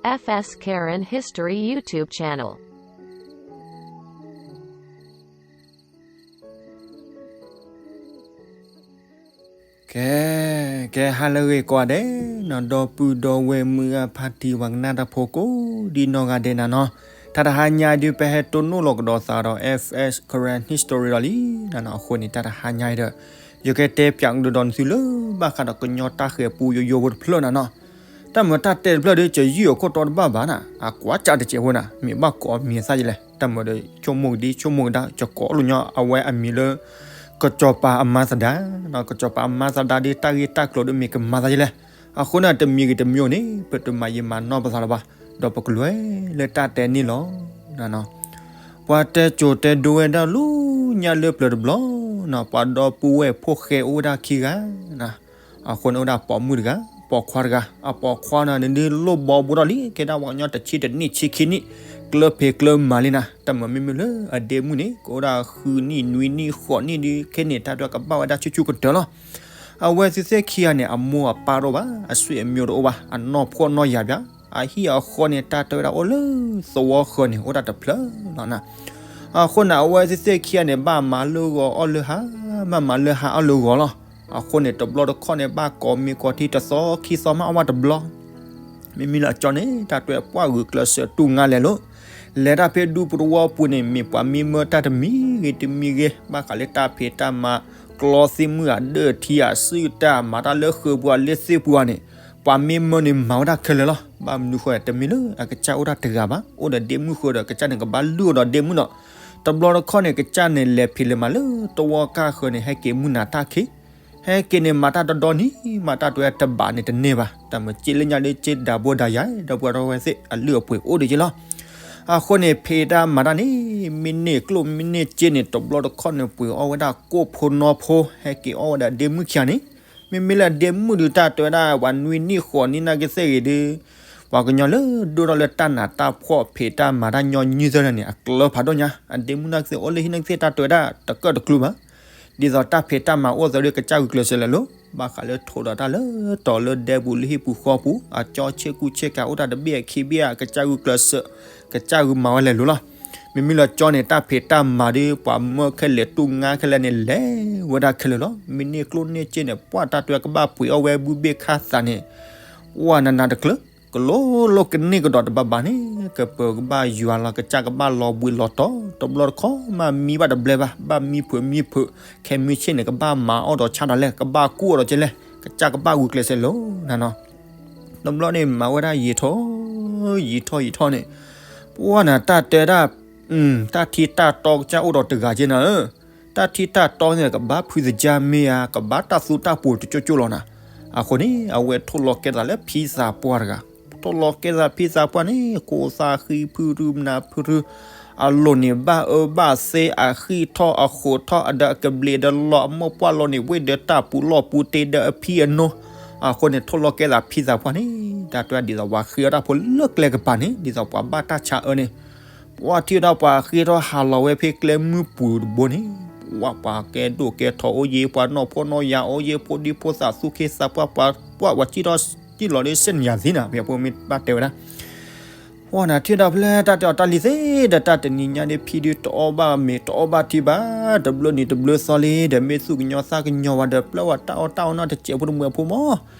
F S Karen History YouTube channel. ကဲ, ကဲ ဟါလၢအဂ့ၤကိးဂၤဒဲးနီၤ, ဒီပုၢ်ဒီဝဲၢ်မုၢ်ဂၤဖါတံၢ် ပှၤကနၣ်တၢ်ဖိကိးဒံနီၢ်ဂၤဒဲးနၤနီၤ, တၢ်တဟါညါဒုး ပဟဲတိၢ်နီၣ်လီၤကဒီးသးဒီး F S Karen History ဒီးလံနၤနီၤ, အဃိန့ၣ် တၢ်တဟါညါအံၤဒီး ယကတဲပၠးကဒီးနသုလၢ ဘၣ်ဃးဒီးကညီတၢ်ဃၤပူယိယိဖိတဖျၢၣ်နၤနီၤ, တၢ်မၤတၢ်တဲတဖျၢၣ်ဒီး ကယုၢ်အခိၣ်တီတဘၣ်ဘၣ်နၤ, အကွၢ်ကၢ်တစဲးဖိနၤ, မ့ၢ်ဘၣ်ကိးမံၤသၣ်ယလဲၣ်, တၢ်မၤဒီး ဆိကမိၣ်ကဒံ ဆိကမိၣ်ကဒါ ကကိးလိာ်ညီအဝဲအမံၤလၢ ကစီၤပၤအမါသဒါ, ကစီၤပၤအမါသဒါဒီး တၢ်ဂ့ၢ်တၢ်ကျိၤဒီး မ့ၢ်ကမၤသးယလဲၣ်, အဃိန့ၣ် တမံၤဂ့ၤတမံၤဂ့ၤန့ၣ် ပတမၤယံာ်မၤနီၢ်ပသးလၢၤဘၣ်, ဒီးပကလဲၤလၢတၢ်တဲန့ၣ်လီၤ. ပှၤတဲစိၤတဲဒိဝဲဒၣ်လၢညါလၢပျၢၤတဘျီနၤ, ပှၤဒီပုၢ်ဝဲၢ်ဖိၣ်ဃဲအိၣ်ဝဲဒၣ်ခံဂၤနၤ, အဃိန့ၣ်အိၣ်ဒၣ်ပိာ်မုၣ်တဂၤ, ပိာ်ခွါတဂၤ, အပိာ်ခွါန့ၣ် ဒုးလိၣ်ဘီဘူးထီၣ်လံ, ကဲဒၣ်ပှၤကညီတဆံတနံၣ်ဆံခံနံၣ်, ကျၢၢ်ဖံးကျၢၢ်မၤလံနၤ, တၢ်မၤမ့မ့ၢ်လၢအဒ့မုၣ်န့ၣ် ကအိၣ်ဒၣ်ဃုနံၣ်နွံနံၣ်ဃိးနံၣ်ဒီး ခဲန့ၣ် တၢ်ဒွဲကဘၣ်ဝဲဒၣ်ဆူၣ်ဆူၣ်ကတၢၢ်လီၤ. အဝဲသ့ၣ်သ့ၣ်ခံဂၤန့ၣ် အမိၢ်အပၢ်တအိၣ်ဘၣ်, အဆွေအမျိုးတအိၣ်ဘၣ်, အနီၢ်ဖှီၣ်နီၢ်ယာ်ဘၣ်, အဟံၣ်အဃီန့ၣ် တၢ်တဲဝဲဒၣ်အိၣ်လၢသဝီဃၢၤန့ၣ် အိၣ်ဒၣ်တဖျၢၣ်လီၤနၤ, အဃိန့ၣ် အဝဲသ့ၣ်သ့ၣ်ခံဂၤန့ၣ် ဘၣ်မၤလၢဂီၤအီၣ်လၢဟါ, ဘၣ်မၤလၢဟါအီၣ်လၢဂီၤလီၤ. အဃိန့ၣ် တဘျီတခီၣ်န့ၣ် ဘၣ်ကိးမံၤကိးထံ တသီခံသီမးအီၣ်ဘၣ်တဘျီ. မ့မ့ၢ်လၢအကၠီန့ၣ် တၢ်တဲပှၢ်ဂုာ်ကျဲးစၢးတူၢ်ငါလဲၤလီၤ. လဲၤတၢ်ဖဲဒူပတဝီပူၤန့ၣ် မ့ၢ်ပှၤမံမၢတၢ်တမံၤဂ့ၤတမံၤဂ့ၤ, ဘၣ်ဃးလၢတၢ်ဖံးတၢ်မၤ, ကျီသ့ၣ်မုၢ်အဒၢးထံအစုတၢ်, မၤတၢ်လၢဃုာ်ပူၤအလ့သ့ၣ်ပူၤဧါန့ၣ်, ပှၤမံမၢန့ၣ်မၤဝဲဒၣ်ခဲလၢာ်လီၤ. ဘၣ်မနုၤဃိ တမ့ၢ်လၢအကစၢ်အိၣ်ဒၣ်တဂၤဘၣ်, အိၣ်ဒီးဒ့မုၣ်ဃိဒီး ကစၢ်န့ၣ်ကဘၣ်လုၢ်အီၣ်ဒီးဒ့မုၣ်ဒီး, တဘျီတခီၣ်န့ၣ် ကစၢ်န့ၣ်လဲၤဖံးလဲၤမၤလၢသဝီကၢ်ဃၢၤန့ၣ် ဟဲက့ၤမုၢ်နၤတၢ်ခံ ဟဲက့ၤန့ၣ် မၤတၢ်တဒီနံၤ, မၤတၢ်တဝဲတဘးန့ၣ်တန့ၢ်ဘၣ်. တၢ်မၤစ့လၢညါဒီး စ့ဒၤဘိဒၤယၤ ဒီပုၢ်ဝဲၢ်သ့ၣ်အလုၢ်အပှ့ၤအိၣ်ဒံးက့လီၤ. အဃိန့ၣ် ဖံးတၢ်မၤတၢ်န့ၣ် မ့ၢ်န့ၢ်ကျိၣ်မ့ၢ်န့ၢ်စ့န့ၣ် တဘျီတခီၣ်န့ၣ် ပှ့ၤအီၣ်ဝဲဒၣ်ကိၣ်ဖိနီဖိ, ဟဲက့ၤအီၣ်ဝဲဒၣ်ဒ့မုၣ်ခံဂၤန့ၣ်. မ့မ့ၢ်လၢဒ့မုၣ်ဒုး တၢ်တဲဝဲဒၣ် ပှၤနွံနံၣ်ဃိးနံၣ်နာ်က့သ့ၣ်ဂ့ၤဒီး ပှၤကညီလၢဒိၣ်ထီၣ်လၢတၢ်နးတၢ်ဖှီၣ် ဖံးတၢ်မၤတၢ်ညီနုၢ်သၢန့ၣ် အကျၢၤဖးဒိၣ်ညါ, အဒ့မုၣ်နာ်က့သ့ၣ်အိၣ်လၢဟံၣ်နာ်က့သ့ၣ် တၢ်တဲဝဲဒၣ်တကၢၣ်တကျူဘၣ်. ဒ်သိးတၢ်ဖံးတၢ်မၤအိၣ်သးဒီး ကစၢ်ဂုာ်ကျဲးစၢးလဲၤလိၤ, ဘၣ်ဃးလၢထိးဒီးတၢ်လၢတီၤလၢဒဲပူၤလၢဟံၣ်ပူၤဃီပူၤ, အကၠီဆ့ကူဆ့ကၤအိၣ်တၢ်တဘ့ၣ်အခံဘ့ၣ်ဧါ, ကစၢ်ဂုာ်ကျဲးစၢး, ကစၢ်ဂုာ်မၤဝဲလဲၤလိၤလီၤ. မ့မ့ၢ်လၢကၠီန့ၣ် တၢ်ဖံးတၢ်မၤဒီး ပှၤမၢခဲလၢာ်တူၢ်ငါခဲလၢာ်န့ၣ် လဲၤဝဲဒၣ်ခဲလၢာ်လီၤ. မ့ၢ်န့ၢ်ကျိၣ်န့ၢ်စ့န့ၣ် ပှၤတၢ်တဲဝဲကဘၣ်ပှ့ၤအီၣ်ဝဲဘုဘ့ၣ်ခါသးန့ၣ် ပှၤနးနးတကျၢၤ, ကလိလိကန့ၢ်ကဒီးတဘၣ်ဘၣ်န့ၣ် ကပၢၤကဘၣ်ယွၤလီၤ, ကစၢ်ကဘၣ်လီၤဘှံးလီၤတီၤ, တဘျီတခီၣ်မးမံဘၣ်တဘျဲဘၣ်, ဘၣ်မံဖုးမံဖုး, ခဲမုၢ်ဆ့ၣ်န့ၣ် ကဘၣ်မၤအီၣ်ဒီးဆါဒီးလဲၣ်, ကဘၣ်ကူၣ်အီၣ်ဒီးကဲလဲၣ်, ကစၢ်ကဘၣ်ဂုာ်ကျဲးစၢးလိၤနၤနီၤ. တဘျီန့ၣ် မၤဝဲဒၣ်ယံာ်ထီၣ် ယံာ်ထီၣ်ယံာ်ထီၣ်န့ၣ်, ပှၤနၤတၢ်တဲဒၣ် တၢ်ထံတၢ်တီကစၢ်အိၣ်ဒီးတဂၤက့နၤဧၢ, တၢ်ထံတၢ်တီန့ၣ် ကဘၣ်ဖုးသကၢ်မ့ၢ်ဧါ, ကဘၣ်တၢ်သူတၢ်ပှ့ၤတကၠိကၠိလီၤနၤ. အဃိန့ၣ် အဝဲထိၣ်လီၤကဲသးလၢဖံသးပှၢ်တဂၤ, ထိၣ်လီၤကဲသးဖံသးပှၢ်န့ၣ် ကိးသးဃံဖုရူမနၤဖုရူ, အလိၤန့ၣ် ဘၣ်အၢဘၣ်သီ အဃံထီၣ်အဃိးထီၣ်, အဒီးအကဘျံးဒီးလီၤ, အမိၢ်ပှၢ်လီၤန့ၣ် ဝ့ၢ်ဒီးတၢ်ပူၤလီၢ်ပူၤတ့ဒီးအဖံအနိ, အဃိန့ၣ် ထိၣ်လီၤကဲသးဖံသးပှၢ်န့ၣ် တၢ်တဲဒ်သိးပှၤဃ့အီၣ်တၢ်ဖိလၢကျဲကပၤန့ၣ် ဒ်သိးပှၤဘၣ်တၢ်ဆါအၢန့ၣ်, ပှၤထံၣ်ဝဲဒၣ်ပှၤဃ့ထီၣ်ဟးလီၤဝဲဖဲကျဲမုၢ်ပူၤတဘိန့ၣ်, ပှၤကဲဒိၣ်ကဲထီအိၣ်ယ့ၤ, ပှၤနီၢ်ဖှီၣ်နီၢ်ယာ်အိၣ်ယ့ၤ, ဖိဒံဖိသၣ်သူၣ်က့သးပှၢ်, ပှၤပှၤစံၣ်ထီၣ်စံၣ်လီၤဒီးစဲၣ်နံၤယၤသ့နၤ, ဖဲဖိမ့ၢ်ဘၣ်တဲဝဲဒၣ် ပှၤနၤထံၣ်ဝဲဒၣ်ဖဲလဲၣ် တၢ်တဲအီၤတၢ်လံၤသ့ဒီး တၢ်တနံၤညါဒီး ဖံဒုးတအီၣ်ဘၣ်မ့ၤတအီၣ်ဘၣ်ထံဘၣ်, တဘျီနံၤတဘျီသီလံဒီး မ့ၢ်သူၣ်ကညီၤသးကညီၤဝဲဒီး ပျဲဝဲတၢ်အီၣ်တၢ်အီနီတစဲးဖိတမှဲၤဖိမး,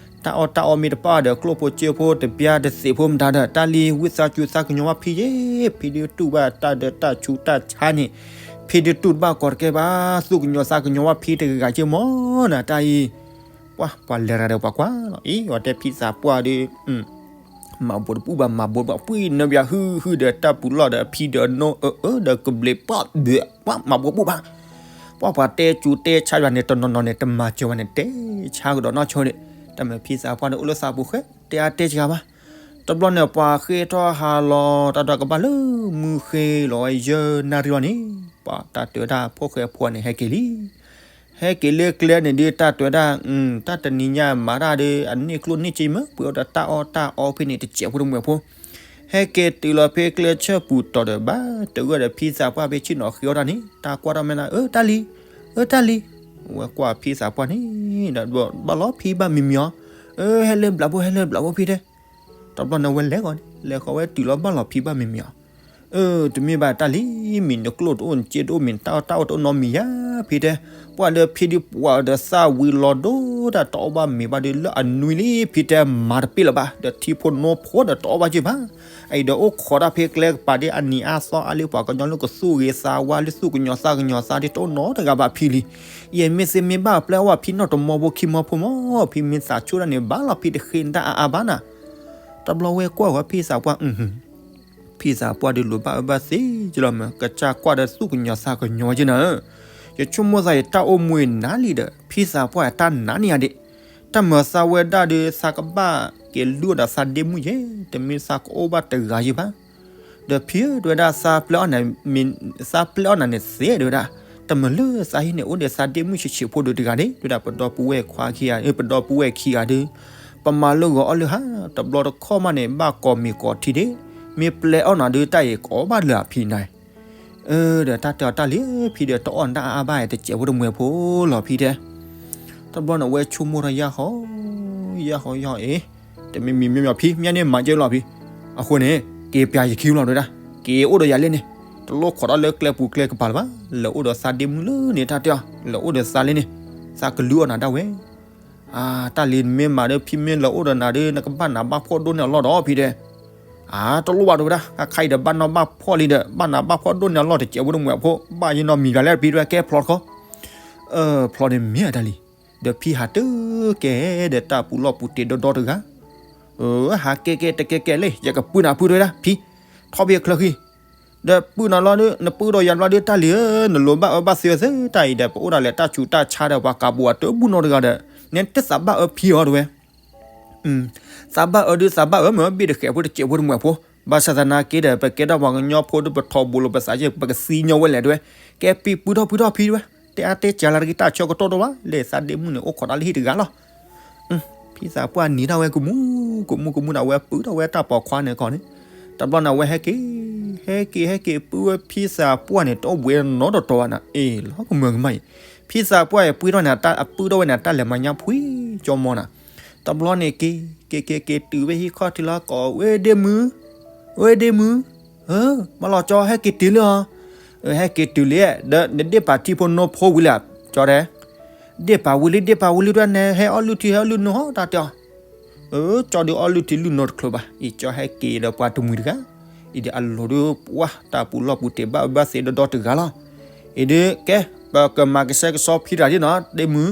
တၢ်အီၣ်တၢ်အီမ့ၢ်တပာ်ဒီး ကျိၣ်ဖိစ့ဖိတပျၢ်တသ့းဖိမတၤဒီး တၢ်လံၤဝံသးစူၤသးကညီၤဘၣ်ဖံယ့ၤ, ဖံဒုးတူၢ်ဘၣ်တၢ်ဒီးတၢ်ဆူးတၢ်ဆါန့ၣ်, ဖံဒုးတူၢ်တဘၣ်ကီးတကဲဘၣ်, သူၣ်ကညီၤသးကညီၤဘၣ်ဖံတဂၤက့မးနၤ တၢ်အံၤ ပှၤ ပှၤလဲၤရၤဒီးပှၤကွၢ်လီၤ. အံၤ အဝဲတဲဖံသးပှၢ်ဒီး မၤဘိးတပူၤဘၣ်, မၤဘိးတပူၤ ပှံၢ်နၢဘၣ်ဟုဟုဒီးတၢ်ပူၤလီၢ်ဒီးအဖံဒီးအနိအၢအၢဒီးကဘျံးပှၢ် ပှၤမၤဘိးတပူၤဘၣ်. ပှၤ ပှၤတဲစူၤတဲဆါယွၤန့ၣ် တနီၤနီၤန့ၣ် တမၤစၢၤဝဲန့ၣ် တဲဆါကဒီးနီၢ်ဆိန့ၣ်, တၢ်မ့ၢ်ဖံသးပှၢ်န့ၣ် အိၣ်လၢသးပူၤဃဲ တဲအါတဲစှၤဘၣ်. တဘျီန့ၣ် ပှၤဃ့ထီၣ်ဟးလီၤ တၢ်ဒွးကဘၣ်လၢမုၢ်ဃ့လီၤဝဲယဲၢ်နၣ်ရံၣ်ဘၣ်န့ၣ်, ပှၤတၢ်တဲဝဲဒၣ်ဖိၣ်ဃဲဖိန့ၣ် ဟဲက့ၤလံ ဟဲက့ၤလၢကျဲန့ၣ်ဒီး တၢ်တဲဝဲဒၣ် တၢ်တနံၤညါမၤတၢ်ဒီး အန့ၢ်ကျိၣ်န့ၢ်စ့မ့ၢ် ပှ့ၤအီၣ်ဒီးတၢ်အီၣ်တၢ်အီဖဲန့ၣ် တစဲးဖိတမှဲၤဖိ, ဟဲက့ၤတုၤလီၤဖဲကျဲဆၢပူၤတီၤဒီး ဘၣ်တဂၢၢ်ဒီးဖံသးပှၢ် ဖဲဆ့ၣ်နီၤဃ့အီၣ်တၢ်န့ၣ် တၢ်ကွၢ်ထီၣ်မဲာ်နၤ အၢ တၢ်လံၤ, အၢ တၢ်လံၤ, ဝဲကွၢ်ဖံသးပှၢ်န့ၣ်ဒီး ဘၣ်လီၤဖံဘၣ်မံၤမံၤအီၤ, အၢ ဟဲလၢဘျးဖိ ဟဲလၢဘျးဖိဖံတဲ တဘျီန့ၣ်ဝဲလဲၤဃီၤန့ၣ် လဲၤဃီၤဝဲတုၤလီၤဘၣ်လီၤဖံဘၣ်မံၤမံၤအီၤ, အၢ တမ့ၢ်ဘၣ်တၢ်လံ, မ့ၢ်နကျိၣ်တအိၣ် နစ့တအိၣ် မ့ၢ်နတၢ်အီၣ်တၢ်အီတအိၣ်နီတမံၤယၤ ဖံတဲ, ပှၤဒီးဖံဒုးပှၤဒီးသၣ်ဝံၤလီၤဒိၣ်တၢ်တအီၣ်ဘၣ်မ့ၤဘၣ်ဒီး လၢအနွံလံ ဖံတဲမၤတပ့ၢ်လၢၤဘၣ် ဒီးထံဖိနီၢ်ဖိဒီးတအီၣ်ဘၣ်က့ၤဘၣ်, အအံၤဒီးအိၣ်ခိးတၢ်ဖဲကျဲကပၤဒ်အနံၤအါသီအါလံ ပှၤကညီလၢကသူၣ်ဂ့ၤသးဝါလၢသူၣ်ကညီၤသးကညီၤသးဒ်တအိၣ်နီတဂၤဘၣ်ဖံလံ, ယမ့ၢ်သ့မ့ၢ်ဘၣ်အပျဲၢ်အီၣ်ဘၣ်ဖံနီၢ်တမီဖိခံမီဖိမီၢ် ဖံမ့ၢ်သးဆူၣ်တၢ်န့ၣ် ဘၣ်လီၤဖံတဃ့တၢ်အါအါဘၣ်နၤ, တဘျီဝဲကွၢ်ဝဲဖံသးပှၢ် ဖံသးပှၢ်ဒုးလိၤဘၣ်အၢဘၣ်သီကလီၤမး ကစၢ်ကွၢ်ဒီးသူၣ်ကညီၤသးကညီၤက့နၤဧၢ, ယဆိကမိၣ်သးယတၢ်အိၣ်မူအံၤနၤလံဒီး ဖံသးပှၢ်အတၢ်နးန့ၢ်ယၤဒံး, တၢ်မၤသးဝဲဒၣ်ဒီး သးကဘၣ်က့ၤလုၢ်အီၣ်ဒီးသးဒ့မုၣ်ယဲ, တမ့ၢ်သးကအိၣ်ဘၣ်တဂၤယံၤဘၣ်, ဒီးဖံဧၢ တဲဝဲဒၣ် သးပျဲအီၣ်နၤ, သးပျဲအီၣ်နၤန့ၣ်သ့ တဲဝဲဒၣ်, တမၤလၢသးဟံၣ်န့ၣ် အိၣ်ဒီးသးဒ့မုၣ်ဆံးဆံးဖိဒုးတဂၤန့ၣ် တဲဝဲဒၣ် ပဒီပုၢ်ဝဲၢ်ခွါခံဂၤ ပဒီပုၢ်ဝဲၢ်ခံဂၤဒီး ပမၤလၢဂီၤအီၣ်လၢဟါ တဘျီတခီၣ်မးန့ၣ် ဘၣ်ကိးမံၤကိးထံဒၣ်, မ့ၢ်ပျဲအီၣ်နၤဒီးတၢ်အံၤကိးဘၣ်လၢအဖံနၤ အၢ ဒီးတၢ်တဲအီၤတၢ်လံ ဖံဒီးတအီၣ်နတၢ်အါအါဘၣ်တစဲးဖိတမှဲၤဖိလီၤဖံတဲ, တဘျီန့ၣ်ဝဲဆိကမိၣ်ထီၣ်ယၢ်ဟီ, ယၢ်ဟီယၢ်ဟီအ့, တမ့ၢ်မံၤမ့ၢ်မံၤဖံ မ့ၢ်န့ၣ်မၤကဲလီၤဖံ, အဃိန့ၣ် က့ၤပျးယခံလီၤတဲဝဲဒၣ်, က့ၤအိၣ်ဒီးယၤလၢန့ၣ်, တလိၣ်ခိးတၢ်လၢကျဲပူၤကျဲကပၤလၢၤဘၣ်, လဲၤအိၣ်ဒီးသးဒ့မုၣ်လၢန့ၣ်တၢ်တဲအီၤ, လဲၤအိၣ်ဒီးသးလၢန့ၣ်, သးကလုၢ်အီၣ်နၤဒၣ်ဝဲ အါ တၢ်လံ နမ့ၢ်မၤဒီးဖံမ့ၢ်လၢအိၣ်ဒီးနၤဒီး နကဘၣ်နးဘၣ်ဖှီၣ်ဒိၣ်န့ၢ်အလီၢ်ဒီးဖံတဲ, အါ တလိၣ်ဘၣ်တဲဝဲဒၣ် အခါအံၤဒီးဘၣ်နီၢ်ဘၣ်ဖှီၣ်လံဒီး ဘၣ်နးဘၣ်ဖှီၣ်ဒိၣ်န့ၢ်အလီၢ်တစဲးဖိတမှဲၤဖိ ဘၣ်ယနီတမံၤဘၣ်လၢဖံတဲဝဲ ကဲဖျီတခီ, ဖျီန့ၣ်မ့ၢ်အတၢ်လံ, ဒီးဖံဟးတကဲဒီးတၢ်ပူၤလီၢ်ပူၤတ့ၢ်ဒီဒီတဂၤ ဟးကဲကဲတကဲကဲလံ ယကပုၢ်နၤပုၢ်တဲဝဲဒၣ် ဖံ ထီၣ်ဖဲချၢဃံ ဒီးပုၢ်နၤလီၤဒီး နပုၢ်ဒီးယၤဘျီဒီးတၢ်လံဧၢ, နလိၤဘၣ်အၢဘၣ်သီဝဲသ့တၢ်အံၤဒီး ပအိၣ်ဒၣ်လဲာ်တၢ်ဆူးတၢ်ဆါဒီးပှၤကးပူၤအတဘူၣ်နီတဂၤဒီး နတသးဘၣ်အၢဖံအီၤတဲဝဲ, သးဘၣ်အၢဒီးသးဘၣ်အၢမ့ၢ်ဘ့ၣ်တဃဲးဖိတစဲးဖိတမှဲၤဖိ, ဘၣ်ဆၣ်သနာ်က့ဒီး ပကဲထီၣ်ပှၤကညီဖိဒီးပထီဘိလီၤပသးက့ ပကသံညီဝဲလဲၣ်တဲဝဲ, ကဲဖံပုၢ်ထီၣ်ဖုထီၣ်ဖံတဲဝဲ, တဲအါတဲစှၤလၢတဂ့ၤတၢ်ဆၢကတီၢ်တအိၣ်ဘၣ် လၢသးဒ့မုၣ်န့ၣ် အိၣ်ခိးတၢ်လၢဟံၣ်တဂၤလီၤ ဖံသးပှၢ်နံၤထီၣ်ဝဲကမူၤကမူၤကမူၤန့ၣ် အဝဲပုၢ်ထီၣ်ဝဲတၢ်ပိာ်ခွါန့ၣ်ခီန့ၣ်, တဘျီန့ၣ် အဝဲဟဲက့ၤ ဟဲက့ၤ ဟဲက့ၤပုၢ်ဝဲဖံသးပှၢ်န့ၣ် တအိၣ်ဘှံးနီတတီၤဘၣ်နၤ, အ့ၣ် လီၤကမၢကမၣ်အံၤ, ဖံသးပှၢ်အံၤ ပုၢ်ထီၣ်န့ၣ် အပုၢ်ထီၣ်ဝဲန့ၣ် တၢ်လဲၤမၤညါဖှံကၠီမီနၤ, တဘျီန့ၣ်က့ၤ က့ၤက့ၤက့ၤ တုၤဝဲဟံၣ်ခီၣ်ထံးလီၤကိး ဝဲဒ့မုၣ်, ဝဲဒ့မုၣ်, မၤလီၤကၠီ ဟဲက့ၤတုၤလံအီၤ, ဟဲက့ၤတုၤလံ, ဒီးနဒ့ၣ်ပာ်ထံဖိနီၢ်ဖိဝံၤလံဧါ, ကၠီတဲ ဒ့ၣ်ပာ်ဝံၤလံ ဒ့ၣ်ပာ်ဝံၤလံ ဒ်န့ၣ် ဟဲအီၣ်လုၢ်ထံ ဟဲအီၣ်လုၢ်နိဟီၣ်တၢ်တဲအီၤ, အၢ ကၠီဒုးအီၣ်လုၢ်ထံလုၢ်နိတချုးဘၣ်, အံၤကၠီဟဲက့ၤဒီးပှၤတမှံၤတဂၤ, အံၤဒီးအလိၤဒုးပှၢ် တၢ်ပူၤလီၢ်ပူၤတ့ၢ်ဘၣ်အၢဘၣ်သီဒီဒီတဂၤလီၤ, အံၤဒုးကဲ ပကမၤကစဲကစီဖံတဂၤဒ်နီၤ ဒ့မုၣ်,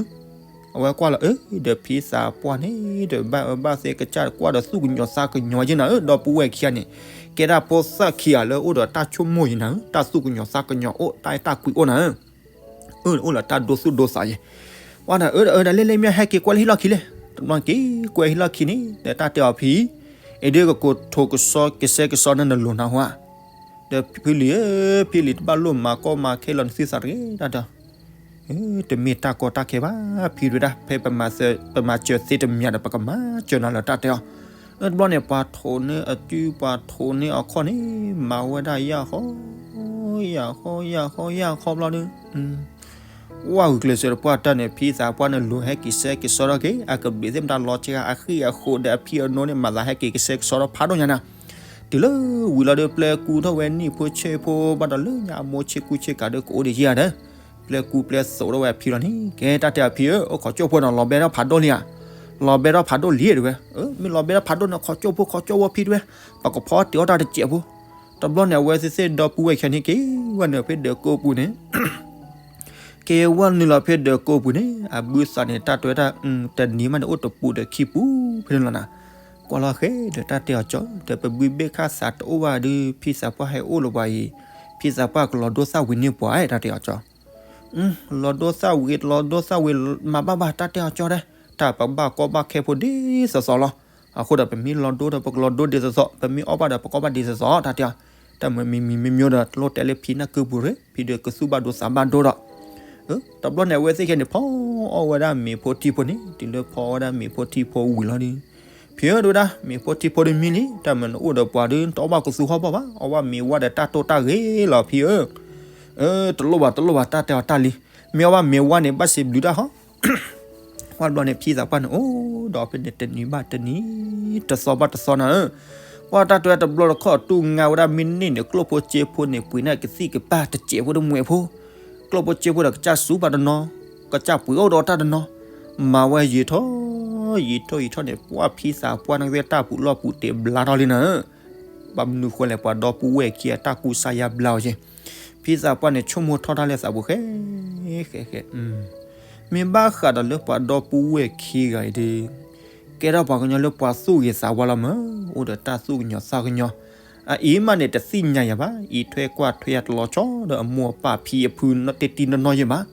အဝဲကွၢ်လီၤ အၢ ဒီးဖံသးပှၢ်န့ၣ် ဒီးဘၣ်အၢဘၣ်သီကစၢ်ကွၢ်ဒီးသူၣ်ကညီၤသးကညီၤက့နၤဧၢ, ဒီပုၢ်ဝဲၢ်ခံဂၤန့ၣ် ကဲဒၣ်ဖိသၣ်ခံဂၤလၢအိၣ်ဒီးတၢ်ဆိကမိၣ်ယံၤနၤဧၢ, တၢ်သူၣ်ကညီၤသးကညီၤအိၣ် တၢ်အဲၣ်တၢ်ကွံအိၣ်နၤဧၢ အၢ အိၣ်လၢတၢ်ဒိသူၣ်ဒိသးယဲၢ်, ပှၤန့ၣ် အၢ ဒီးလဲၤလဲၤမ့ၢ်ဟဲက့ၤကွဲလၢဟံၣ်လီၢ်ခံလဲၣ်, တဘျီက့ၤကွဲဟံၣ်လီၢ်ခံန့ၣ် ဒီးတၢ်တဲအီၤဖံ, အံၤဒုးကကိးထိးကစီကစဲကစီနၤနလိၤနၤဟါ, ဒီးဖံလံၤဧၢ ဖံလံၤတဘၣ်လိၣ်မၤကီမၤခဲလီၤနသံသးတဂ့ၤတၢ်တဲအီၤ တမ့ၢ်တၢ်ကီတၢ်ခဲဘၣ် ဖံတဲဝဲဒၣ် ဖဲပမၤစၢၤသ့တမံၤဒီး ပကမၤစၢၤနၤလၢတၢ်တဲအီၤ, တဘျီန့ၣ် ပှၤထိးန့ၢ်အစု ပှၤထိးန့ၢ်အခီၣ်န့ၣ် မၤဝဲဒၣ်ယၢ်ဃီ, ယၢ်ဃီ ယၢ်ဃီ ယၢ်ဃီဘျီဒီး ဝၣ်ဂုာ်ကျဲးစၢးတပှၢ်တၢ်န့ၣ် ဖံသးပှၢ်န့ၣ် လိၤဟဲက့ၤစဲကစီထီၣ်က့ၤ အကဘျံးသ့ၣ်မတၤလီၤဆံး အဃံအဃိးဒီးအဖံအနိန့ၣ် မၤသးဟဲက့ၤကစဲကစီထီၣ်ဖးဒိၣ်ညါနၤ, တုၤလၢဝံၤလီၤဒီး ပျဲၢ်ကူထီၣ်ဝဲနံၣ်ဖိဆ့ဖိ ဘၣ်ဒီးလၢညါအမိၢ်ဆ့ကူဆ့ကၤဒီးကအိၣ်ဒံးယဲၢ်ဒီး ပျဲၢ်ကူပျဲၢ်သိးထီၣ်ဝဲအဖံလီၤန့ၣ် ကဲတၢ်တဲအဖံဧၢ အိၣ်ခိးကၠိဖိနီၤ လီၤဘဲထီၣ်ဖးဒိၣ်လံဧါ, လီၤဘဲထီၣ်ဖးဒိၣ်လံတဲဝဲ, မ့ၢ်လီၤဘဲထီၣ်ဖးဒိၣ်န့ၣ် ခိးကၠိဖိ ခိးကၠိဖိဖံတဲဝဲ, ပကဖီတ့ၢ်အီၣ်တၢ်တစဲးဖိ, တဘျီန့ၣ် အဝဲသ့ၣ်သ့ၣ်ဒီပုၢ်ဝဲၢ်ခံဂၤန့ၣ် က့ၤဝဲနုာ်ဖဲဒၢးကိးပူၤန့ၣ် က့ၤဝဲနုာ်လီၤဖဲဒၢးကိးပူၤန့ၣ် အဘုသးန့ၣ် တၢ်တဲဝဲဒၣ် တနံၤမးန့ၣ် အိၣ်တပူၤဒီးခံပူၤဖဲန့ၣ်လီၤနၤ, ကွၢ်လီၤဃဲဒီးတၢ်တဲအီၤကၠီ ဒီးပဘုဘ့ၣ်ခၣ်သးတအိၣ်ဘၣ်ဒီး ဖံသးပှၢ်ဟဲအိၣ်လၢၤပှၤအံၤ, ဖံသးပှၢ်ကလီၤဒိသၣ်ဝံၤန့ၢ်ပှၤ တၢ်တဲအီၤကၠီ လီၤဒိသၣ်ဝံၤ လီၤဒိသၣ်ဝံၤ မၤဘၣ်ဘၣ် တၢ်တဲအီၤကၠီတဲ, တၢ်ပဘၣ်ကီဘၣ်ခဲဖိဒ်သိးသိးလီၤ, အဃိဒီး ပမ့ၢ်လီၤဒိဒီး ပကလီၤဒိဒ်သိးသိး, ပမ့ၢ်အီၣ်ဘၣ်ဒီး ပကအီၣ်ဘၣ်ဒ်သိးသိး တၢ်တဲအီၤ, တၢ်မၤမံၤမံၤမံၤမံၤဒီး တလိၣ်တဲလၢဖံနၢ်ကုပူၤရ့ၣ်, ဖံဒီးကသူၣ်ဘၣ်ဒိသးဘၣ်ဒိဒီး တဘျီန့ၣ် အဝဲသ့ၣ်ခဲန့ၣ် ဖီအီၣ်ဝဲဒၣ်မ့ၤဖိထံဖိန့ၣ်, တုၤလၢဖီအီၣ်ဝဲဒၣ်မ့ၤဖိထံဖိဝံၤလီၤဒီး, ဖံဧၢ တဲဝဲဒၣ် မ့ၤဖိထံဖိတမံၤလံ, တၢ်မၤနအိၣ်ဒီးပှၤဒီး နတအီၣ်ဘၣ်ကသူဟီၣ်ဘၣ်ဘၣ်, အီၣ်ဘၣ်မ့ၤဝါဒီးတၢ်တိၢ်တၢ်ဂ့ၤလီၤ ဖံဧၢ, တလိၣ်ဘၣ်တလိၣ်ဘၣ် တၢ်တဲအီၤတၢ်လံ, မ့ၢ်အီၣ်ဘၣ်မ့ၤဝါန့ၣ် ဘၣ်စံးဘျုးတၢ်ဟီ, ဝဲဘျီန့ၣ် ဖံသးပှၢ်န့ၣ် အိၣ် ဒီးဖဲန့ၣ်တနံၤဘၣ်တနံၤ, တသီဘၣ်တသီနၤဧၢ, ပှၢ်တၢ်တဲတဘျီတခီၣ်တူၢ်ငါဝဲဒၣ်မ့ၢ်န့ၢ်န့ၣ် ကျိၣ်ဖိစ့ဖိန့ၣ် ပှ့ၤန့ၢ်ကသံၣ်ကပၢ်တစဲးဖိတမှဲးဖိ, ကျိၣ်ဖိစ့ဖိဒီးကစၢ်စူၤပာ်တနီၤ, ကစၢ်ပှ့ၤအိၣ်ဒီးတၢ်တနီၤ, မၤဝဲယံာ်ထီၣ်, ယံာ်ထီၣ်ယံာ်ထီၣ်န့ၣ် ပှၢ်ဖံသးပှၢ်န့ၣ်ကသ့ၣ်တၢ်ပူၤလီၢ်ပူၤတ့ၢ်ဘျါထီၣ်လံနၤဧၢ, ဘၣ်မနုၤဃိလဲၣ် ပှၤဒီပုၢ်ဝဲၢ်ခံဂၤတၢ်ကူစါယါဘျါအီၤယဲၢ်, ဖံသးပှၢ်န့ၣ်ဆိကမိၣ်ထီၣ်တၢ်လၢသးပူၤဃဲ, ဃဲဃဲ မ့ၢ်ဘၣ်ဃးဒီးလၢပှၤဒီပုၢ်ဝဲၢ်ခံဂၤအံၤဒီး, ကဲထီၣ်ပှၤကညီလၢပှၤသူၣ်ဂ့ၤသးဝါလီၤမး, အိၣ်ဒီးတၢ်သူၣ်ကညီၤသးကညီၤ, အအံၤမးန့ၣ်တသ့ၣ်ညါယၤဘၣ်, အံးထွဲကွၢ်ထွဲယၤတလီၤဆီဒီးအမိၢ်အပၢ်ဖံအဖုတ့တံနီၢ်နီၢ်ယဲၢ်ဘၣ်,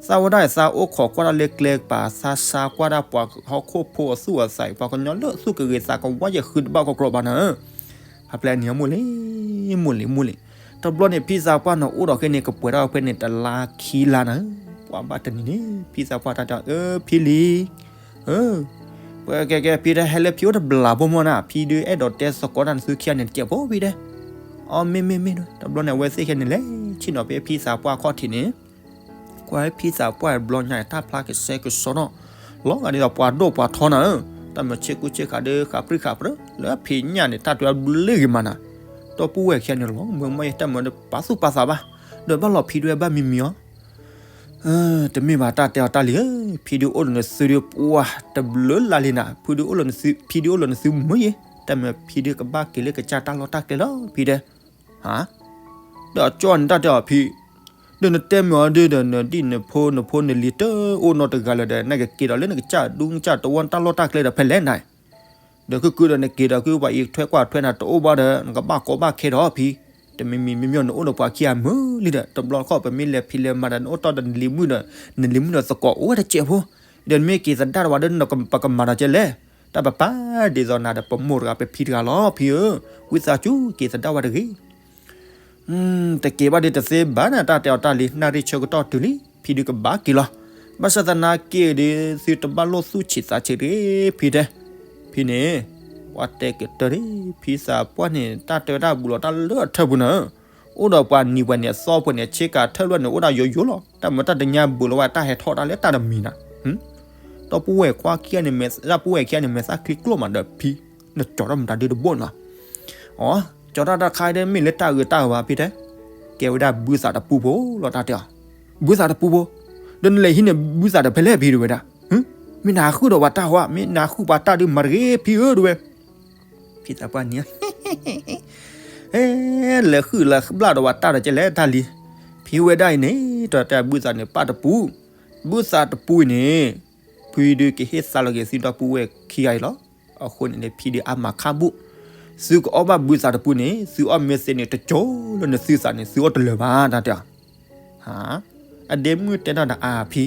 သးဝဲဒၣ်အံၤသးအိၣ်ခိးကွၢ်တၢ်လၢကျဲကပၤ, သးဆါကွၢ်ဒၣ်ပှၤဟီၣ်ခိၣ်ဖိအသူၣ်အသးအံၤ, ပှၤကညီလၢသူၣ်ကဂ့ၤသးကဝါယဲၢ်ဃုတဘၣ်ကီကီဘၣ်နၤဧၢ, ဖါပျဲၢ်န့ၣ်မိၢ်လံ, မိၢ်လံမိၢ်လံ, တဘျီန့ၣ်ဖံသးပှၢ်န့ၣ်အိၣ်ဒီးဃ့န့ၣ် ကပှဲၤထီၣ်ဖဲန့ၣ်တလါခံလါနၤဧၢ, ပှၤဘၣ်တနံၤန့ၣ် ဖံသးပှၢ်တၢ်တဲအီၤ အၢ ဖံလံၤ, အၢ ကဲကဲ ဖံတဲ ဟဲလၢဖံအိၣ်တဘျီဖိမီၢ်နၤ, ဖံဒုးအဲၣ်ဒိးတဲသကိးတၢ်နသုခံဂၤန့ၣ်တစဲးဖိဖံတဲ, အီ မ့ၢ်မ့ၢ်မ့ၢ်, တဘျီန့ၣ် အဝဲသ့ၣ်ခံဂၤန့ၣ် လဲၤဆ့ၣ်နီၤဖဲဖံသးပှၢ်အခီၣ်ထံးန့ၣ်, ကွၢ်ဖဲဖံသးပှၢ်တဘျီညါန့ၣ် တၢ်ဖျါကဆှဲကဆှီထီၣ်, လီၤဂာ်ဒ်သိးပှၤဒိၣ်ပှၤထီနၤဧၢ, တၢ်မၤဆ့ကူဆ့ကၤဒီးဃးပြံဃးပြၢ, လၢအဖံးညၣ်န့ၣ်တၢ်တဲဘျ့ဂ့ၤမးနၤ, ဒီပုၢ်ဝဲၢ်ခံဂၤန့ၣ်လီၤမၢ်မၢ်ယဲၢ် တၢ်မၤဒီးပာ်သူၣ်ပာ်သးဘၣ်, ဒီးဘၣ်လီၤဖံဒုးဝဲဘၣ်မံမံၤအီၤ တမ့ၢ်ဘၣ်တၢ်တဲအီၤတၢ်လံၤဧၢ, ဖံဒုးအိၣ်ဒီးနသုဒီးပှၤတဘျုးလါလံနၤ, ဖံဒုးအိၣ်လၢနသု, ဖံဒုးအိၣ်လၢနသုမုာ်ယဲၢ်, တၢ်မၤဖံဒုးကဘၣ်က့ၤလၢကစၢ်တၢ်လီၢ်တၢ်ကျဲလီၤ ဖံတဲ, ဟါ, ဒီးအကၠီန့ၣ်တၢ်တဲအီၤဖံ, ဒီးနတဲမ့ၢ်အီၤဒုးဒီး နဒံၣ်နဖိနဖိနလံၤတအိၣ်နီတဂၤလၢၤဒီး နကက့ၤဒီးလၢနကစၢ်ဒူနကစၢ်တဝီနတၢ်လီၢ်တၢ်ကျဲဒီးဖဲလဲၣ်နၤ ဒီးခုၣ်ခုၣ်ဒီးနက့ၤဒီး ခုၣ်ပှၤအံးထွဲကွၢ်ထွဲနၤတအိၣ်ဘၣ်ဒီး နကဘၣ်ကီဘၣ်ခဲဒီးဖံ, တမံၤမံၤမ့မ့ၢ်နအိၣ်ဒီးပှၤခံဂၤမုာ်လံဒီး တဘျီတခီၣ် ပမ့ၢ်လဲၤဖံးလဲၤမၤဒီး နအိၣ်တီၢ်ဒီးနလံၤမုၣ်ဒီး နလံၤမုၣ်ဒီးသကိးအိၣ်ဝဲတစဲးဖိ, ဒီးနမ့ၢ်က့ၤသဒၣ်တဝၤဒီး ပကမၤဒီးကဲလဲၣ်, တၢ်ပပာ်ဒ်သိးနၤဒီး ပမိၢ်တဂၤပဖံတဂၤလီၤ ဖံဧၢ, ဝံသးစူၤက့ၤသဒၣ်ဝဲတဂ့ၤ တက့ၤဘၣ်ဒီးတသ့ဘၣ်နၤ တၢ်တဲအီၤတၢ်လံၤ နၣ်ရံၣ်ဆၢကတီၢ်တုၤလံ ဖံဒုးကဘၣ်က့ၤလီၤ, ဘၣ်ဆၣ်သနာ်က့ဒီး သုတဘၣ်လိၣ်သူၣ်ဆံးသးဆံးတဂ့ၤ ဖံတဲ, ဖံန့ၣ်, ပှၤတဲကတၢၢ်ဒံး ဖံသးပှၢ်န့ၣ် တၢ်တဲဝဲတၢ်ဘူးလီၤတၢ်လၢအထၢၣ်ပူၤနၤဧၢ, အိၣ်ဒီးပှၤနံၤပှဲၤန့ၣ် အသီပှဲၤန့ၣ် ဆ့ကၤထၢၣ်လွဲၢ်န့ၣ် အိၣ်ဒၣ်ယိယိလီၤ, တၢ်မၤတၢ်တညါဘူးလီၤဝဲတၢ်ဟဲထီၣ်တၢ်လၢတၢ်တမံၤနၤ ဒီပုၢ်ဝဲၢ်ခွါခံဂၤန့ၣ် မဲာ်သၣ်ပူဝဲၢ်ခံဂၤန့ၣ် မဲာ်သၣ်ချံကျိၣ်မးဒီးဖံ, နကၠီထီၣ်မတၤဒုတဘိန့ၣ်လီၤ, အီ, ကၠီထီၣ်တၢ်တခါဒီးမ့ၢ်လၢတၢ်ဂ့ၤတၢ်ဝါဖံတဲ, ကဲဝဲဒၣ်ဘုသးတပူဖိလီၤတၢ်တဲအီၤ, ဘုသးတပူဖိ, ဒီးနလဲၤဟံးန့ၢ်ဘုသးဒီးဖဲလဲၣ်ဖံတဲဝဲဒၣ်, မ့ၢ်နဃုာ်ဒီးပှၤတၢ်ဟီဧါ, မ့ၢ်နဃုာ်ပှၤတၢ်ဒုးမၤတဂ့ၤဖံဧၢတဲဝဲ ဖံသးပှၢ်န့ၣ် လဲၤဃုာ်လၢဘျၣ်ဒီးပှၤတၢ်ဒီးကဲလဲၣ်တၢ်လံၤ, ဖံဝဲဒၣ်အံၤန့ၣ် တၢ်တဲဘုသးန့ၣ်ပၢ်တပူ, ဘုသးတပူအံၤန့ၣ်, ဖံဒုးကဟ့ၣ်သါလီၤက့ၤသုဒီပုၢ်ဝဲၢ်ခံဂၤအံၤလီၤ, အဃိန့ၣ်န့ၣ် ဖံဒုးအါမးခါဘူး, သုကအီၣ်ဘၣ်ဘုသးတပူန့ၣ် သုအီၣ်မ့ၢ်သ့န့ၣ် တကၠိလၢနသုသးန့ၣ် သုအီၣ်တလၢာ်ဘၣ်တၢ်တဲအီၤ အဒ့မုၣ်တဲထီၣ်ဒီးအါဖံ,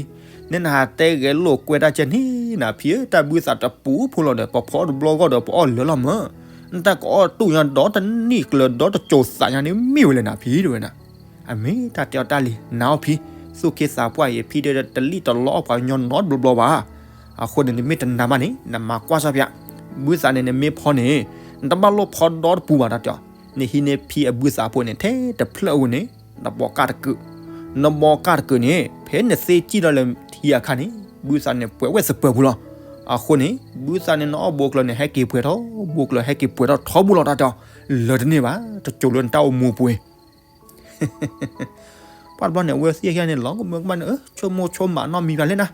နဲနဟးတဲဂဲၤလိာ်ကွဲတၢ်ကဲန့ၣ်နၤဖံဧၢ, တၢ်ဘုသးတပူဖိလီၤဒီး ပဖီအီၣ်တဘျီဂီၢ်ဒီးပအီၣ်လၢာ်လီၤမၢ်, နတၢ်ကအီၣ်တူၢ်ညါဒီတနံၣ်ကျၢၤဒီတကၠိၤသးညါန့ၣ်မ့ၢ်ဝဲလဲၣ်နၤဖံတဲဝဲဒၣ်, အမ့ၢ်တၢ်တဲအီၤတၢ်လံၤ နၤအီၣ်ဖံ, သူၣ်က့သးပှၢ်အံၤ ဖံဒုးတလံၣ်တလီအီၣ်ပှၤကညီနီတဘျီဘျီဘၣ်, အဃိန့ၣ် နမ့ၢ်တနာ်ဘၣ်န့ၣ် နမၤကွၢ်စၢ်ဖျါ, ဘုသးန့ၣ်နမ့ၢ်ဖီန့ၣ်, နတဘၣ်လိၣ်ဖီဒီတပူဘၣ်တၢ်တဲအီၤ, နဟံးန့ၢ်ဖံအဘုသးဖိန့ၣ် ထဲတဖျၢၣ်အဂီၢ်န့ၣ်, နဘီကၢ်တကုး, နဘီကၢ်တကုးန့ၣ် ဖဲနသ့စံၣ်ထီၣ်လၢထံအခါန့ၣ် ဘုသးန့ၣ်ပှဲၤဝဲစပၢၤပူၤလီၤ, အဃိန့ၣ် ဘုသးန့ၣ်နအီၣ်ဘိကျၢၤန့ၣ် ဟဲက့ၤပှဲၤထီၣ်ဘိကျၢၤ ဟဲက့ၤပှဲၤထီၣ်ထီဘိလီၤတၢ်တဲအီၤ, လၢတန့ၢ်ဘၣ် တကၠိၤလၢနတၢ်အိၣ်မူပူၤ ပှၢ်တဘျီန့ၣ် အဝဲသ့ၣ်ခံဂၤန့ၣ် လီၤကမၢကမၣ်န့ၣ် ဆိကမိၣ်ဆိကမးနီတမံၤဘၣ်လဲၣ်နၤ,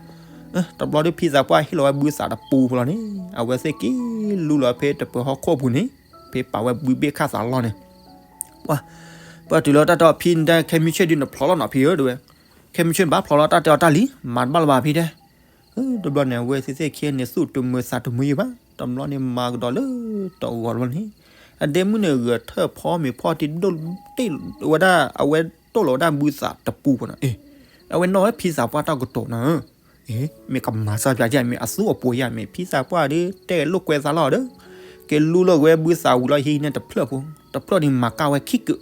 တဘျီဒီးဖံသးပှၢ်ဟ့ၣ်လီၤဝဲဘုသးတပူဖိလီၤန့ၣ် အဝဲသ့ၣ်က့ၤလူလီၤဖဲတပၢၤဟီၣ်ခိၣ်ပူၤန့ၣ်, ဖဲပာ်ဝဲဘုဘ့ၣ်ခၣ်သးလီၢ်န့ၣ်, ပှၢ်တုၤလီၤတၢ်တဲအီၤ ဖံတဲ ခဲမုၢ်ဆ့ၣ်ဒုးနဖျီလီၤနီၤဖံဧၢတဲဝဲ, ခဲမုၢ်ဆ့ၣ်ဘၣ်ဖျီလီၤတၢ်တဲအီၤတၢ်လံၤ မၤတဘၣ်လၢၤဘၣ်ဖံတဲ တဘျီန့ၣ် အဝဲသ့ၣ်သ့ၣ်ခံဂၤန့ၣ် သူၣ်တမုာ်သးတမုာ်ယံၤဘၣ်, တဘျီန့ၣ်မၤကဒီးလၢတဂီၤတဘျီန့ၣ်, အဒ့မုၣ်န့ၣ်ဂဲၤထၢၣ်ဖီမ့ၤဖီတံၢ်ဒိၣ်တ့ၢ်ဝဲဒၣ် အဝဲတိၢ်လီၤဝဲဒၣ်ဘုသးတပူဖိနီၤ, အဝဲနီၣ်ဝဲဖံသးပှၢ်တၢ်ကတိၤနီၤ, မ့ၢ်ကမၤစၢ်ပၠးယဲၢ် မ့ၢ်အသူအပှ့ၤယဲၢ် မ့ၢ်ဖံသးပှၢ်ဒီး တဲလိာ်ကွဲသးလီၤဒီး, က့ၤလူလီၤဝဲဘုသးဝံၤလီၤဟံးန့ၢ်တဖျၢၣ်ဖိ, တဖျၢၣ်န့ၣ်မၤကၢ်ဝဲခံကုာ်,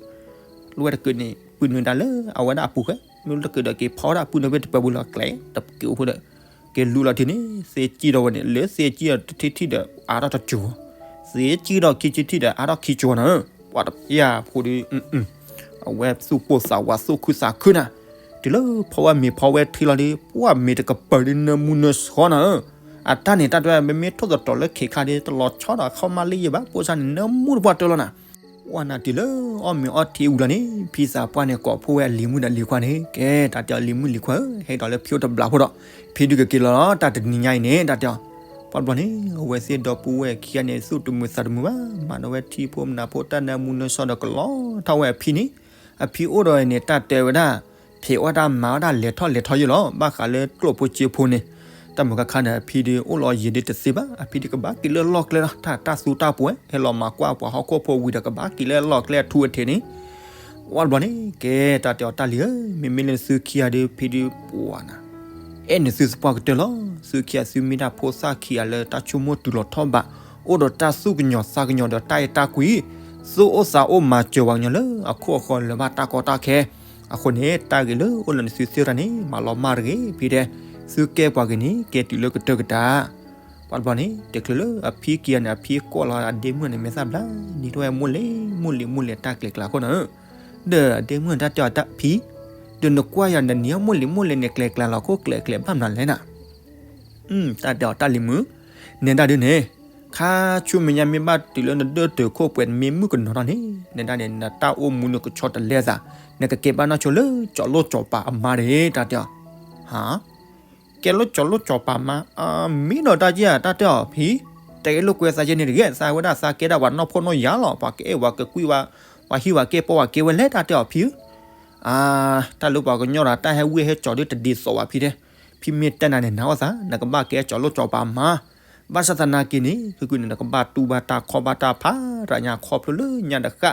လူဝဲတကုာ်န့ၣ် ပုၢ်နုာ်ဒၣ်လၢအဝဲဒၣ်အပူၤဃဲ, မ့ၢ်တကုာ်ဒီးက့ၤဖီဝဲဒၣ်ပုၢ်နုာ်ဖဲတပၢၤပူၤလီၤကျဲ, တကုာ်ဖိဒီး က့ၤလူလီၤထံန့ၣ် သ့စံၣ်ထီၣ်ဝဲန့ၣ် လၢသ့စံၣ်ထီၣ်တထံၣ်ထံၣ်ဒီး အါထီၣ်တကၠိၤ, သ့စံၣ်ထီၣ်ခံထံၣ်ထံၣ်ဒီး အါထီၣ်ခံကၠိၤနီၤ, ပှၤတပျၢ်ဖိဒီး အဝဲသူၣ်ပိၢ်သးဝးသူၣ်ခုသးခုနၤ, တုၤလၢဖီဝဲမ့ၤဖီဝဲထံလီၤဒီး ပှၢ်မ့ၤတကပၤဒီးနၢမူနၢဆှီနၤဧၢ, အတၢ်န့ၣ် တၢ်တဲဝဲ မ့မ့ၢ်ထိၣ်သတြီၤလၢခံခါဒီး တလီၤဆီဒီးခီၣ်မါလံယဲၢ်ဘၣ်, ပိၢ်စၢ်န့ၣ် နၢမူတပှၢ်တၢၢ်လီၤနၤ. ဝဲနၤတုၤလၢအီၣ်မ့ၤအီထံဝံၤလီၤန့ၣ် ဖံသးပှၢ်န့ၣ် ကိးဖှိၣ်ဝဲအလံၤမုၣ်ဒီးလံၤခွါန့ၣ်, ကဲ တၢ်တဲအီၤ လံၤမုၣ်လံၤခွါဧၢ, ဟဲဒီးလၢဖံအိၣ်တဘျီဖိဒီး ဖံဒုးကက့ၤလီၤလီၤ တၢ်တနံၤညါအံၤန့ၣ် တၢ်တဲအီၤ. ပှၢ်တဘျီန့ၣ် အဝဲသ့ၣ်ဒီပုၢ်ဝဲၢ်ခံဂၤန့ၣ် သူၣ်တမုာ်သးတမုာ်ဘၣ်, မၤဒီးဝဲထံဖိမနၤဖိတၢ်နၢမူနၢဆှီဒီးကလီထီၣ်ဝဲအဖံန့ၣ်, အဖံအိၣ်ဒီးန့ၣ် တၢ်တဲဝဲဒၣ် ဖံးဝဲဒၣ်မၤဝဲဒၣ်လဲၤထီၣ်လဲၤထီယဲၢ်လီၤ, ဘၣ်ဃးလၢကျိၣ်ဖိစ့ဖိန့ၣ်, တၢ်မုာ်ခါခါဒီး အဖံဒုးအိၣ်လီၤယံာ်ဒုးတသ့ဘၣ်, အဖံဒုးကဘၣ်က့ၤလၢအလီၢ်ကျဲလီၤ, တၢ်တၢ်သူတၢ်ပှဲၤ ဟဲလီၤမၤကွၢ်ပှၤဟီၣ်ခိၣ်ဖိဝံၤဒီးကဘၣ်က့ၤလၢအလီၢ်ကျဲအထူအထံးန့ၣ် ဝဲတဘျီန့ၣ် ကဲ တၢ်တဲအီၤ တၢ်လံၤဧၢ, မ့မ့ၢ်လၢနသုခံဂၤဒီး ဖံဒုးပှၤနၤ အဲၣ်နသုသပှၢ်ကတၢၢ်လီၤ. သုခံဂၤသုမ့ၢ်ဒၣ်ဖိသၣ်ခံဂၤလၢတၢ်ဆိကမိၣ်တုၤလီၤထီၣ်ဘး, အိၣ်ဒီးတၢ်သူၣ်ကညီၤသးကညီၤဒီးတၢ်အဲၣ်တၢ်ကွံ, သူၣ်အိၣ်သးအိၣ်မၤစၢၤပှၤကညီလၢအခိၣ်အဃၢၤလၢၤဘၣ်တၢ်ကီတၢ်ခဲ, အဃိန့ၣ် တၢ်ဂ့ၤလၢအိၣ်လၢနသုသ့ၣ်တဖၣ်န့ၣ် မၤလီၤမၢ်တဂ့ၤ ဖံတဲ, သုကဲပှၤဂ့ၤန့ၣ် ကဲတုၤလၢကတၢၢ်ကတၢၢ် ပှၤတဘျီန့ၣ် တချုးလၢအဖံခံဂၤန့ၣ် အဖံကိးလီၤအဒ့မုၣ်န့ၣ် မဲာ်သၣ်ဘျါ နံၤထီၣ်ဝဲမိၢ်လ့ၤမိၢ်လ့ၤမိၢ်လ့ၤတၢ်ကျဲၤကျါအဃိန့ၣ်, ဒီးအဒ့မုၣ်န့ၣ် တၢ်တဲအီၤတၢ်ဖံ, ဒီးနကွၢ်ယၤနနံၤထီၣ်မိၢ်လ့ၤမိၢ်လ့ၤန့ၣ် ကျဲၤကျါလီၤခိၣ်ကျဲၤကျဲၤဘၣ်မနုၤလဲၣ်နၤ. တၢ်တဲအီၤတၢ်လံၤမုၣ်, နဲဒၣ်ဒုးန့ၣ်, ခါဆူမဲာ်ညါမ့ၢ်ဘၣ်တုၤလၢနဒၢၣ်တုၤခိၣ်ပှဲၤနမ့ၢ်မုၣ်ကနီၤထီၣ်န့ၣ်, နဲဒၣ်န့ၣ် နတၢ်အိၣ်မူန့ၣ်ကဆီတလဲအသး, နကကဲဘၣ်နီၢ်ဆိလၢကၠီၤလိၣ်ကၠီၤပၤအမါတဂ့ၤ တၢ်တဲအီၤ. ဟါ ကဲလၢကၠီၤလိၣ်ကၠီၤပၤမါ, မ့ၢ်ဒီးတၢ်ယဲၢ် တၢ်တဲအီၤဖံ, တအဲၣ်လိာ်ကွဲသးယဲၢ်န့ၣ်တဂ့ၤ, သးဝဲဒၣ်သးကဲဒၣ်ပှၤနီၢ်ဖှီၣ်နီၢ်ယာ်လီၤ, ပှၤကအဲၣ်ပှၤကကွံပှၤ, ပှၤဟံးပှၤကဲပိာ်ပှၤကဲဝဲလဲၣ် တၢ်တဲအီၤဖံဧၢ. အါ, တၢ်လၢပှၤကညီဒီးတၢ်ဟဲဝံၣ်ဟဲကၠီၤဒုးတဒ်သိးဘၣ်ဖံတဲ, ဖံမ့ၢ်တဲနၤန့ၣ် နၤအိၣ်သး နကဘၣ်ကဲကၠီၤလိၣ်ကၠီၤပၤမါ, ဘၣ်ဆၣ်သနာ်က့န့ၣ် ခုၣ်ခုၣ်န့ၣ် နကဘၣ်တူၢ်ဘၣ်တၢ်ခီၣ်ဘၣ်တၢ်ဖး ရညါခီဖျိလၢညါတဃၣ်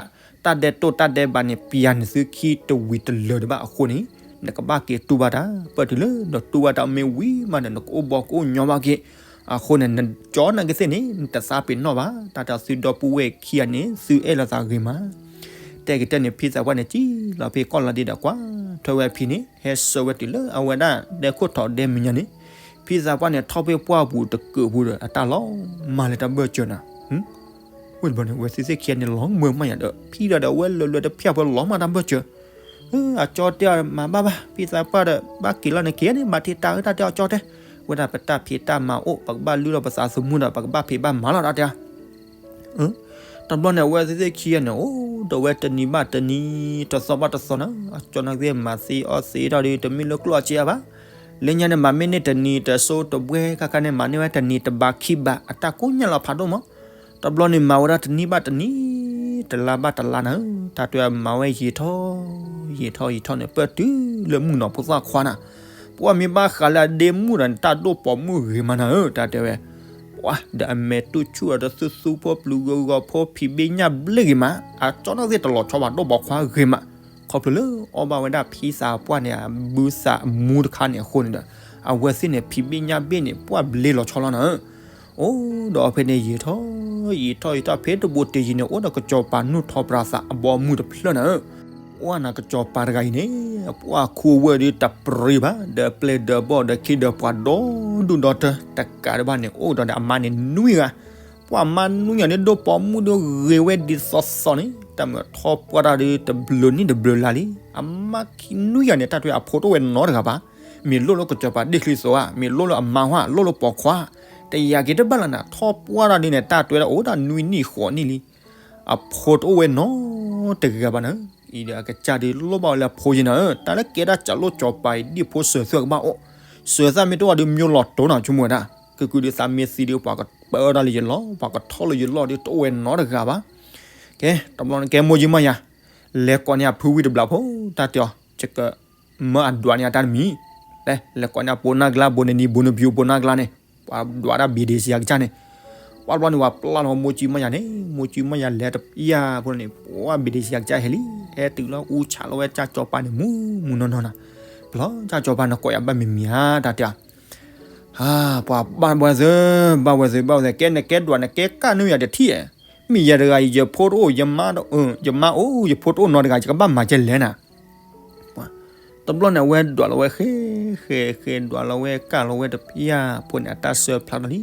တၢ်ဒဲးတိၢ်တၢ်ဒဲးဘးန့ၣ် ပျၢၤနသုခံတဝံၤတလၢာ်တဘၣ်အဃိန့ၣ်, နကဘၣ်က့ၤတူၢ်ဘၣ်တၢ်, ပၢၢ်တုၤလၢနတူၢ်ဘၣ်တၢ်မ့ၢ်ဝံၤမးဒီး နကအိၣ်ဘီကအိၣ်ညီဘၣ်က့ၤ, အဃိန့ၣ် နကၠီနာ်က့သ့ၣ်န့ၣ် နတသးပ့ၤနီၣ်ဘၣ်, တၢ်တဲသုဒီပုၢ်ဝဲၢ်ခံဂၤန့ၣ် သုအဲၣ်လိာ်သးဂ့ၤမး. တဲက့ၤတဲန့ၣ် ဖံသးပှၢ်န့ၣ် စံၣ်လီၤဖဲကီၢ်လီၤဒ့ဒီးကွၢ်ထွဲဝဲအဖံန့ၣ် ဟဲဆှၢဝဲတုၤလၢအဝဲဒၣ်ဒဲခိၣ်ထီးဒဲမဲာ်ညါန့ၣ်, ဖံသးပှၢ်န့ၣ် ထီၣ်ဖဲပှၢ်ပူၤတကုးပူၤဒီး အတၢ်လီၤမၢ်လၢတၢ်ဘၢၣ်စၢၤနၤ ဝဲတဘျီန့ၣ် အဝဲသ့ၣ်သ့ၣ်ခံဂၤန့ၣ် လီၤမၢ်မးယၤဒီး ဖံဒီးဒီးအဝဲလၢာ်လၢာ်တဖၣ်ဖိလီၤမၢ်တၢ်ဘၢၣ်စၢၤ, အကၠီတဲအီၤမၤဘၣ်ဘၣ် ဖံသးပှၢ်ဒီး ဘၣ်က့ၤလီၤန့ၣ်က့ၤန့ၣ် မၤတ့ၢ်တၢ်အၢ တၢ်တဲအီၤကၠီတဲ, ဝဲဒၣ်ပတၢ်ဖံးတၢ်မၤအိၣ် ပကဘၣ်လုၢ်ထီၣ်ပသးသမူဒီး ပကဘၣ်ဖံးဘၣ်မၤလီၤ တၢ်တဲအီၤ တဘျီန့ၣ် အဝဲသ့ၣ်သ့ၣ်ခံဂၤန့ၣ် အိၣ်ဒီးဝဲတနံၤဘၣ်တနံၤ တသီဘၣ်တသီန့ၣ် အကၠီနာ်က့သ့ၣ်မၤသ့အီၣ်သ့ထီၣ်ဒီး တမ့ၢ်လၢကျိၣ်အစ့အါဘၣ်, လၢညါန့ၣ် မၤမ့ၢ်န့ၢ်တနံၤတစိတဘှဲ ခါခါန့ၣ် မၤန့ၢ်ဝဲတနံၤတဘးခံဘး အတၢ်ကိၢ်ညါလီၤဖးဒိၣ်မး, တဘျီန့ၣ် မၤဝဲဒၣ်တနံၣ်ဘၣ်တနံၣ် တလါဘၣ်တလါနၤဧၢ, တၢ်တဲအီၤမၤဝဲယံာ်ထီၣ် ယံာ်ထီၣ်ယံာ်ထီၣ်န့ၣ် ပၢၢ်တုၤလၢမုၣ်ကနီၤဖိသၣ်ခွါနၤ, ပှၢ်မ့ၢ်ဘၣ်ဃးလၢအဒ့မုၣ်ဒီး တၢ်ဒိၣ်ပိာ်မုၣ်ဂ့ၤမးနၤဧၢ, တၢ်တဲဝဲ ပှၢ်ဒီးအမဲာ်တူၢ်ဆူၣ်ဒီးတသူသူဖိပျုၤဂီၤဂီၤဖိဖံးဘ့ၣ်ညၣ်ဘျ့ဂ့ၤမး, အကၠီနာ်က့သ့ၣ်တလီၤဆီဘၣ်ဒိၣ်ပိာ်ခွါဂ့ၤမး, ခီဖျိလၢအီၣ်ဘၣ်ဝဲဒၣ်ဖံသးပှၢ်န့ၣ် အဘုသးအမူတခါန့ၣ်အဃိန့ၣ်ဒီး အဝဲသ့ၣ်န့ၣ် ဖံးဘ့ၣ်ညၣ်ဘ့ၣ်န့ၣ် ပှၢ်ဘျ့လီၤဆီလီၤနၤဧၢ, အိၣ်ဒီးဖဲန့ၣ်ယံာ်ထီၣ် ယံာ်ထီၣ်ယံာ်ထီၣ် ဖဲတဘိတယံၤန့ၣ် အိၣ်ဒီးကစီၤပၤနူၢ်ထီပြးသးအဘီအမုၢ်တဖျၢၣ်နၤဧၢ, ပှၢ်နၤကစီၤပၤတဂၤအံၤန့ၣ် ပှၢ်ခူအဝဲၢ်ဒီးတပြံဘၣ် ဒီးပျဲၢ်ဒီးဘီၣ်ဒီးခ့ဒီးပှၤဒီဒူၣ်ဒီတၢၢ် တကးဒံးဘၣ်န့ၣ် အိၣ်ဒီးဒီးအမါန့ၣ်နွံဂၤ, ပှၢ်မါနွံဂၤန့ၣ် ဒိၣ်ပိာ်မုၣ်ဒီးဂ့ၤဝဲဒ်သိးသိးန့ၣ် တၢ်မ့ၢ်ထီၣ်ပှၢ်တၢ်ဒီးတဘျုးနံၣ်တဘျုးလါလံ, အမါခံနွံဂၤန့ၣ် တၢ်တဲအဖိတအိၣ်ဝဲနီတဂၤဘၣ်, မ့ၢ်လိၣ်လၢကစီၤပၤဒ့ၣ်ချံသိးဧါ မ့ၢ်လိၣ်လၢအမါဧါ လိၣ်လၢပိာ်ခွါ, တယာ်က့ၤတဘၣ်လၢနၤ ထီၣ်ပှၢ်တၢ်ဒ်န့ၣ် တၢ်တဲဝဲဒၣ်အိၣ်ဒၣ်နွံနံၣ်ဃိးနံၣ်လံ အဖိတအိၣ်ဝဲနီတဂၤဘၣ်နၤ, အံၤဒီးအကစၢ်ဒုးလိၣ်ဘၣ်ဝဲလၢအဖိယဲနၤဧၢ, တၢ်လၢကဲဒၣ်ကၠီၤလိၣ်ကၠီၤပၤအံၤ ဒ်ဖိစၢၤသွဲၣ်ကဘၣ်အိၣ်, စၢၤသွဲၣ်မ့ၢ်တအိၣ်ဒီး မျိုးလီၤတိၤနီၤ ဆိကမိၣ်ဝဲဒၣ်, ကကုဒုးသးမ့ၢ်သံဒီး ပှၤကပၢတၢ်လၢယလီၢ် ပှၤကထီၣ်လၢယလီၢ်ဒီး တအိၣ်ဝဲနီတဂၤဘၣ်, ကဲ တဘျီန့ၣ်ကဲမိၢ်ယံမီၢ်ယၤ, လဲၤကိးန့ၢ်အဖုဝံၤတဘျီဖိ, တၢ်တဲအီၤ ယကမၢအဒွးန့ၢ်အတၢ်တမံၤ, လဲၤ လဲၤကိးန့ၢ်အဘိးနၢ်ကျါ ဘိးနနံၤ ဘိးနဘျူး ဘိးနၢ်ကျါန့ၣ်, ပှၤဒွးဒၣ်ဘံဒ့ဆံးအကစၢ်န့ၣ်, ပှၢ်တဘျီန့ၣ် ပှၤပျၢ်လီၤမိၢ်ကၠံမီၢ်ယၤန့ၣ်, မိၢ်ကၠံမီၢ်ယၤလဲၤတပျၢ်ဖိန့ၣ် ပှၢ်ဘံဒ့ဆံးအကစၢ်ဟဲလံ, ဟဲတုၤလီၤအူဆးလီၤဝဲကၠၢ်ကၠီၤပၤန့ၣ် မူမူနီၢ်နီၢ်နၤ, ပျီကၠၢ်ကၠီၤပၤနကိးယၤဘၣ်မံၤမံၤဧါ တၢ်တဲအီၤ, ပှၤဘၣ်ဝဲသ့ ဘၣ်ဝဲသ့ ဘၣ်ဝဲသ့ ကဲနကဲဒွးနကဲကၢ်န့ၢ်ယၤတထံၣ်, မ့ၢ်ယၤတဂၤအံၤ ယဖိတအိၣ် ယမါအိၣ် ယဖိတအိၣ်နီတဂၤ ယကဘၣ်မၤကဲလဲၣ်နၤ တဘျီန့ၣ် အဝဲဒွးလီၤဝဲဃဲ ဃဲ ဃဲ ဒွးလီၤဝဲကၢ်လီၤဝဲတပျၢ်ဖိန့ၣ် အတၢ်ဆၢဖျါထီၣ်လံ,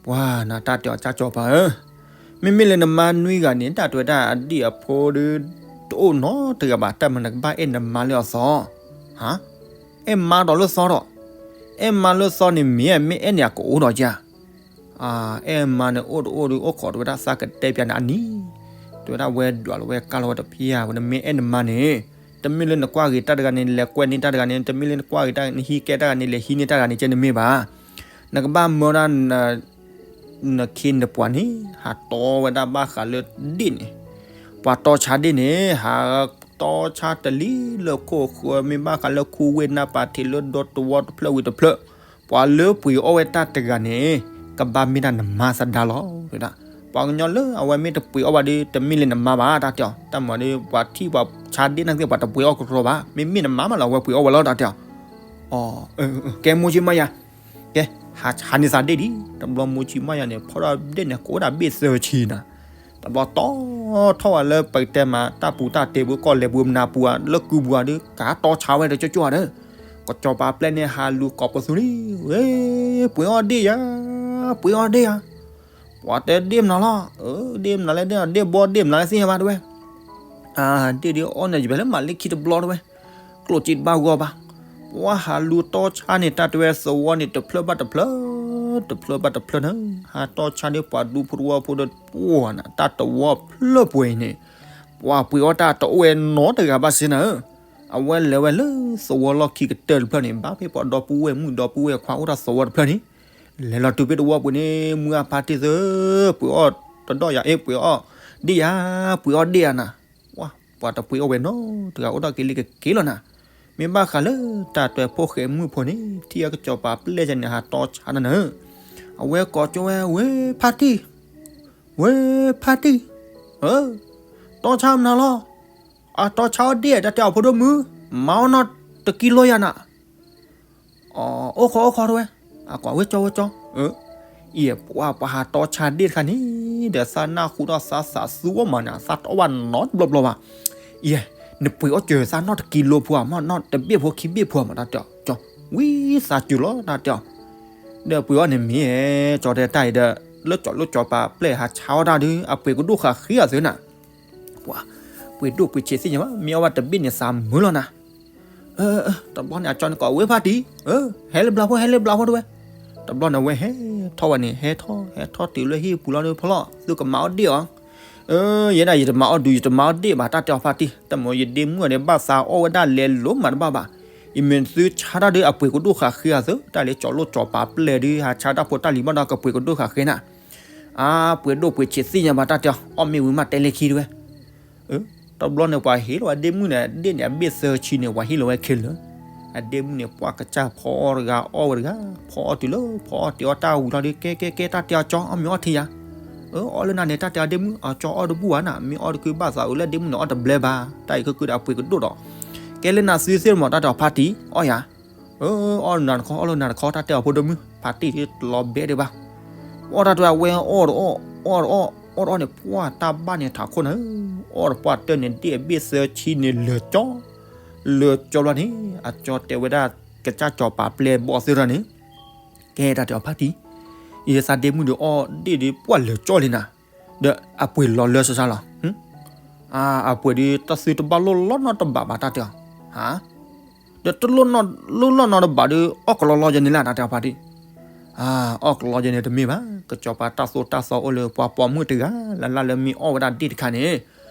ပှၤနတၢ်တဲအီၤကၢ်ကၠီၤပၤဧၢ, မ့မ့ၢ်လၢနမါနွံဂၤန့ၣ် တၢ်တဲဝဲဒၣ်အဒံၣ်အဖိဒီး တအိၣ်နီတဂၤဘၣ် တၢ်မနုၤနကဘၣ်အဲၣ်နမါလၢအသီ, ဟါ, အဲၣ်မါဒီးလၢသီဒီး, အဲၣ်မါလၢသီန့ၣ်မ့ၢ် မ့ၢ်အဲၣ်န့ၣ် အကအိၣ်ဒီးဧါ. အဲၣ်မါန့ၣ်အိၣ်တအိၣ်ဒီး အိၣ်ခိးတဝဲဒၣ်သးကတဲပၠးန့ၣ်အနံၤ, တဝဲဒၣ်ဝဲဒွးလီၤဝဲကါလီၤဝဲတဖၣ်ဧါ, ဝဲနမ့ၢ်အဲၣ်နမါန့ၣ်, တမ့ၢ်လၢနကွၢ်ဂ့ၤတၢ်တဂၤန့ၣ် လဲၤကွဲန့ၢ်တၢ်တဂၤန့ၣ်, တမ့ၢ်လၢနကွၢ်ဂ့ၤတၢ် နဟံးကဲတၢ်တဂၤန့ၣ် လဲၤဟံးန့ၢ်တၢ်တဂၤန့ၣ် ကဲနမ့ၢ်ဘၣ်. နကဘၣ်မၢဒၣ် နခ့နပှၤန့ၣ် ဟးတီဝဲဒၣ်ဘၣ်ဃးလၢဒ့ၣ်န့ၣ်, ပှၤတီဆါဒ့ၣ်န့ၣ် ဟးတီဆါတလံၤလၢခိၣ်ဃၢၤ မ့ၢ်ဘၣ်ဃးလၢခူဝ့ၢ်နၢ်ပၤထံးလၢဒီတဝီတဖျၢၣ်ဝံၤတဖျၢၣ်, ပှၤလၢပှ့ၤအီၣ်ဝဲတၢ်တဂၤန့ၣ် ကဘၣ်မ့ၢ်ဒၣ်နမါသဒါလီၤ. ဝဲဒၣ် ပှၤကညီလၢအဝဲမ့ၢ်တပှ့ၤအီၣ်ဘၣ်ဒီး တမ့ၢ်လၢနမါဘၣ် တၢ်တဲအီၤ, တၢ်မၤဒီး ပှၤထံၣ်ပှၤဆါဒ့ၣ်နာ်က့ ပှၤတပှ့ၤအီၣ်ကတြီဘၣ်, မ့မ့ၢ်နမါမးလီၤ အဝဲပှ့ၤအီၣ်ဝဲလီၤ တၢ်တဲအီၤ. ကဲ မိၢ်ဆံးမါယၤ, ကဲ ဟးန့ၢ်သးဒ့ၣ်ဒံး, တဘျီမိၢ်ဆံးမါယၤန့ၣ် ဖီၣ်ထီၣ်ဒ့ၣ်န့ၣ် ကအိၣ်ဒၣ်ဘ့ၣ်သၢဆံနၤ, တဘျီတီထီၣ်ဝဲလၢပကတဲမး တၢ်ပူၤတၢ်တဲပူၤ ကီၢ်လဲၤပူၤမနၤပူၤဧါ လၢကုပူၤဧါဒီး ကတီဆါဝဲဒီးကၠီကၠီဒီး, ကစီၤပၤပျဲၢ်န့ၣ်ဟးလူၤကိးပသူလံ, ဝဲ ပှ့ၤအီၣ်ဒ့ၣ်ယၤ, ပှ့ၤအီၣ်ဒ့ၣ်ယၤ, ပှၤတဲဒ့ၣ်မနုၤလီၤ, ဒ့ၣ်မနုၤလဲၣ် ဒ့ၣ်ဘီဒ့ၣ်မနုၤလဲၣ်သ့ၣ်ညါဘၣ်တဝဲ ဒ့ၣ်ဒ်အီၣ်န့ၣ် ယဘၣ်လၢမၤလၢခံတဘျီတဝဲ, ကျိၣ်စ့တဘၣ်ဂီၢ်ဘၣ်, ပှၤဟးလူၤတီဆါန့ၣ် တၢ်တဝဲသဝီန့ၣ် တဖျၢၣ်ဘၣ်တဖျၢၣ်, တဖျၢၣ်ဘၣ်တဖျၢၣ်န့ၣ်, ဟးတီဆါဒီးပှၤဒူဖိတဝီဖိဒီး ပှၤနၤ တၢ်တဝီဖျၢၣ်ပှဲၤအံၤန့ၣ်, ပှၤပှ့ၤအီၣ်တၢ်တအိၣ်ဝဲနီတဂၤဘၣ်စ့ၢ်နၤဧၢ, အဝဲလဲၤဝဲလၢသဝီလီၢ်ခံကတၢၢ်တဖျၢၣ်န့ၣ် ဘၣ်ဖဲပှၤဒီပုၢ်ဝဲၢ်မုၣ်ဒီပုၢ်ဝဲၢ်ခွါအိၣ်တၢ်သဝီတဖျၢၣ်န့ၣ်, လဲၤလီၤတုၤဖဲတဝီပူၤန့ၣ် မုၢ်အဖါတံၢ်သၢ, ပှ့ၤအီၣ်တဒီၣ်ယၤအ့ ပှ့ၤအီၣ်ဒ့ၣ်ယၤ, ပှ့ၤအီၣ်ဒ့ၣ်ယၤနၤ, ပှၤတပှ့ၤအီၣ်ဝဲနီတဂၤ အိၣ်ဒီးက့ၤလံကက့ၤလီၤနၤ, မ့ၢ်ဘၣ်ဃးလၢတၢ်တွဲဖိဃဲမုၣ်ဖိန့ၣ် ထံၣ်အကစီၤပၤပျဲၢ်န့ၣ် ဟးတီဆါနၤနၤဧၢ, အဝဲကိးကၠီဝဲ ဝဲဖါတံၢ်, ဝဲဖါတံၢ်, တီဆါမနုၤလီၤ, အတီဆါအီၣ်ဒ့ၣ် တၢ်တဲအီၤဖိဒိၣ်မုၣ်, မၤအီၣ်နီၢ်တကံလိယၤနၤ အိၣ်ခိးအိၣ်ခိးတဝဲ, အကွၢ်ဝဲကၠီဝဲကၠီ, အံၤပှၤပှၤဟးတီဆါဒ့ၣ်တခါန့ၣ် ဒီးသးနၢ်ဟူဒီးသးသးသူအီၣ်မးန့ၣ် သးတအီၣ်ဘၣ်နီတဘျီဘျီဘၣ်, အံၤ နပှ့ၤအီၣ်စၢၤသးနီၢ်တကံလိဖိဧါ မ့ၢ်နီၢ်တဘ့ၣ်ဖိခံဘ့ၣ်ဖိမး တၢ်တဲအီၤကၠီ, ဝံသးစူၤလီၤ တၢ်တဲအီၤ, ဒီးပှ့ၤအီၣ်န့ၣ်မ့ၢ် ကၠီတဲတၢ်အံၤဒီး လၢကၠီၤလိၣ်ကၠီၤပၤပျဲၢ်ဟးဆါအီၣ်တၢ်ဒီး အပှ့ၤကဒိၣ်ဃာ်ဃ့အီၤသုနၤ ပှၤပှ့ၤဒိၣ်ပှ့ၤဆံးသ့ၣ်ညါဘၣ် မ့ၢ်အီၣ်ဘၣ်တဘ့ၣ်န့ၣ်သးမုာ်လီၤနၤ, တဘျီန့ၣ် အကၠီန့ၣ်ကိးဝဲဖါတံၢ်, ဟဲလၢဘျါဖိ ဟဲလၢဘျါဖိတဝဲ, တဘျီန့ၣ် အဝဲဟဲထီၣ်ဝဲန့ၣ် ဟဲထီၣ် ဟဲထီၣ်တုၤလၢဟံၣ်ပူၤလီၤဒီး ဖီလီၤ သုကမၤအီၣ်ဒ့ၣ်အီၤ, ယဲဒၣ်ယတမၤအီၣ်ဒုး ယတမၤအီၣ်ဒ့ၣ်ဘၣ် တၢ်တဲအီၤဖါတံၢ် တမ့ၢ်ယဒ့မုၣ်အီၤန့ၣ် ဘၣ်သးအီၣ်ဝဲဒၣ်လဲၤလိၤမးတဘၣ်ဘၣ်, ယမ့ၢ်သုဆါတၢ်ဒီး အပှ့ၤကဒိၣ်ဃာ်ဃ့အီၤသု တၢ်လၢကၠီၤလိၣ်ကၠီၤပၤပျဲၢ်ဒီး ဟးဆါတၢ်ဖိတၢ်လံၤဘၣ်ဒီး ကပှ့ၤကဒိၣ်ဃာ်ဃ့နၤ အပှ့ၤဒိၣ်ပှ့ၤဆံးသ့ၣ်ညါဘၣ် တၢ်တဲအီၤ အီၣ်မ့ၢ်ဝံၤမးတဲလၢခံတဝဲ, တဘျီန့ၣ် ပှၤဟ့ၣ်လီၤဝဲဒ့မုၣ်န့ၣ် ဒ့ၣ်န့ၣ် အဘ့ၣ်သၢဆံန့ၣ် ပှၤဟ့ၣ်လီၤဝဲခဲလၢာ်, အဒ့မုၣ်န့ၣ် ပှၤကစၢ်ဖီအီၣ်တဂၤ အီၣ်ဝဲတဂၤ, ဖီအီၣ်တုၤလၢ ဖီအီၣ်တ့ၤအီၣ်တၢ်ဝံၤလီၤဒီး ကဲကဲကဲ တၢ်တဲအီၤကၠီ အီၣ်မ့ၢ်အီၣ်ထံယၤ, အီၣ်လၢနၤန့ၣ် တၢ်တဲအီၤဒ့မုၣ် အကၠီအီၣ်တဘူၣ်ဘၣ်နၤ မ့ၢ်အီၣ်တခုဘၣ်သးအုးလၢဒ့မုၣ်န့ၣ် အီၣ်တဘျဲဘၣ်, တၢ်အံၤခဲကုဒီးအပှ့ၤကဒိၣ်ဒီး, ကဲလၢနၤသုသ့ၣ်မး တၢ်တဲအီၤဖါတံၢ် အီၣ်ယၤ အီၣ်လၢနၤတခီ အီၣ်လၢနၤတခီ တၢ်တဲအီၤဖိဒိၣ်မုၣ် ဖါတံၢ်တလီၤဘဲဒံးဘၣ်, အီၣ်တၢ်တဝဲ အဝဲအီၣ်တအီၣ် အီၣ်တအီၣ် အီၣ်တအီၣ်န့ၣ် ပှၢ်တၢ်ဘၣ်န့ၣ်ထးခိၣ်နၤ, အီၣ်တပှၢ်တၢၢ်န့ၣ် ဒ့ၣ်အဘ့ၣ်သၢဆံန့ၣ်လၢာ်ကၠီ, လၢာ်ကၠီဘျီန့ၣ် အကၠီတဲဝဲဒၣ် ကစၢ်စီၤပၤပျဲၢ်ဘီၣ်သ့ၣ်တဖၣ်န့ၣ်, ကဲတၢ်တဲအီၤဖါတံၢ်, ယသးဒ့မုၣ်ဒီးအီၣ်ဒ့ၣ်ဒီးပှၢ်လၢာ်ကၠီလံနၤ, ဒီးအပှ့ၤလီၤလၢစၢ်စၢ်လီၤ အပှ့ၤဒီးတၢ်သုတဘၣ်လိၣ်လီၢ်နီတဘးဘၣ် တၢ်တဲအီၤ, ဟါ, ဒီးတလိၣ်နီၢ်လိၣ်လီၢ်နီတဘးဒီး အီၣ်ကလီလီယဲန့ၣ်လၢ တၢ်တဲအီၤဖါတံၢ်, အီၣ်ကလီယဲန့ၣ်တမ့ၢ်ဘၣ်, ကစီၤပၤတၢ်သိၣ်တၢ်သီအိၣ်လၢပှၤပိာ်မုၣ်တဂၤလၢ်လၢ်လၢမ့ၢ်အီၣ်ဝဲဒၣ်ဒ့ၣ်တခါန့ၣ်,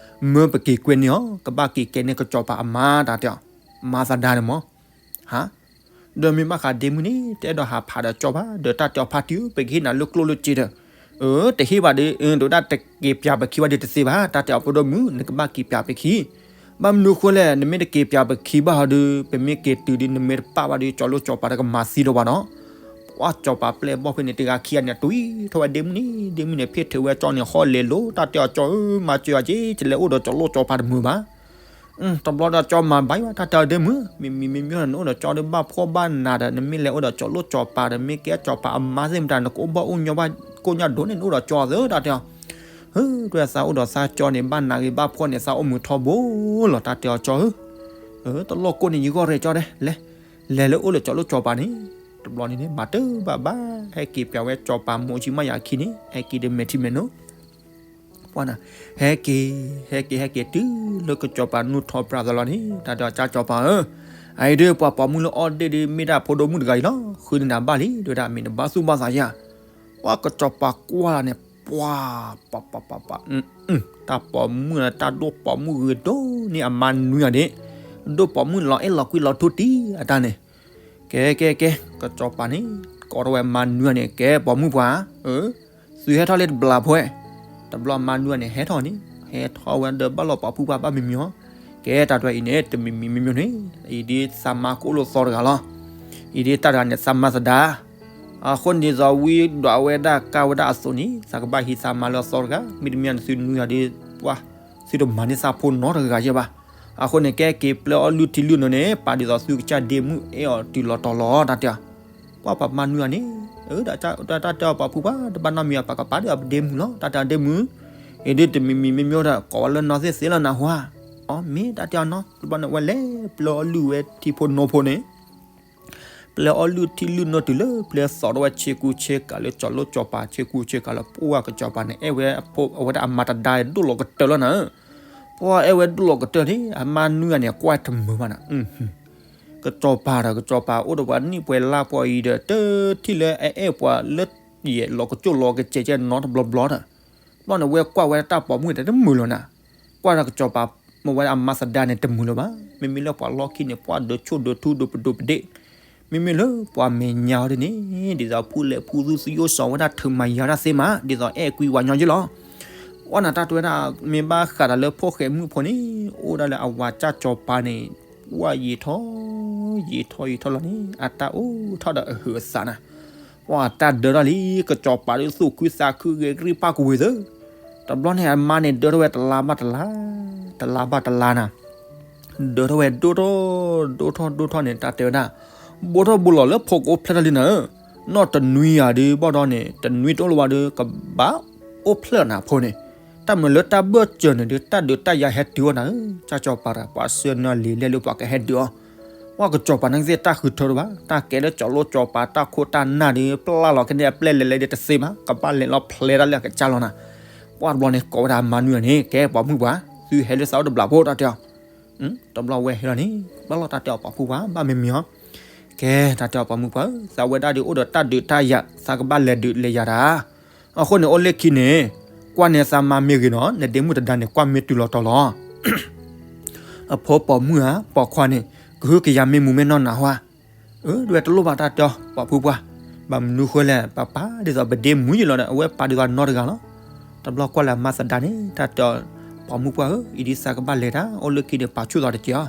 မၢပက့ၤကွဲန့ၢ်အီၤ ကဘၣ်က့ၤကဲန့ၢ်ကစီၤပၤအမါ တၢ်တဲအီၤ, မါသဒါန့ၣ်မး ဟါ, ဒီးမ့ၢ်ဘၣ်ဃးဒ့မုၣ်န့ၣ် တအဲၣ်ဒိးဟးဖးဒီးကၠီဘၣ်, ဒီးတၢ်တဲအီၤဖါတံၢ်ဧၢ ပကဟ့ၣ်နၤလၢကျိၣ်လၢစ့ဒီး, အၢ တဟ့ၣ်ဘၣ်ဒီး အၢ ဒိးဒၣ်တက့ၤပၠးပခံဘၣ်ဒီးတသ့ဘၣ်, တၢ်တဲအီၤဖိဒိၣ်မုၣ် နကဘၣ်က့ၤပၠးပခံ, ဘၣ်မနုၤဃိလဲၣ် နမ့ၢ်တက့ၤပၠးပခံဘၣ်ဟီဒီး ပမ့ၢ်က့ၤတုၤဒီး နမ့ၢ်တပာ်ဘၣ်ဒီး ကၠီၤလိၣ်ကၠီၤပၤတကမၤသံဒီးပှၤဒီး, ပှၤစီၤပၤပျဲၢ်ဘီၣ်ဖဲန့ၣ် တဂၤခံဂၤန့ၣ် တွံၢ်ထီၣ်ဝဲဒ့မုၣ်န့ၣ် ဒ့မုၣ်န့ၣ် ဖ့ၣ်ထီၣ်ဝဲကၠီန့ၣ် ဟီလဲၤလိၤ တၢ်တဲအီၤကၠီဧၢ မၤစၢၤအီၤက့ ယလဲၤအိၣ်ဒီးကၠီၤလိၣ်ကၠီၤပၤတမုာ်ဘၣ် တဘျီဒီးကၠီမၤဘၣ်ယွၤ တၢ်တဲအီၤဒ့မုၣ်, မ့မ့မ့မ့ၢ်နအိၣ်ဒီးကၠီဒီးဘၣ်ဖှီၣ်ဘၣ်နးဒီး နမ့ၢ်လဲၤအိၣ်ဒီးကၠီၤလိၣ်ကၠီၤပၤဒီး မ့ၢ်ကဲကၠီၤပၤအမါသ့ၣ်မတၤ နကအိၣ်ဘၣ်အိၣ်ညီဘၣ်ကိၣ်ညါဒိၣ်န့ၣ် နအိၣ်ဒီးကၠီသၢ တၢ်တဲအီၤ, ဟၢ တွဲသးအိၣ်ဒီးသးကၠီန့ၣ် ဘၣ်နးဂ့ၤဘၣ်ဖှီၣ်န့ၣ် သးအိၣ်မုာ်ထီဘိလီၤ တၢ်တဲအီၤကၠီဧၢ, တလိၣ်ကိၣ်န့ၣ် ယဂီၢ်ရဲၣ်ကၠီဒဲး လဲၤ လဲၤလၢအိၣ်လၢကၠီၤလိၣ်ကၠီၤပၤန့ၣ်, တဘျီန့ၣ်န့ၣ် မၤတၢ်ဘၣ်ဘၣ် ဟဲက့ၤပၠးဝဲကၠီၤပၤမိၢ်ဆံးမါယၤခံန့ၣ် ဟဲက့ၤဒီးမဲာ်ထံမဲာ်နိ ပှၤနၤ, ဟဲက့ၤ ဟဲက့ၤ ဟဲက့ၤတုၤလၢကစီၤပၤနူၢ်ထီပြးသးလီၤန့ၣ် တၢ်တဲအီၤ ကၠီၤပၤဧၢ, အအံၤဒုး ပှၤပိာ်မုၣ်လၢအီၣ်ဒ့ၣ်ဒုး မ့ၢ်ဒၣ်ဖိဒိၣ်မုၣ်တဂၤအံၤလီၤ. ဃုန့ၢ်နၤဘၣ်လံ တဲဝဲဒၣ် မ့ၢ်နဘၣ်သူၣ်ဘၣ်သးယါ. ပှၤကစီၤပၤကွၢ်လီၤန့ၣ် ပှၤ ပှၤ ပှၤ ပှၤ တၢ်ပိာ်မုၣ်လၢတၢ်ဒိၣ်ပိာ်မုၣ်ဂ့ၤဒိၣ်န့ၢ်အမါနွံဂၤန့ၣ်, ဒိၣ်ပိာ်မုၣ်လီၤအဲၣ်လီၤကွံလီၤထူတံၢ်အတၢ်န့ၣ်. ကဲ ကဲ ကဲ ကစီၤပၤန့ၣ် ကိးထီၣ်ဝဲမါနွံဂၤန့ၣ် ကဲပိာ်မုၣ်ပှၤဧၢ, သုဟဲထီၣ်လၢတဘျီဖိ, တဘျီမါနွံဂၤန့ၣ် ဟဲထီၣ်န့ၣ် ဟဲထီၣ်ဝဲဒီးဘၣ်လီၤပိာ်မုၣ်ပှၤဘၣ်မံၤမံၤအီၤ. ကဲတၢ်တဝဲအံၤန့ၣ် တမံၤမံၤမံၤမံၤန့ၣ်, အံၤဒ်သးမါကအိၣ်လၢသီတဂၤလီၤ. အံၤဒ်တၢ်တဂၤန့ၣ် သးမါသဒါ အဃိန့ၣ်ဒ်သိးဝံဒွးဝဲဒၣ်ကါဝဲဒၣ်အသိးန့ၣ် သးကဘၣ်ဟံးသးမါလၢအသီတဂၤ, မ့တမ့ၢ်န့ၣ်သုနွံဂၤဒီး ပှၤ သုတမၤန့ၢ်သးဖိနီတဂၤယဲဘၣ်. အဃိန့ၣ် ကဲက့ၤပျဲအီၣ်လုၢ်ထံလုၢ်နိန့ၣ် ပာ်ဒ်သိးသုကစၢ်ဒ့မုၣ်အဲၣ်အီၤတုၤလီၤတီၤလီၤ တၢ်တဲအီၤ. ပှၤပှၤမါနွံဂၤန့ၣ်, တၢ်တဲအီၤပိာ်မုၣ်ပှၤ တဘၣ်နီတမံၤအပှၤကပာ်ဒ်အီၤပဒ့မုၣ်လီၤ တၢ်တဲအီၤဒ့မုၣ်. အံၤဒ်တမံၤမံၤမ့မ့ၢ်ဒီး ကိးဝဲလၢနီၢ်သ့ၣ်သ့လီၤနၢ်ဟူဧါ. အီ မ့ၢ်တၢ်တဲအီၤနီၤ တဘျီန့ၣ်ဝဲလဲၤပျဲအီၣ်လုၢ်ဝဲထံဖိနိဖိန့ၣ် ပျဲအီၣ်လုၢ်ထံလုၢ်နိတုၤလၢ ပျဲသိးထီၣ်ဝဲဆ့ကူဆ့ကၤလၢကၠီၤလိကၠီၤပၤ ဆ့ကူဆ့ကၤလၢပှၢ်ကစီၤပၤန့ၣ် အဲၣ်ဝဲအဖိ အဝဲဒၣ်အမါတဒါဒိၣ်လီၤကတၢၢ်လီၤနၤ. ပှၢ်အဲၣ်ဝဲဒိၣ်လီၤကတၢၢ်န့ၣ် အမါနွံဂၤန့ၣ် ကွၢ်တမုာ်ဘၣ်နၤ. ကစီၤပၤဒီး ကစီၤပၤအိၣ်ဒီးပှၤနံၣ်ပှဲၤလါပှဲၤအံၤဒီး တထံၣ်လၢအအဲၣ်ပှၤလၢယဲၢ်လီၤကစိၣ်လီၤကစဲးကဲနီတဘျီဘျီဒီး ဘျီန့ၣ် ဝဲကွၢ်ဝဲတၢ်ပိာ်မုၣ်န့ၣ် တမုာ်လီၤနၤ. ကွၢ်ဒီးကစီၤပၤ မ့ၢ်ဝဲအမါသဒါန့ၣ် တမုာ်လၢၤဘၣ်. မ့မ့ၢ်လၢပှၤလီၢ်ခံန့ၣ် ပှၢ်ဒိးဆိၣ်ဒိးထူဒိးပဒိးပဒ့ၣ်, မ့မ့ၢ်လၢပှၤမဲာ်ညါအီၤဒ်န့ၣ် ဒ်သိးဖူလဲၣ်ဖူသူသုယိၣ်စီၤဝဲဒၣ်ထုးမၤယၤတၢ်သ့မး ဒ်သိးအဲၣ်ကွံဝၤညီယ့ၢ်လီၤ. အီၣ်နၤတၢ်တဲဝဲဒၣ် မ့ၢ်ဘၣ်ဃးဒီးလၢဖိၣ်ဃဲမုၣ်ဖိန့ၣ် အိၣ်ဒၣ်လၢအဝၤကၢ်ကစီၤပၤန့ၣ် ဝၢ်ယံာ်ထီၣ် ယံာ်ထီၣ်ယံာ်ထီၣ်လီၤန့ၣ် အတၢ်အိၣ်ထီၣ်ဒီးအဟုးအသးနၤ. ပှၢ်တၢ်ဒၢထီၣ်လံ ကစီၤပၤဒုးသူၣ်ခုသးခုဂဲၤကရံၣ်ပၢ်ကဝ့ၤသၢ. တဘျီန့ၣ်အမါန့ၣ် ဒၢထီၣ်ဝဲတလါဘၣ်တလါ, တလါဘၣ်တလါနၤ. ဒၢထီၣ်ဝဲဒိၣ်ထီၣ် ဒိၣ်ထီၣ်ဒိၣ်ထီၣ်န့ၣ် တၢ်တဲဝဲဒၣ် ဘိထီၣ်ဘိလီၤလၢဖိကအိၣ်ဖျဲၣ်ထီၣ်လံနၤဧၢ. နီၢ်တနွံယၤဒုးဘၣ်ဒီးန့ၣ် တနွံတအိၣ်လၢၤဘၣ်ဒီး ကဘၣ်အိၣ်ဖျဲၣ်နၤဖိန့ၣ်. တၢ်မုာ်လၢတၢ်ဘၢၣ်စၢၤန့ၣ်ဒုး တၢ်ဒုးတၢ်ယၤဟဲတုၤအီၤနၤဧၢ. ကၢ်ကစီၤပၤဒီး ပှၤဆှၢနီၤလံၤလဲၣ်လၢပှၤကဟဲဒုးအီၤ. ပှၢ်ကစီၤပၤန့ၣ်ကသ့ၣ်တၢ်ဃုထၢတဘၣ်, တၢ်ကဲလၢကၠီၤလိကၠီၤပၤ တၢ်ခိၣ်တၢ်နၢ်ဒုး ပျၢ်လီၤကန့ၢ်အပျဲၢ်လဲၤလဲၤဒ်တသ့ဘၣ်, ကဘၣ်လဲၤလီၤဖျဲးတၢ်လၢအကစၢ်လီၤနၤ. ပှၢ်တဘျီန့ၣ် ကိးဝဲဒၣ်အမါနွံဂၤန့ၣ် ကဲပိာ်မုၣ်ပှၤ သုဟဲလၢသးအိၣ်တဘျီဖိ တၢ်တဲအီၤ. တဘျီဝဲဟဲလီၤန့ၣ် ဘၣ်လီၤတၢ်တဲအီၤပိာ်မုၣ်ပှၤ ဘၣ်မံၤမံၤအီၤ. ကဲတၢ်တဲအီၤပိာ်မုၣ်ပှၤဧၢ, သးဝဲဒၣ်ဒုးအိၣ်ဒီးတၢ်ဒုးတၢ်ယၤ သးကဘၣ်လဲၤဒုးလဲၤယၤတၢ်. အဃိန့ၣ် အိၣ်လၢခံန့ၣ် ကွၢ်န့ၢ်သးမါမ့ၢ်ဂ့ၤနီၤ နဒ့မုၣ်တဒါန့ၣ် ကွၢ်မ့ၢ်တုၤလီၤတီၤလီၤ အဖိပိာ်မုၣ်ဧါ ပိာ်ခွါန့ၣ် ကဟုကယာ်မ့ၢ်မူမ့ၢ်နီၢ်နၤဟါ. အၢ ဒဝဲတလိၣ်ဘၣ်တၢ်တဲအီၤ ပိာ်မုၣ်ပှၢ်, ဘၣ်မနုၤဃိလဲၣ် ပပာ်ဒ်သိးပဒ့မုၣ်ယံၤလီၤဒီး အဝဲပာ်ဒ်သိးနီတဂၤလီၤ. တဘျီကွၢ်လၢအမါသဒါန့ၣ် တၢ်တဲအီၤ ပိာ်မုၣ်ပှၢ်ဧၢ, အံၤဒ်သးကဘၣ်လဲၤတၢ် အိၣ်လၢခံန့ၣ် ပာ်ဆူၣ်သးတက့ၢ်အီၤ.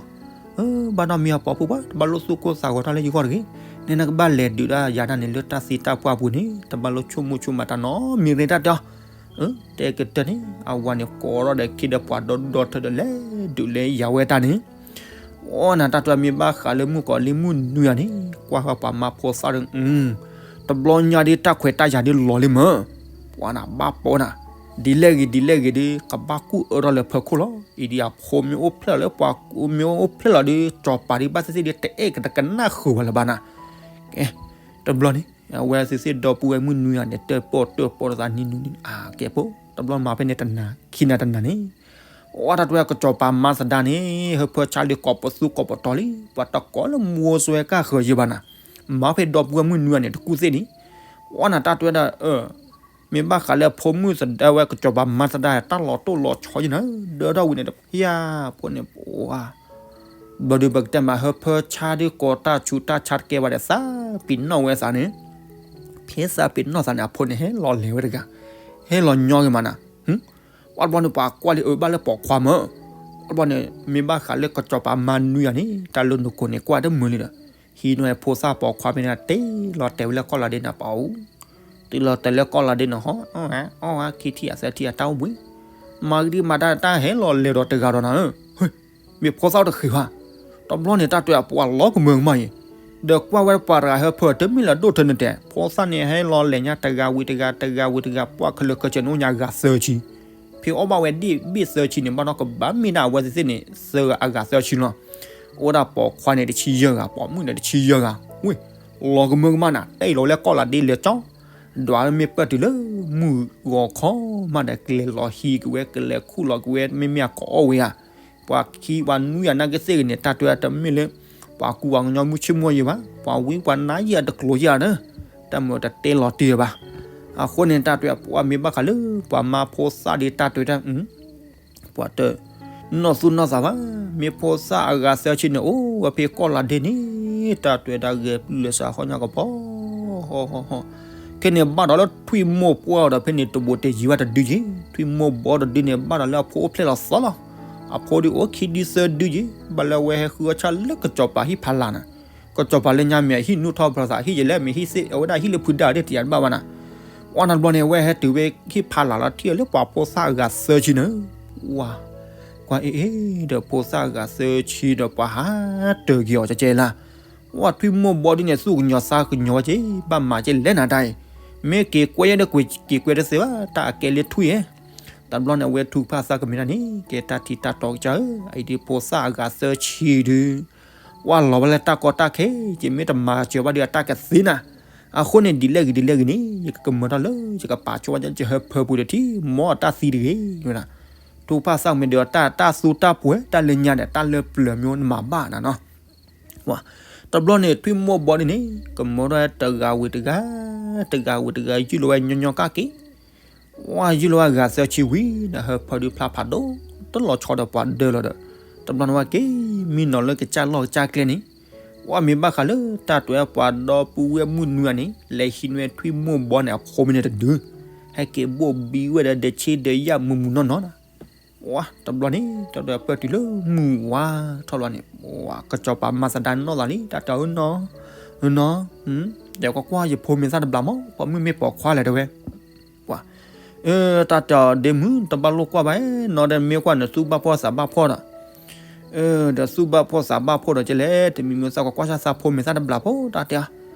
အၢ ဘၣ်နီတမံၤအီၤပိာ်မုၣ်ပှၢ်, တဘၣ်လိၣ်သူၣ်ကိၢ်သးဂီၤထီၣ်လၢယဂီၢ်တဂ့ၤ. နနကဘၣ်လဲၤဒုးဒၣ်ယၤဒၣ်န့ၣ် လၢတၢ်သံတၢ်ပှၢ်ပူၤန့ၣ် တဘၣ်လိၣ်ဆိကမိၣ်ဆိကမးတၢ်နီတမံၤရ့ၣ်တၢ်တဲအီၤ. အၢ တဲကတၢၢ်န့ၣ် အဝၤန့ၣ် ကိးထီၣ်ဒီးခံဒီးပှၤဒီဒူၣ်ဒီထၢဒီးလဲၤဒုးလဲၤယၤဝဲတၢ်န့ၣ် အီၣ်နၤတၢ်တဲအီၤ မ့ၢ်ဘၣ်ဃးလၢမုၣ်ကီၤလံၢ်မုၣ်နွံဂၤန့ၣ် ကွၢ်ဃီပှၤမါဖိသၣ်ဒီး တဘျီညါဒ်တၢ်ခွဲးတၢ်ယာ်ဒ်လီၤလံမၢ်. ပှၤနၤဘၣ်ပိာ်နၤ ဒ်လဲၣ်ဂ့ၤဒ်လဲၣ်ဂ့ၤဒီး ကဘၣ်ကူၣ်အၢထီၣ်လၢဖၢခိၣ်လီၤ. အံၤဒ်အဖိမ့ၢ်အိၣ်ဖျဲၣ်လီၤလၢပှၤမ့ၢ်အိၣ်ဖျဲၣ်လီၤဒီး ကၠီၤပၤဒ်ဘၣ်သ့ၣ်သ့ၣ်ဒီး တအဲၣ်ကတကနၣ်ဃုာ်ဝဲလၢၤဘၣ်နၤ. ကဲ တဘျီန့ၣ် အဝဲသ့ၣ်သ့ၣ်ဒီပုၢ်ဝဲၢ်မုၣ်နွံဂၤန့ၣ် တၢၣ်ပီၣ်တၢၣ်ပီၣ်တသးနံၤနံၤနံၤ အကဲဖိ တဘျီမၤဖဲန့ၣ်တနၤ ခံနၤတနၤန့ၣ် အီၣ်တၢ်တဲဝဲကစီၤပၤမါသဒါန့ၣ် ဟၢဖၢဆါလံကိးပသူကိးပတီၤလံ ပှၤတကိးလၢမူဝဲစွဲကၢ်ဃၢၤယဲဘၣ်နၤ. မၤဖဲဒီပုၢ်ဝဲၢ်မုၣ်နွံဂၤန့ၣ် တကူၣ်သ့ၣ်န့ၣ် အီၣ်နၤတၢ်တဲဝဲဒၣ် မ့ၢ်ဘၣ်ဃးလၢအဖိမုၣ်သဒါဝဲကစီၤပၤမါသဒါ တၢ်လီၤတိၢ်လီၤဆီယဲနၤ ဒၢထီၣ်ဝံၤန့ၣ်တဖၣ်ဖိန့ၣ် ပှၤ ဘျီဒုးပကတဲမးဟၢဖၢဆါဒုးကိးတၢ်ဆူးတၢ်ဆါတကဲဘၣ်ဒီး သးပ့ၤနီၣ်ဝဲသးန့ၣ် ဖဲသးပ့ၤနီၣ်သးန့ၣ် အဖိန့ၣ်ဟဲလီၤလဲၤဝဲတဂၤ ဟဲလီၤညီဂ့ၤမးနၤ. ပှၤတဘျီန့ၣ် ပှၤကွၢ်လံအၢဘၣ်လၢပိာ်ခွါမၢ်. ပှၤတဘျီန့ၣ် မ့ၢ်ဘၣ်ဃးလၢကစီၤပၤမါနွံဂၤန့ၣ် တၢ်လၢနကိာ်န့ၣ် ကွၢ်တမုာ်လံဒီး ဟံးန့ၢ်ဖိသၣ်ပိာ်ခွါဖဲန့ၣ် တ့ၢ်လီၤတဲာ်ဝဲလၢကီၢ်လီၤဒ့နၤပှၤအိၣ် တုၤလီၤတဲာ်လၢကီၢ်လီၤဒ့နၤဟီ အီၣ်ဧါ အီၣ်ဧါ ခံထံၣ်အသၢထံၣ်အတၢ်အိၣ်ဘှံး မၤဂ့ၤဒ်မၤတၢ်တၢ်ဟဲလီၤလဲၤဒီးတဂၤဒီးနၤဧၢ မ့ၢ်ဖိသၣ်တဃံးဘၣ်. တဘျီန့ၣ်တၢ်တဲအပှၤလီၤကမၢကမၣ်အံၤ ဒီးကွၢ်ဝဲပှၤတဂၤဟၢဖၢတမ့ၢ်လၢဒိၣ်ထၢနတဲာ် ဖိသၣ်န့ၣ်ဟဲလီၤလဲၤညါတဂၤဝံၤတဂၤ တဂၤဝံၤတဂၤ ပှၢ်ခဲလၢာ်ခဲဆ့န့ၣ်အိၣ်ညါဂၤသၢဆံ ဖဲအီၣ်ဘၣ်ဝဲဒ်ဘ့ၣ်သၢဆံန့ၣ် ဘၣ်ဒီးကဘၣ်မ့ၢ်ဒၣ်အဝဲသ့ၣ်သ့ၣ်န့ၣ် သၢဂၤအဂၤသၢဆံလီၤ. အိၣ်ဒၣ်ပိာ်ခွါန့ၣ်တဆံယဲၢ်ဂၤ ပိာ်မုၣ်န့ၣ်တဆံယဲၢ်ဂၤ ဝ့ၢ် လီၤကမၢကမၣ်နၤ တ့ၢ်လီၤဝဲလၢကီၢ်လီၤဒ့လဲၤကၠီ ဒွးမ့ၢ်ပၢၢ်တုၤလၢမုၢ်ဂီၤခီမးဒီး ကလဲၤလီၤဟံးက့ၤဝဲ ကလဲၤခူၣ်လီၤက့ၤဝဲ မ့မ့ၢ်အကိးအီၣ်ဝဲဧါ. ပှၤခံပှၤနွံဂၤနာ်က့သ့ၣ်ဂ့ၤန့ၣ် တၢ်တဲတမ့ၢ်လၢ ပှၤ ပှၤကူပှၤကညီမုၢ်ဆ့ၣ်မုၢ်ဂီၤယံၤဘၣ်, ပှၤဝံပှၤနါယံၤအတကျိၤယံၤဧါ, တၢ်မုာ်တတဲလီၤတံၢ်ဘၣ်. အဃိန့ၣ် တၢ်တဲအပှၤမ့ၢ်ဘၣ်ဃးလၢ ပှၤမါဖိသၣ်ဒ်တၢ်တဲတၢ် ပှၤတနီၣ်သူၣ်နီၣ်သးဘၣ်, မ့ၢ်ဖိသၣ်အဂၤသၢဆံန့ၣ် အိၣ်ဝဲဖဲကီၢ်လၤဒ့န့ၣ် တၢ်တဲဒၣ်ဂဲၤပျုၢ်လၢစးဟီၣ်ညါကပီၤ, ခဲန့ၣ်ဘၣ်ဒီးလၢထွံၣ်မိၢ်ပှၢ်ဒီးဖဲန့ၣ်တဘိးတဲယံၤဘၣ်တဒုယံၤ, ထွံၣ်မိၢ်ဘီတဒုန့ၣ် ဘၣ်ဒီးလၢအဖိအိၣ်ဖျဲၣ်လီၤသီလီၤ, အဖိဒုးအိၣ်ခံဒုသၢဒုယံၤ, ဘၣ်လၢအဝဲဟဲဃုအီၣ်ဆၣ်လၢကစီၤပၤဟံၣ်ဖးလၢ်န့ၣ်, ကစီၤပၤလၢညါမ့ၢ်အဟံၣ်နူၢ်ထီၣ်ဖျီသး ဟံၣ်ယလဲၣ်မ့ၢ်ဟံၣ်သ့ၣ် အဝဲဒၣ်ဟံၣ်လၢဖုဒါဒၣ်တယၤတဘၣ်ဘၣ်နၤ ပှၤတဘျီန့ၣ် အဝဲဟဲတုၤဝဲဟံၣ်ဖးလၢ်လီၤ ထံၣ်အီၤလၢပှၤဖိသၣ်အဂၤသၢဆံန့ၣ်, ဝၤ, ကွၢ်အ့ၣ်အ့ၣ်ဒီးဖိသၣ်အဂၤသၢဆံဒီးပှၤဟးတၢၤက့ၤအီၤကဲကဲလၢ်, ဝၤထွံၣ်မိၢ်ဘီဒ်န့ၣ် သူၣ်ကညီၤသးကညီၤဝဲက့ၤ ဘၣ်မၤကဲလဲၣ်နၤတၢ်အံၤ, မ့ၢ်က့ၤကွဲယဲဒီးကွဲၤက့ၤကွဲတသ့ဘၣ် တၢ်အကဲလၢထွံၣ်ဧၢ, တဘျီန့ၣ် အဝဲထုကဖၣ်သးကမ့ၢ်ဒၣ်န့ၣ် ကဲတၢ်ထံတၢ်တီကစၢ်ဧၢ, အအံၤဒ်ဖိသၣ်အဂၤသၢဆံဒုး ဝၤလီၤဝဲလၢတၢ်ကီတၢ်ခဲ, ယမ့ၢ်တမၤစၢၤဘၣ်ဒီးအတၢ်ကသ့နၤ, အဃိန့ၣ် ဒ်လဲၣ်ဂ့ၤဒ်လဲၣ်ဂ့ၤန့ၣ် ယကကမၢထီၣ်လၢ ယကပာ်ဆိဝဲယဟၢဖၢပူၤဒီးထံ မ်အတၢ်သံတဂ့ၤ, ထုကဖၣ်သးကမ့ၢ်ဒီးတၢ် တၢ်သူတၢ်ပှဲၤ တၢ်လၢညါဒီး တၢ်လၢပျၢၤမ့ၢ်နမၤဘၣ်နၤနီၤ တဘျီန့ၣ် ထွံၣ်မိၢ်ဘီဒ်န့ၣ် ကမၢထီၣ်တဂၤဝံၤတဂၤ, တဂၤဝံၤတဂၤ ယုၢ်လီၤဝဲညီညီကၣ်က့ၤ, ဝၤယုၢ်လီၤဝဲအဂၤသၢဆံဝံၤဒီး ဟၢဖၢဒုးဖျါဖးဒိၣ် တလီၤဆီဒီးပှၤဒၢလီၤဒီး, တဘျီန့ၣ်ဝဲက့ၤ မံနီၤလၢကစၢ်လီၢ်ကစၢ်ကျဲန့ၣ်, ဝဲမ့ၢ်ဘၣ်ဃးလၢတၢ်တဲပှၤဒီပုၢ်ဝဲၢ်မုၣ်နွံဂၤန့ၣ် လဲၤဟံးန့ၢ်ထွံၣ်မိၢ်ဘီန့ၣ် အဖိမ့ၢ်န့ၣ်တဒု, ဟဲက့ၤဘိၣ်ဘံဝဲဒီး ဒဲးဆ့ဒဲးယၣ်မုာ်မုာ်နီၢ်နီၢ်နီၤ ဝါ တဘျီန့ၣ် တၢ်တဲပၢၢ်တုၤလၢမုၢ်ဝါထီၣ်လီၤန့ၣ်, ဝါ ကစီၤပၤမၤသဒါနီၢ်သးလံ တၢ်တဲအီၤနီၤ, နီၤ, ဒီးကွၢ်ကွၢ် ယဖိမ့ၢ်သၣ်တဘျီမး ပိာ်မုၣ်မ့ၢ်ပိာ်ခွါလဲၣ်တဲဝဲ, ဝါ တၢ်တဲအီၤဒ့မုၣ် တဘၣ်လိာ်ကွၢ်ဘၣ်နီၤ ဒီးမ့ၢ်ကွၢ်နသူၣ်ဘၣ်ဖှီၣ်သးဘၣ်ဖှီၣ်ဒီး ဒီးသူၣ်ဘၣ်ဖှီၣ်သးဘၣ်ဖှီၣ်ဒီးကလဲၣ် တမံၤမ့ၢ်သၣ်ကကွၢ်ဆၣ်သးဖိမ့ၢ်သၣ်တဘျီဖိ တၢ်တဲအီၤ,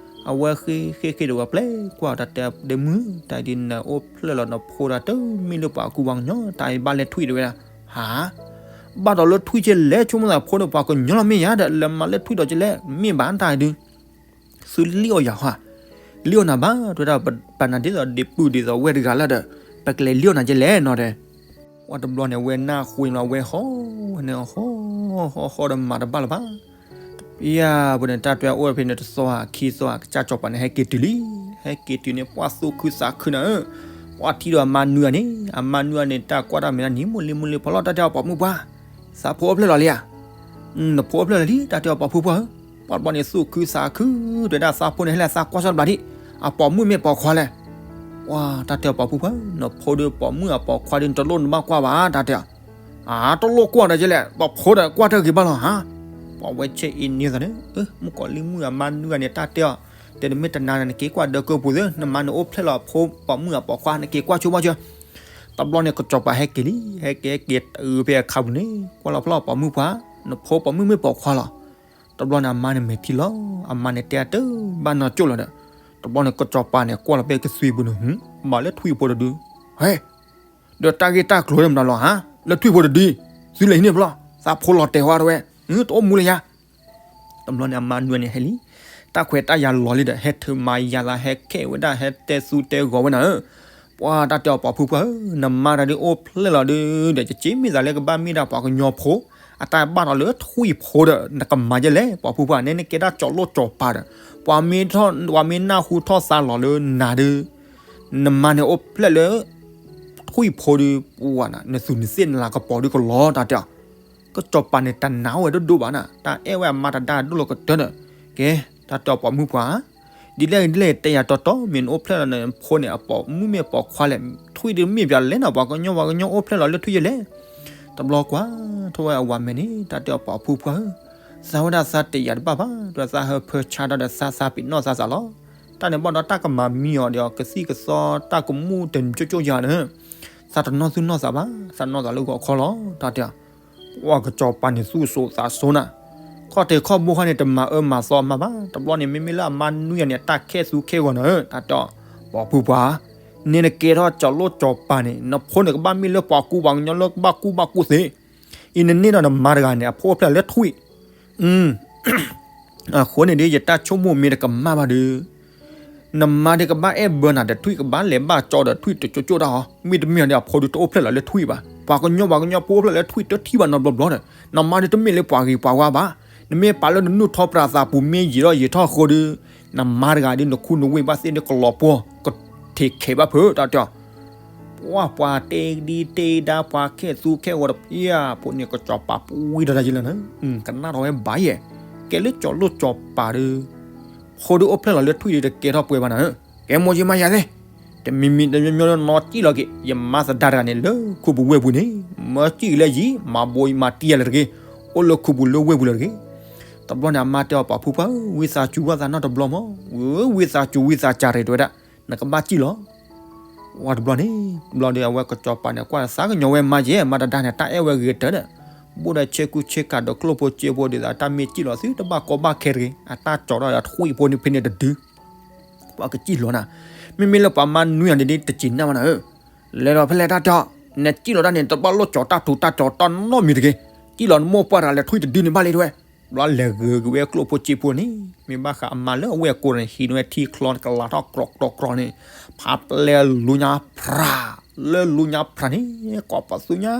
အဝဲဃ့ဃ့ဃ့ဒီးဝဲပျဲကွၢ်တၢ်တဲဒ့မုၣ် တၢ်ဒ်နအိၣ်ဖျဲၣ်လီၤနဖိဒီးတမ့ၢ်လၢပှၤကူပှၤကညီ တၢ်အံၤဘၣ်လၢထွံၣ်တဲဝဲဒၣ်, ဟါ ဘၣ်ဒီးလၢထွံၣ်ကလဲၣ် ဆိကမိၣ်သးဖိဒီးပှၤကညီလီၤမ့ၢ်ယၤဒီး လဲၤမၤလၢထွံၣ်ဒီးကလဲၣ် မ့ၢ်ဘၣ်တၢ်ဒုး သုလံၣ်အီၣ်ယၤဟါ, လံၣ်အီၣ်နၤဘၣ် တဲဝဲဒၣ် ပနၤဒ်သိးဒ့ပုၢ်ဒ်သိးဝဲတဂၤလၢဒီး ပကလဲၤလံၣ်အီၣ်နၤကလဲၣ်နီၤဒီး, ဝဲတဘျီန့ၣ် အဝဲနၢ်ဟူန့ၣ်လီၤ အဝဲဟီန့ၣ်ဟီ ဟီဟီဒီးမၤတဘၣ်လၢၤဘၣ်, ယၤပန့ၣ် တၢ်တဲအိၣ်ဖဲန့ၣ်တသီဧါခံသီဧါ ကစၢ်စီၤပၤန့ၣ် ဟဲက့ၤတုၤလံ, ဟဲက့ၤတုၤန့ၣ် ပှၤသူၣ်ခုသးခုနၤဧၢ, ပှၤထံၣ်ဒီးအမါနွံဂၤန့ၣ် အမါနွံဂၤန့ၣ် တၢ်ကွၢ်တၢ်မဲာ်တၢ်နံၤ မိၢ်လံမိၢ်လံဖီလီၤ တၢ်တဲအီၤပိာ်မုၣ်ပှၢ်, သးဖိအိၣ်ဖျဲၣ်လီၤလံဧါ နဖိအိၣ်ဖျဲၣ်လီၤလံ တၢ်တဲအီၤပိာ်မုၣ်ပှၢ်ဧၢ, ပှၤတဘျီန့ၣ် သူၣ်ခုသးခု တဲဒၣ်သးဖိန့ၣ် ဟဲလၢသးကွၢ်ဆၢတဘျီဒံး, အပိာ်မုၣ်မ့ၢ်ပိာ်ခွါလဲၣ်, ဝါ တၢ်တဲအီၤပိာ်မုၣ်ပှၢ်ဧၢ နဖိဒီးပိာ်မုၣ်အပိာ်ခွါဒီး နတလိၣ်နဘၣ်ကွၢ်ဘၣ် တၢ်တဲအီၤ, အတလိၣ်ကွၢ်ဒီးကလဲၣ် ပှၤဖိဒီးကွၢ်တၢ်ဂ့ၤဘၣ်လီၤဟါ, ပှၤဝဲဆဲအ့န့သးန့ၣ်, မုၣ်ကီၤလံၢ်မုၣ်အမါနွံဂၤန့ၣ် တၢ်တဲအီၤ, တဲနမ့ၢ်တနာ်န့ၣ် နက့ၤကွၢ်ဒၢကၢပူၤသ့ နမါန့ၣ်အိၣ်ဖျဲၣ်လီၤအဖိပိာ်မုၣ်အပိာ်ခွါ နက့ၤကွၢ်ဆိဘၣ်စၢၤ တဘျီန့ၣ် ကစီၤပၤဟဲက့ၤလံ, ဟဲက့ၤဟဲက့ၤတုၤဖဲအခါပူၤန့ၣ် ကွၢ်လီၤဖျီၣ်ပိာ်မုၣ်ပှၢ်, နဖိပိာ်မုၣ်မ့ၢ်ပိာ်ခွါလီၤ. တဘျီန့ၣ် အမါန့ၣ်မဲာ်ထံလီၤ, အမါန့ၣ်တဲအတၢ်ဘၣ်နီၢ်ကၠိၣ်လီၤဒီး, တဘျီန့ၣ် ကစီၤပၤန့ၣ် ကွၢ်လီၤဖဲကသွံပူၤန့ၣ် ဘၣ်လၢထွံၣ်ဖိတဒု, ဟဲ, ဒီးတၢ်ဂ့ၢ်တၢ်ကျိၤမတၤလီၤဧါ, လၢထွံၣ်ဖိတဒု, သုလဲၤဟံးန့ၢ်ဖျီၣ်, သးဖိလီၤတဲာ်ဝဲတဝဲ, တအိၣ်မူလၢၤယၤ တဘျီန့ၣ် အမါနွံဂၤန့ၣ်ဟဲလံ, တၢ်ခွဲးတၢ်ယာ်လီၤလံဒီး ဟဲထုးမၤယၤသး ဟဲခဲဝဲဒၣ် ဟဲတဲသူတဲဂီၤဝဲနၤဧၢ, ပှၤတၢ်တဲအီၤပိာ်မုၣ်ပှၢ်ဧၢ, နမါတၢ်ဒုးအိၣ်ဖျဲၣ်လီၤဒုးဒီး ယက့မ့ၢ်သးလၢကဘၣ်မ့ၢ်ဒၣ်ပှၤကညီဖိ, အတၢ်ဘၣ်ဒီးလၢထွံၣ်ဖိဒီး နကမၤယဲလဲၣ် ပိာ်မုၣ်ပှၢ်, နဲနကဲဒၣ်ကၠီၤလိၣ်ကၠီၤပၤဒီး, ပှၤမ့ၢ်ထီၣ် ပှၤမ့ၢ်နၢ်ဟူထီၣ်သါလီၤလၢနၤဒုး, နမါန့ၣ်အိၣ်ဖျဲၣ်လၢ ထွံၣ်ဖိဒုး, ပှၤနသုးနသ့ၣ်နလၤကပီၤဒုးကလီၤ တၢ်တဲအီၤ ကစီၤပၤန့ၣ် တနာ်ဝဲဒိၣ်ဒိၣ်ဘၣ်နၤ, တၢ်အဲၣ်ဝဲအမါတဒါဒိၣ်လီၤကတၢၢ်ဒီး, ကဲ, တၢ်တဲအီၤပိာ်မုၣ်ပှၢ်, ဒ်လဲၣ်ဒ်လဲၣ်တဲယၤတီတီ မ့ၢ်နအိၣ်ဖျဲၣ်လီၤနဖိန့ၣ် အပိာ်မုၣ်မ့ၢ်ပိာ်ခွါလဲၣ်, ထွံၣ်ဒုးမ့ၢ်ပၠးလဲၣ်နၤ ပှၤကညီ ပှၤကညီအိၣ်ဖျဲၣ်လီၤလၢထွံၣ်ယဲလဲၣ်, တဘျီကွၢ်ထီၣ်ဝဲအဝၤမဲာ်န့ၣ် တၢ်တဲအီၤပိာ်မုၣ်ပှၢ်ဧၢ, သးဝဲဒၣ်သးတယာ်တဘၣ်ဘၣ်, ဒီးသးဟၢဖၢဆါဒီးသးသးပ့ၤနီၣ်သးသးလီၤ, တၢ်န့ၣ်ဘၣ်ဒီးတၢ်ကမၤမံအီၤဒီးကသံၣ်ကသီတၢ်ကမူၣ်တကၠိၣ်ကၠိၣ်ယၤန့ၣ် သးတနီၣ်သူၣ်နီၣ်သးဘၣ်, သးနီၣ်သးလၢဂီၤခီလီၤ တၢ်တဲအီၤ, ပှၤကစီၤပၤန့ၣ်သူၣ်စိးသးစိနၤ, ခီၣ်ထံးခီၣ်ဘိခါန့ၣ် တမၤအၢမၤသီအမါဘၣ်, တဘျီန့ၣ် မ့မ့ၢ်လၢအမါနွံဂၤန့ၣ် တၢ်ခဲသူခဲဂီၤနၤဧၢ, တၢ်တဲအီၤ, ပိာ်မုၣ်ပှၢ်, န့ၣ်နကဲထီၣ်ကၠီၤလိၣ်ကၠီၤပၤန့ၣ် နဖိန့ၣ်ကဘၣ်မ့ၢ်လၢပှၤကူပှၤကညီလၢကဘၣ်ကူဘၣ်ကူသ့, အံၤနန့ၢ်ဒီးနမါတဂၤန့ၣ် အဖိအိၣ်ဖျဲၣ်လီၤလၢထွံၣ် အဃိန့ၣ်ဒီး ယတၢ်ဆိကမိၣ်မ့ၢ်တကမၣ်ဘၣ်ဒီး, နမါဒုးကဘၣ်အဲၣ်ဘၢနၤဒီးထွံၣ် ကဘၣ်လဲၤဘၣ်ကၠီဒီးထွံၣ်တကၠိၣ်ကၠိၣ်တၢ်ဟီ, မ့တမ့ၢ်ဒီးအဖိဒုးတအိၣ်ဖျဲၣ်လီၤလၢထွံၣ်ဘၣ်, ပှၤကညီပှၤကညီဖိအိၣ်ဖျဲၣ်လီၤလၢထွံၣ်တထံၣ်ဘၣ်နီတဘျီဘျီဒီး, နမါဒုးတမ့ၢ်လၢပှၤဂ့ၤပှၤဝါဘၣ်, နမ့ၢ်ပာ်လၢနနုၢ်ထီၣ်ပြးသးပူၤမ့ၢ်ယံာ်ထီၣ်ယံာ်ထီၣ်အဃိဒီး နမါတဂၤဒီးနခူနဝ့ၢ်ဘၣ်သ့ၣ်ဒီးကလီၤပှီၢ် ကထံးခဲးဘၣ်ဖုးတၢ်တဲအီၤ, ပှၤပှၤတဲဒံတဲဒါ ပှၤခဲသူခဲဂီၤတဖၣ်ဖိန့ၣ် ကစီၤပၤပှံၢ်ထီၣ်တၢ်ယံလၢာ်န့ၣ် ကနၣ်ထီၣ်ဝဲဘၣ်ယဲၢ်, ကဲလၢကၠီၤလိၣ်ကၠီၤပၤဒီး ဖိဒီးအိၣ်ဖျဲၣ်လီၤလၢထွံၣ်ဒီးတကဲထီၣ်ပှဲၤဘၣ်နၤဧၢ, ကဲမိၢ်ယံမါယၤသ့ၣ်, တမံၤမံၤတမံၤမံၤနီၢ်ကံၣ်လီၤက့ၤ ယမါသဒါတဂၤန့ၣ် လၢခူပူၤဝ့ၢ်ပူၤန့ၣ် မၢကံၣ်က့ၤလၢယံၤ မၤဘိမၤတံၢ်ယၤလၢတဂ့ၤ, အိၣ်လၢခူပူၤလၢဝ့ၢ်ပူၤလၢတဂ့ၤ, တဘျီန့ၣ် အမါတဲအီၤ ပှၤဖုပှၢ်ဧၢ ဝံသးစူၤဘၣ်သးနီတဘျီမး, ဝံသးစူၤဝံသးစူၤရ့ၣ်တဲဝဲဒၣ်, နကဘၣ်ကံၣ်လီၤ ဝံၤတဘျီန့ၣ် တဘျီဒီး အဝဲကစီၤပၤန့ၣ်ကွၢ်သးကညီၤဝဲမါယဲၢ် မါတဒါန့ၣ် တၢ်အဲၣ်ဝဲဂ့ၤတၢ်ဒီး, ဘိၣ်ဒီးဆ့ကူဆ့ကၤဒီးကျိၣ်ဖိစ့ဖိဒ်သိးတၢ်မ့ၢ်ကံၣ်လီၤသုတဘၣ်ကီဘၣ်ခဲတဂ့ၤ အတၢ်ကၠီၤထီၣ်ဒီးထွံၣ်ဖိန့ၣ်ဖဲန့ၣ်တဒု ပှၤကစံၣ်လီၤနၤ, မ့မ့ၢ်လၢပှၤမါနွံဂၤန့ၣ်ဒ်တစံးနၢ်ဘၣ်နၤဧၢ, လဲၤဒီးဖဲလဲၣ်တၢ်တဲအီၤ, နစံၣ်လီၤတၢ်န့ၣ် တဘၣ်လိၣ်ကၠီၤတၢ်ထူးတၢ်တီၤတၢ်နီတမံၤတဂ့ၤ, စံၣ်လီၤနမိၢ်ပှၢ်တဂၤလၢထွံၣ်တဒုန့ၣ်ဘၣ်လံတဲဝဲ, ဘျီလဲၤဂုာ်က့ၤဝဲကျိၣ်ဖိစ့ဖိန့ၣ် မ့ၢ်ဘၣ်ဃးအမါလၢအဝဲၢ်ကိန့ၣ် ဟံးန့ၢ်ဝဲထံချီကလးထီၣ်ကြီကြီကြီန့ၣ်, ဖးပျဲလူညါဖြး, လၢလူညါဖြးန့ၣ် ကိးပသူညါ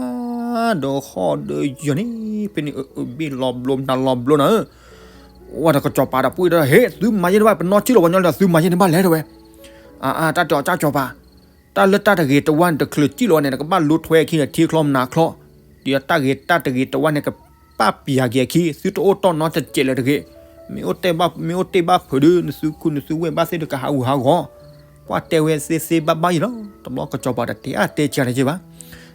ဒီးဟီၣ်ဒီးယီၤန့ၣ် ဖဲန့ၣ်အဘ့ၣ်လီၤဘျိနၤလီၤဘျိနၤဧၢ ဝဲဒီးကစီၤပၤဒီးပှ့ၤဒီး ဟ့ၣ် သုမၤယဲၢ်န့ၣ်ဘၣ် ပနီၢ်စံၣ်လီၤပှၤညီလီၤ သုမၤယဲၢ်န့ၣ်ဘၣ်လဲၣ်တဲဝဲ, အါ တၢ်တဲအီၤ ကၠၢ်ကၠီၤပၤ, တၢ်လၢတၢ်တဂ့ၤတဝါန့ၣ် တချုးစံၣ်လီၤန့ၣ် နကဘၣ်လူထွဲအခံန့ၣ် ထံချီမနၤချီ, ဒီးတၢ်ဂ့ၤတၢ်တဂ့ၤတဝါန့ၣ် ကပာ်ပျံၤက့ၤအခံ သုတအိၣ်တီၢ်နီတစဲးလၢၤတဂ့ၤ, မ့ၢ်အိၣ်တ့ၢ်ဘၣ် မ့ၢ်အိၣ်တ့ၢ်ဘၣ်ဖုးဒီး နသုခူနသုဝ့ၢ်ဘၣ်သ့ၣ်ဒီးကဟးဂူာ်ဟးဂီၤ, ကွၢ်တဲဝဲသ့သ့ဘၣ်ဘၣ်ယံၤလီၤ, တဘျီကစီၤပၤတတဲအါတဲဆံးတက့ၢ်ဘၣ်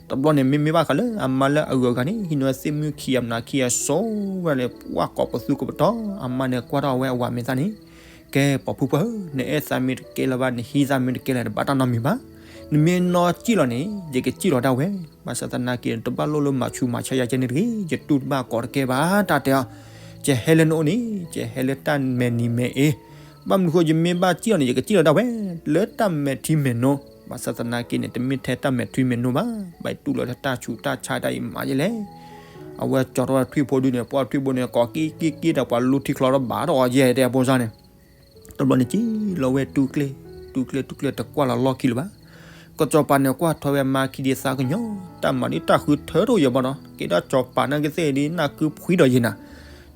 တဘျီန့ၣ် မ့မ့ၢ်ဘၣ်ဃးလၢအမါလၢအဂုၤအဂၤန့ၣ် ဟံးန့ၢ်ဝဲသ့ၣ်မုၣ်ခံဂၤမနၤခံဂၤစိဝဲလၢ ပှၤကိးပသူကပတီၢ် အမါန့ၣ်ကွၢ်ထီၣ်ဝဲအဝၤမဲာ်သၣ်န့ၣ်, ကဲ ပှၤဖုပှၢ်ဧၢ နအဲၣ်သးမ့ၢ်တကဲလၢၤဘၣ် နဟံးသးမ့ၢ်တကဲလၢၤ တဘၣ်တၢ်နီတမံၤဘၣ်, နမ့ၢ်နီၢ်စံၣ်လီၤန့ၣ် ယကစံၣ်လီၤဒၣ်ဝဲ, ဘၣ်ဆၣ်သနာ်က့ တဘၣ်လိၣ်လၢမၤဆူးမၤဆါယၤကဲန့ၣ်တဂ့ၤ, ယတူၢ်တဘၣ်ကိးတကဲဘၣ် တၢ်တဲအီၤ, ယဟဲလၢနအိၣ်န့ၣ် ယဟဲလၢတၢ်မဲာ်နံၤမဲာ်အ့, ဘၣ်မနုၤဃိ ယမ့ၢ်ဘၣ်စံၣ်လီၤန့ၣ် ယကစံၣ်လီၤဒၣ်ဝဲ လၢတၢ်မဲာ်ထံမဲာ်နိ, ဘၣ်ဆၣ်သနာ်က့န့ၣ် တမ့ၢ်ထဲတၢ်မဲာ်ထံမဲာ်နိဘၣ်, ဘၣ်တူၢ်လိာ်တၢ်ဆူးတၢ်ဆါတၢ်အံၤမးယဲလဲၣ်, အဝဲကၠီၤထီၣ်ဝဲထွံၣ်ဖိဒုန့ၣ် ပှၤထွံၣ်ဖိန့ၣ် ကိးက့ၤက့ၤက့ၤဒီး ပှၤလူထံချီထီၣ်ဘၣ်ဒီးအီၤယဲတဲအဖိစၢ်န့ၣ်, တဘျီန့ၣ် စံၣ်လီၤဝဲတူၢ်ကျဲ, တူၢ်ကျဲတူၢ်ကျဲတကွၢ်လီၤလီၢ်ခံလၢၤဘၣ်, ကစီၤပၤန့ၣ်ကွၢ်ထီၣ်ဝဲမါခံဒ်သးကညီၤ, တၢ်မၤဒ်တၢ်ဃုထၢတအိၣ်ယၤဘၣ်ဒီး ကဲဒၣ်ကစီၤပၤနာ်က့သ့ၣ်ဒ်နၢ်ကုဖှံဒီးယဲနၤ,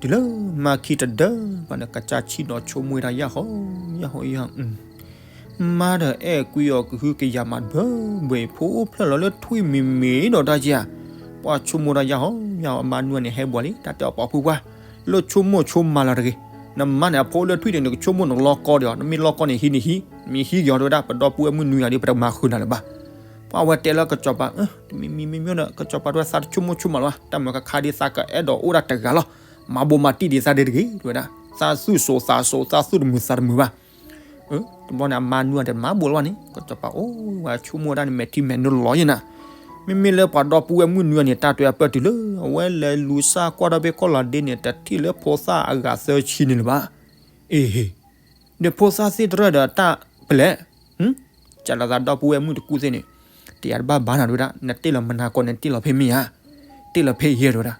တုၤလၢမါခံတဒၢဘၣ်န့ၣ် ကစၢ်ဆံၣ်နီၤဆိကမိၣ်ဝဲဒၣ်ယၢ်ဟီယၢ်ဟီယၢ် မါဒီးအဲၣ်ကွံအီၤကဟုကယာ်မးဘၢဘှဲၣ် ဖိအိၣ်ဖျဲၣ်လီၤလၢထွံၣ်မံၤမံၤဒီးတၢ်က့ဧါ, ပှၤဆိကမိၣ်တၢ်ယၢ်ဟီယၢ်ဟီ အမါနွံန့ၣ်ဟဲဘှီလံ တၢ်တဲအီၤပှၤဖုပှၢ်, လၢဆိကမိၣ်ဆိကမးလီၤတဂ့ၤ, နမါန့ၣ် အဖိလၢထွံၣ်န့ၣ် နကဆိကမိၣ်နလီၢ်ကီဒံးအီၤ နမ့ၢ်လီၢ်ကီန့ၣ်ဟံးန့ၣ်ဟံး, မ့ၢ်ဟံးက့ၤအီၤတဲဝဲဒၣ် ပဒီပုၢ်ဝဲၢ်မုၣ်နွံဂၤဒီး ပတမၤဃုာ်နၤလၢၤဘၣ်. ပှၤဝဲတဲလၢကစီၤပၤ, တမံၤမံၤမ့မ့ၢ်ဒီး ကစီၤပၤတဲဝဲသးတဆိကမိၣ်ဆိကမးလၢၤဘၣ်, တၢ်မၤကခါဒ်သးကအဲၣ်ဒိးအိၣ်ဒၣ်တဂၤလီၤ, မၤဘိးမၤတံၢ်ဒ်သးဒ်တဂ့ၤ တဲဝဲဒၣ်, သးသူၣ်စိးသးစိး သးသူၣ်တမုာ်သးတမုာ်ဘၣ် တဘျီန့ၣ် အမါနွံဂၤဒီးမၤဘိးလီၤန့ၣ် ကစီၤပၤအိၣ်ဝဲဆိကမိၣ်ဝဲဒၣ်န့ၣ် မဲာ်ထံမဲာ်နိလီၤယဲနၤ, မ့မ့ၢ်လၢပှၤဒီပုၢ်ဝဲၢ်မုၣ်နွံဂၤန့ၣ် တၢ်တဲအပၢၢ်တုၤလၢ အဝဲလဲၤလူၤစၢ်ကွၢ်ထီၣ်ဖဲကီၢ်လီၤဒ့န့ၣ် တထံၣ်လၢဖိသၣ်အဂၤသၢဆံန့ၣ်လၢၤဘၣ်. အ့ဟ့, ဒီးဖိသၣ်သ့ၣ်တရၢၣ်ဒီးတၢ်ပလဲၣ်, ကလီၤသးဒီပုၢ်ဝဲၢ်မုၣ်တကူၣ်သ့ၣ်န့ၣ်, တယၤတဘၣ်ဘၣ်နၤတဲဝဲဒၣ်, နတ့ၢ်လီၤမနၤကီးန့ၣ် တ့ၢ်လီၤဖဲမ့ၢ်ဧါ, တ့ၢ်လီၤဖဲယဲတဲဝဲဒၣ်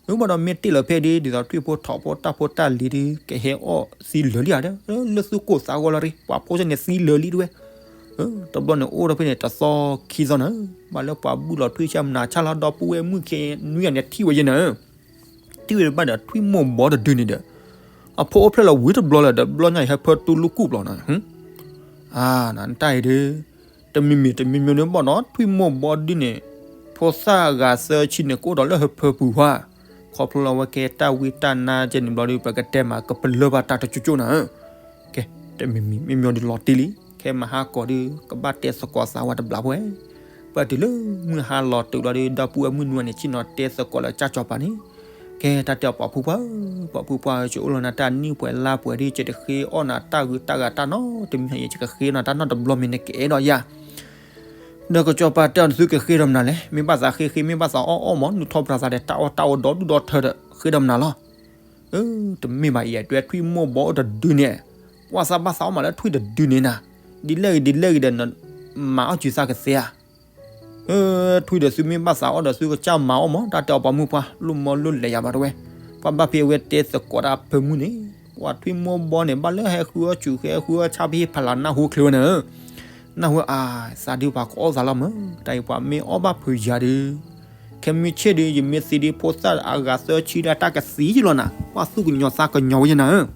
အၢ ဘၣ်ဒီးမ့ၢ်တ့ၢ်လီၤဖဲဒ် ဒ်သိးထွံၣ်ဖိထိးဖိတၢ်ဖိတၢ်လံၤဒီး ကဟဲအီၣ်သံလၢာ်လံဧါဒီး လၢသူၣ်ကိၢ်သးဂီၤလီၤတဂ့ၤ ပှၤဖိစၢ်န့ၣ်သံလၢာ်လံတဲဝဲ. တဘျီန့ၣ်အိၣ်ဒီးဖဲန့ၣ် တသီခံသီနၤ, ဘၣ်လၢပှၤဘုၣ်လီၤထွံၣ်ဆၣ်မနၤဆၣ်လီၤ ဒီပုၢ်ဝဲၢ်မုၣ်ခဲနွံဂၤန့ၣ်ထံၣ်ဝဲယဲနၤ, ထံၣ်ဝဲဘၣ်ဒီးထွံၣ်မိၢ်ဘီတဒုန့ၣ်ဒီး အဖိအိၣ်ဖျဲၣ်လီၤဝံၤတဘျီလၢၤဒီး ဘျီညါအံၤဟဲဖၢတူၢ်လူၢ်ကူၣ်ဘျီနၤ အါ နတၢ်အံၤဒီး တမံၤမံၤတမံၤမံၤန့ၣ်ဘၣ်ဒီး ထွံၣ်မိၢ်ဘီဒုန့ၣ် ဖိသၣ်အဂၤသၢဆံန့ၣ် ကအိၣ်ဒီးလၢဟၢဖၢပူၤဝါ, ခီဖျိလၢအဝဲကဲတၢ်ဝံတၢ်နါကဲန့ၣ်ဘျီဒီး ပကတဲမး ကပလၢၢ်ဘၣ်တၢ်တကၠိကၠိနၤဧၢ. ကဲ တမံၤမံၤမံၤမံၤဒီးလီၤတံၢ်လံ, ခဲမဟါကီးဒီး ကဘၣ်တဲသကိးသးဝဲတဘျီဖိဝဲ ပၢ်တုၤလၢမုၢ်ဟါလီၤတုၤလီၤဒီး ဒီပုၢ်ဝဲၢ်မုၣ်နွံဂၤန့ၣ် ဆ့ၣ်နီၤတဲသကိးလၢကစၢ်စီၤပၤန့ၣ်, ကဲတၢ်တဲအီၤပှၤဖုပှၢ်ဧၢ, ပှၤဖုပှၢ်ဧၢ, ယအိၣ်လီၤနၤတၢ်နံၣ်ပှဲၤလါပှဲၤဒီး ယတဃ့အီၣ်နၤတၢ်ဂုာ်တၢ်ဂၤတၢ်နီတမံၤ ယကဃ့အီၣ်နၤတၢ်နီတဘျီမ့ၢ်နကအဲၣ်ဒိးယၤ ဒီးကစီၤပၤတဲအီၤ နသုကဃ့ဒီးမနုၤလဲၣ်, မ့ၢ်ဘၣ်သးဃ့ဃ့ မ့ၢ်ဘၣ်သးအီၣ်အီၣ်မး နုာ်ထီၣ်ပြးသးဒီး တၢ်အီၣ်တၢ်အီဒီဒူၣ်ဒီထၢဒီး ဃ့ဒီးမနုၤလီၤ. အၢ တမ့ၢ်ဘၣ်အံၤ တွဲထွံၣ်မိၢ်ဘီအိၣ်တဒုန့ၣ်, ကွၢ်သးဘၣ်သးအီၣ်မးလၢထွံၣ်တဒုန့ၣ်နၤ, ဒ်လဲၣ်ဂ့ၤဒ်လဲၣ်ဂ့ၤဒီး မၤအီၣ်စုသးကသ့ဧါ. ထွံၣ်ဒီးသုမ့ၢ်ဘၣ်သးအီၣ်ဒီးသုကစၢ်မၤအီၣ်မး တၢ်တဲအီၤပှၤမုၣ်ပှၢ် လိၣ်မီလိၣ်လဲၤယၤဘၣ်တဝဲ, ပှၤဘၣ်ဖဲအဝဲတဲသကိးတၢ်ဖၢမုၢ်န့ၣ်, ပှၤထွံၣ်မိၢ်ဘီန့ၣ် ဘၣ်လၢဟဲဃုအီၣ်ဆူၣ်ဃဲဃုအီၣ်ဆၣ်ဖဲဟ့ၣ်ဖးလၢ နၢ်ဟူချ့ဝဲန့ၣ်, နၢ်ဟူအါ, သးဒုးပှၤကအီၣ်သးလီၤမး, တၢ်အံၤပှၤမ့ၢ်အီၣ်ဘၣ်ဖုးယၤဒီး ခဲမုၢ်ဆ့ၣ်ဒုး ယမ့ၢ်သံဒုး ဖိသၣ်အဂၤသၢဆံဒီး တၢ်ကသံယလီၤနၤ, ပှၤသူၣ်ကညီၤသးကညီၤဝဲယဲနၤဧၢ.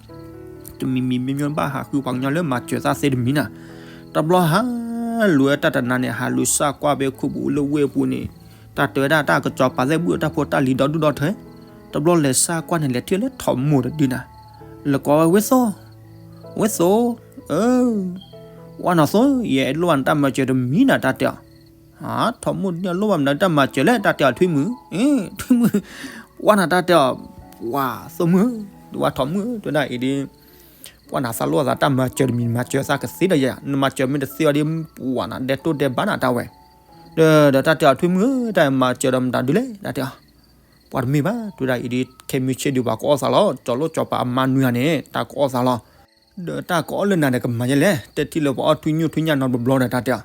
တမံၤမံၤမ့မ့ၢ်ဘၣ်ဟးဃုပှၤကညီလၢမၤစၢၤသးသ့တမံၤနၤ. တဘျီဟးလူၤဝဲတၢ်တနၤန့ၣ် ဟးလူၤစၢ်ကွၢ်ဖဲခိၣ်ပူၤလၢဝ့ၢ်ပူၤန့ၣ်, တၢ်တဲဝဲဒၣ်တၢ်ကစီၤပၤသ့ၣ်ဘူၣ်တၢ်ဖိတၢ်လံၤဒီဒူၣ်ဒီထၢ, တဘျီလဲၤစၢ်ကွၢ်န့ၣ် လဲၤထံၣ်လၢထိးမိၢ်တဒုနၤ, လဲၤကိးဝဲ ဝ့ၢ်သိ, ဝ့ၢ်သိ, အၢ, ဝဲနီၢ်သိ, ယအဲၣ်လိၣ်ဘၣ်နတၢ်မၤစၢၤတမံၤနၤ တၢ်တဲအီၤ. ထိးမိၢ်ဒုန့ၣ် အလိၣ်ဘၣ်မနုၤတၢ်မၤစၢၤလဲၣ် တၢ်တဲအီၤထွံၣ်မုၣ်, ထွံၣ်မုၣ်, ပှၢ်နၤတၢ်တဲအီၤ, ပှၢ်သိမုၣ်, ဝဲထိးမိၢ်, တဲဝဲဒၣ်အံၤဒုး ပှၢ်နၤသးလိၣ်သးတၢ်မၤစၢၤတမံၤ မၤစၢၤသးကသ့ဒီးယဲ, နမၤစၢၤမ့ၢ်တသ့အီၤဒုး ပှၢ်နၤဒဲတိၢ်ဒဲဘၣ်နၤတၢ်ဝဲ, ဒီး ဒီးတၢ်တဲအီၤထွံၣ်မုၣ်ဧၢ တၢ်မၤစၢၤဒီးမတၤဒုလဲၣ် တၢ်တဲအီၤ. ပှၤတမ့ၢ်ဘၣ် တဲဝဲဒၣ်အံၤဒုး ခဲမုၢ်ဆ့ၣ်ဒုးပှၤကအီၣ်သးလီၤ ကၠီၤလိၣ်ကၠီၤပၤအမါနွံဂၤန့ၣ် တၢ်ကအီၣ်သးလီၤ. ဒီးတၢ်ကအီၣ်လၢနၤဒီးကမၤယဲလဲၣ် တဲထံၣ်လၢပှၤအီၣ်ထွံၣ်ညိၣ်ထွံၣ်ညၣ်နီတဘျီဘျီဒီး တၢ်တဲအီၤ.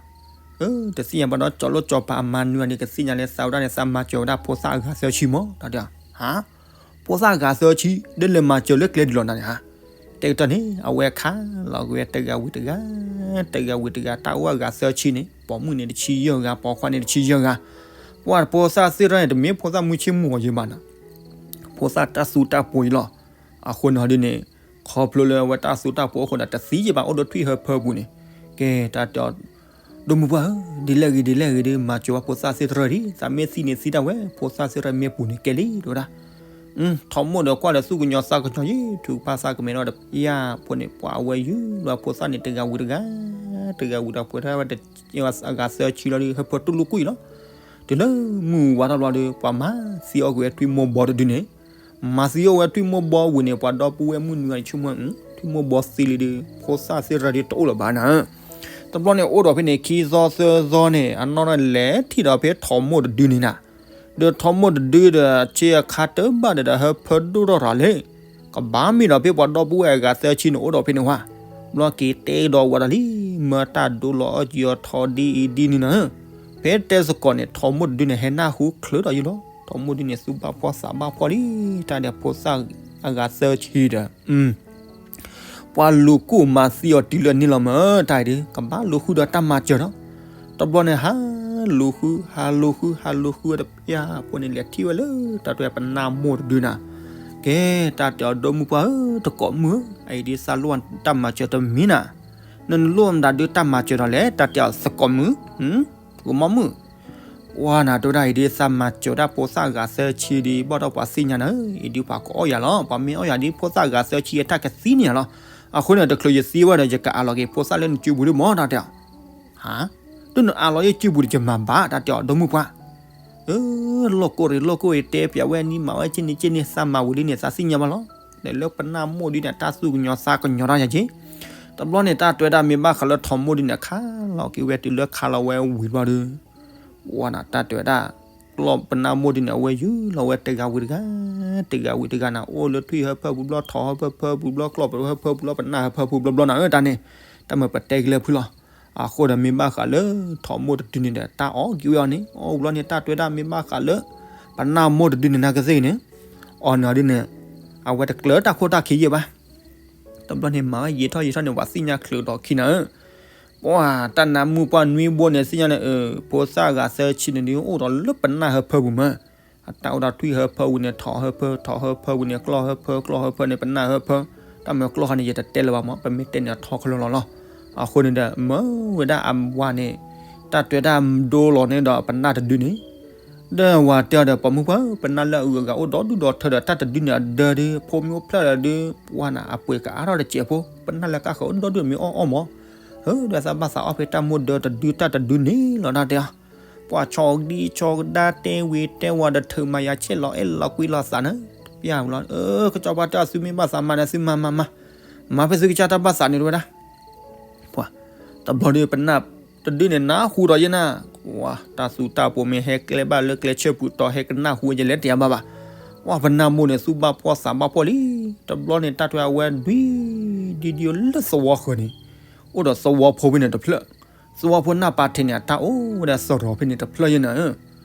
တသ့ၣ်ညါဘၣ်ဒီး ကၠီၤလိၣ်ကၠီၤပၤအမါနွံဂၤန့ၣ် ကသ့ၣ်ညါလၢသးဝဲဒၣ်န့ၣ် သးမၤစၢၤဝဲဒၣ်ဖိသၣ်အဂၤသၢဆံမး တၢ်တဲအီၤ. ဟါ, ဖိသၣ်အဂၤသၢဆံ ဒ်လဲၣ်မၤစၢၤလၢကျဲဒ်လီၤနၤန့ၣ်ဧါ. တဲကတၢၢ်န့ၣ် အဝဲခးလီၤက့ၤဝဲတဂၤဝံၤတဂၤ, တဂၤဝံၤတဂၤ တၢ်အိၣ်အဂၤသၢဆံန့ၣ် ပိာ်မုၣ်န့ၣ်တဆံယဲၢ်ဂၤ ပိာ်ခွါန့ၣ်တဆံယဲၢ်ဂၤ. ပှၤဖိသၣ်သ့ၣ်တဖၣ်န့ၣ် တမ့ၢ်ဖိသၣ်မုၢ်ဆ့ၣ်မုၢ်ဂီၤယဲဘၣ်နၤ, ဖိသၣ်တၢ်သူတၢ်ပှ့ၤလီၤ. အဃိန့ၣ်ဒ်န့ၣ် ခီဖျိလၢအဝဲတၢ်သူတၢ်ပှ့ၤအဃိန့ၣ် တသံယဲဘၣ် အိၣ်ဒီးထွံၣ်ဟၢဖၢပူၤန့ၣ်, ကဲတၢ်တဲအီၤ ဒိၣ်မုၢ်ပှၢ်ဧၢ, ဒ်လဲၣ်ဂ့ၤဒ်လဲၣ်ဂ့ၤဒီး မၤစၢၤဝဲဖိသၣ်သ့ၣ်တဖၣ်ဒံး, သးမ့ၢ်သံန့ၣ်သံတၢ်ဝဲ ဖိသၣ်သ့ၣ်တဖၣ်မ့ၢ်ပူၤန့ၣ်ကဲလံ တဲဝဲဒၣ်. ထိးမိၢ်ဒီးကွၢ်ဒီးသူၣ်ကညီၤသးကညီၤယံၤ ထုကဖၣ်သးကမဲာ်ဒီး ယၤဖိန့ၣ် ပှၤအဝဲယုၢ်လီၤဖိသၣ်န့ၣ် တဂၤဝံၤတဂၤ, တဂၤဝံၤဒီးပှဲၤထီၣ်ဝဲ အဂၤသၢဆံလီၤဒီး ဟၢဖၢတူၢ်လိာ်ကွံာ်လီၤ. တုၤလၢမုၢ်ဝါထီၣ်ဘျီဒီး ပှၤမၤသံအီၣ်ကွံာ်ဝဲထွံၣ်မိၢ်ဘီတဒုန့ၣ်, မၤသံအီၣ်ဝဲထွံၣ်မိၢ်ဘီဝံၤန့ၣ် ပှၤဒီပုၢ်ဝဲၢ်မုၣ်နွံဂၤန့ၣ် ဆိကမိၣ် ထွံၣ်မိၢ်ဘီသံလံဒီး ဖိသၣ်သ့ၣ်တဖၣ်ဒံးတအိၣ်လၢၤဘၣ်နၤ. တဘျီန့ၣ်အိၣ်ဒီးဖဲန့ၣ် ခံသီသၢသီန့ၣ် အနီၢ်နီၢ်လဲၤထံၣ်ဒီးဖဲထိးမိၢ်တဒုန့ၣ်နၤ, ဒီးထိးမိၢ်တဒုဒီး ဆ့အခါတဘၣ်ဒီး ဒီးဟၢဖၢဒိၣ်ထီၣ်ထီၣ်လံ, ကဘၣ်မ့ၢ်ဒီးဖဲပှၤဒီပုၢ်ဝဲၢ်အဂၤသၢဆံန့ၣ် အိၣ်ဒီးဖဲန့ၣ်ဝဲ, ဘျီက့ၤတဲကဒီးဝဲဒၣ်လံ, မၢတၢ်ဒိလီၤအီၣ်ကံအီၤထိးဒ်အံၤဒ်နုၤနၤ, ဖဲတဲသကိးန့ၣ် ထိးမိၢ်တဒုန့ၣ် ဟဲနၢ်ဟူချုးဒီးယုၢ်လီၤ, ထိးမိၢ်ဒုန့ၣ် သူၣ်ဘၣ်ဖှီၣ်သးဘၣ်ဖှီၣ်လံ, တၢ်ဒီးဖိသၣ်အဂၤသၢဆံဒီး ပှၤလူၤကူၣ်မၤသံအီၤတုၤလၢန့ၣ်လီၤမၢ်, တၢ်အံၤဒုး ကဘၣ်လူၤဃုဒီးတၢ်မၤစၢၤဒီး, တဘျီန့ၣ် ဟးလူၤဃု ဟးလူၤဃု ဟးလူၤဃုဝဲတပျၢ်ဖိန့ၣ် လဲၤထံၣ်ဝဲလၢတၢ်တဲပနၢ်မိၢ်တဒုနၤ, ကဲ တၢ်တဲအီၤ ဒီမုၢ်ပှၢ်ဧၢ တကိးမုၣ်ဧၢ, အအံၤဒုးသးလိၣ်တၢ်မၤစၢၤတမံၤနၤ, နလိၣ်မတၤဒုးတၢ်မၤစၢၤဒီးလဲၣ်, တၢ်တဲအီၤသကိးမုၣ်, သကိးမုၣ် ပှၤနၤတဲဝဲဒၣ်အံၤဒုး သးမၤစၢၤတၢ်ဖိသၣ်အဂၤသၢဆံဒုး ဘၣ်ဒီးပှၤသ့ၣ်ညါနၤဧၢ, အံၤဒုးပှၤကအီၣ်ယၤလီၤ, ပှၤမ့ၢ်အီၣ်ယၤဒုးဖိသၣ်အဂၤသၢဆံအတၢ်ကသံန့ၣ်လီၤ, အဃိန့ၣ် တချုးယသံဝဲဒီး ယကအးလီၤက့ၤဖိသၣ်လၢနစုပူၤဒုးမၢ် တၢ်တဲအီၤ, ဟါ, ဒ်နအးလီၤယစုပူၤဒီးယမၤဘၣ် တၢ်တဲအီၤ ဒီမုၢ်ပှၢ်, အၢ လီၢ်ကိၢ်ရ့ၣ်လီၢ်ကိၢ်ရ့ၣ် တဲပျးဝဲန့ၣ် မၤဝဲက့န့ၣ်က့န့ၣ် သးမၤဝံၤလံန့ၣ် သးသ့ၣ်ညါဘၣ်လီၤ, ဒီးလၢပနၢ်မိၢ်ဒုးန့ၣ် တၢ်သူၣ်ကညီၤသးကညီၤတၢ်ယၤက့, တဘျီန့ၣ် တၢ်တဲဝဲဒၣ်မ့ၢ်ဘၣ်ဃးလၢထိးမိၢ်ဒုးန့ၣ် ခးလီၤက့ၤဝဲတုၤလၢခးလီၤဝဲဝံၤဘျီဒီး ဝဲနၤ တၢ်တဲဝဲဒၣ် ကျီၢ်ပနၢ်မိၢ်ဒုးန့ၣ် အဝဲယုၢ်လီၤဝဲတဂၤဝံၤတဂၤ, တဂၤဝံၤတဂၤနၤ အိၣ်လၢထွံၣ်ဟၢဖၢပူၤဘျီ ထိးဟၢဖၢပူၤဘျီ ကျီၢ်ပဟၢဖၢပူၤဘျီ ပနၢ်ဟၢဖၢပူၤဘျီဘျီနၤဧၢ တၢ်န့ၣ်, တၢ်မ့ၢ်ပတဲက့ၤလၢဖုလီၤ, အဃိဒီးမ့ၢ်ဘၣ်ဃးလၢထိးမိၢ်တဒုန့ၣ်ဒီး တၢ်အီၣ်က့ၤဝဲအီၤန့ၣ် အီၣ်ဝံၤဘျီန့ၣ် တၢ်တဲဝဲဒၣ်မ့ၢ်ဘၣ်ဃးလၢ ပနၢ်မိၢ်တဒုန့ၣ် နကသ့ၣ်ဂ့ၤန့ၣ်, အီၣ်န့ၣ်အီၤဒုးန့ၣ် အဝဲတကျၢၤတၢ်ခိၣ်တၢ်ခံယဲၢ်ဘၣ် တဘျီန့ၣ် မၤဝဲယံာ်ထီၣ်ယံာ်ထီၣ်န့ၣ် ပှၤသ့ၣ်ညါချုးဒီးခံနၤဧၢ, ပှၤတၢ်နါမုၢ်ပှၢ်နွံဘိန့ၣ် သ့ၣ်ညါန့ၣ် အၢ ဖိသၣ်အဂၤသၢဆံန့ၣ်ဒုး အိၣ်ဒီးလၢပနၢ်ဟၢဖၢပူၤမၢ်, အတၢ်အိၣ်ဒီးထွံၣ်ဟၢဖၢဝံၤန့ၣ် ထိးဟၢဖၢ ထိးဟၢဖၢဝံၤန့ၣ် ကျီၢ်ဟၢဖၢ ကျီၢ်ဟၢဖၢန့ၣ် ပနၢ်ဟၢဖၢ, တၢ်မ့ၢ်ကျီၢ်ဃါန့ၣ် ယတတဲလၢၤဘၣ်မၢ် ပမ့ၢ်တဲန့ၣ်အထီကလၢာ်လီၤလီၤ, အဃိန့ၣ်ဒီး မၢဝဲဒၣ်အဝၤန့ၣ် တၢ်တဲဒၣ်ဒိလီၤန့ၣ်ဒီးပနၢ်တဒုန့ၣ် ဒီးဝၤတဲအီၤဒီး ပိာ်မုၣ်ပှၢ်ဧၢ ပနၢ်လၢအဂုၤအဂၤအိၣ်ဒီဒူၣ်ဒီထၢဒီး တၢ်တဒုန့ၣ်အဒၢဒုး ဖိမ့ၢ်အိၣ်ဖျဲၣ်လီၤဒုး ပှၢ်နၤ အပှ့ၤကအါထီၣ်တစဲးဖိ ပနၢ်လၢကါဃၢၤအိၣ်ဒီဒူၣ်မ့ၢ်အီၣ်အီၣ်မၢ်, ဒီးသးဘၣ်သးအီၣ်ဖဲတၢ်မိၢ်ဒၢတဒုတၢ်တဒုန့ၣ်လီၤ တၢ်တဲအီၤ, ပှၤဆီဒံၣ်ဆီကဒါတဲဝံၤတဲဝၤဒီးထုးမၤယၤဆဲးလီၤအဲၣ်လီၤကွံလီၤသးန့ၣ်, ပျၢ်ဝံၤလီၤ အၢ ကစီၤပၤတဲအီၤ သုမ့ၢ်ဘၣ်သးမၤဒီးသုမၤမၤမၤ, မၤဖဲသုကစၢ်တၢ်ဘၣ်သးန့ၣ်တဝဲဒၣ် ပှၤ တဘျီဒုး ပနၢ်တဒုန့ၣ် နၢ်ဟူဒီးယဲနၤ, ဝၤ တၢ်သူတၢ်ပှ့ၤမ့ၢ်ဟဲကျဲဘၣ်လၢကျဲဆၢပူၤတီၤ ဟဲကနၢ်ဟူဝဲယဲလဲၣ်တယၤဘၣ်ဘၣ်, ဝၤ ပနၢ်မိၢ်န့ၣ် သူၣ်ဘၣ်ဖှီၣ်သးဘၣ်ဖှီၣ်လံ, တဘျီန့ၣ် တၢ်ထွဲအဝဲဒွံ ဒံဒံလၢသဝီဃၢၤန့ၣ်, အိၣ်ဒီးသဝီဖိဖဲန့ၣ်တဖျၢၣ်, သဝီဖိနၢ်ပာ်ထံးန့ၣ် အတၢ်အိၣ်ဝဲဒၣ်သရိာ်ဖဲန့ၣ်တဖျၢၣ်ယဲနၤဧၢ အိၣ်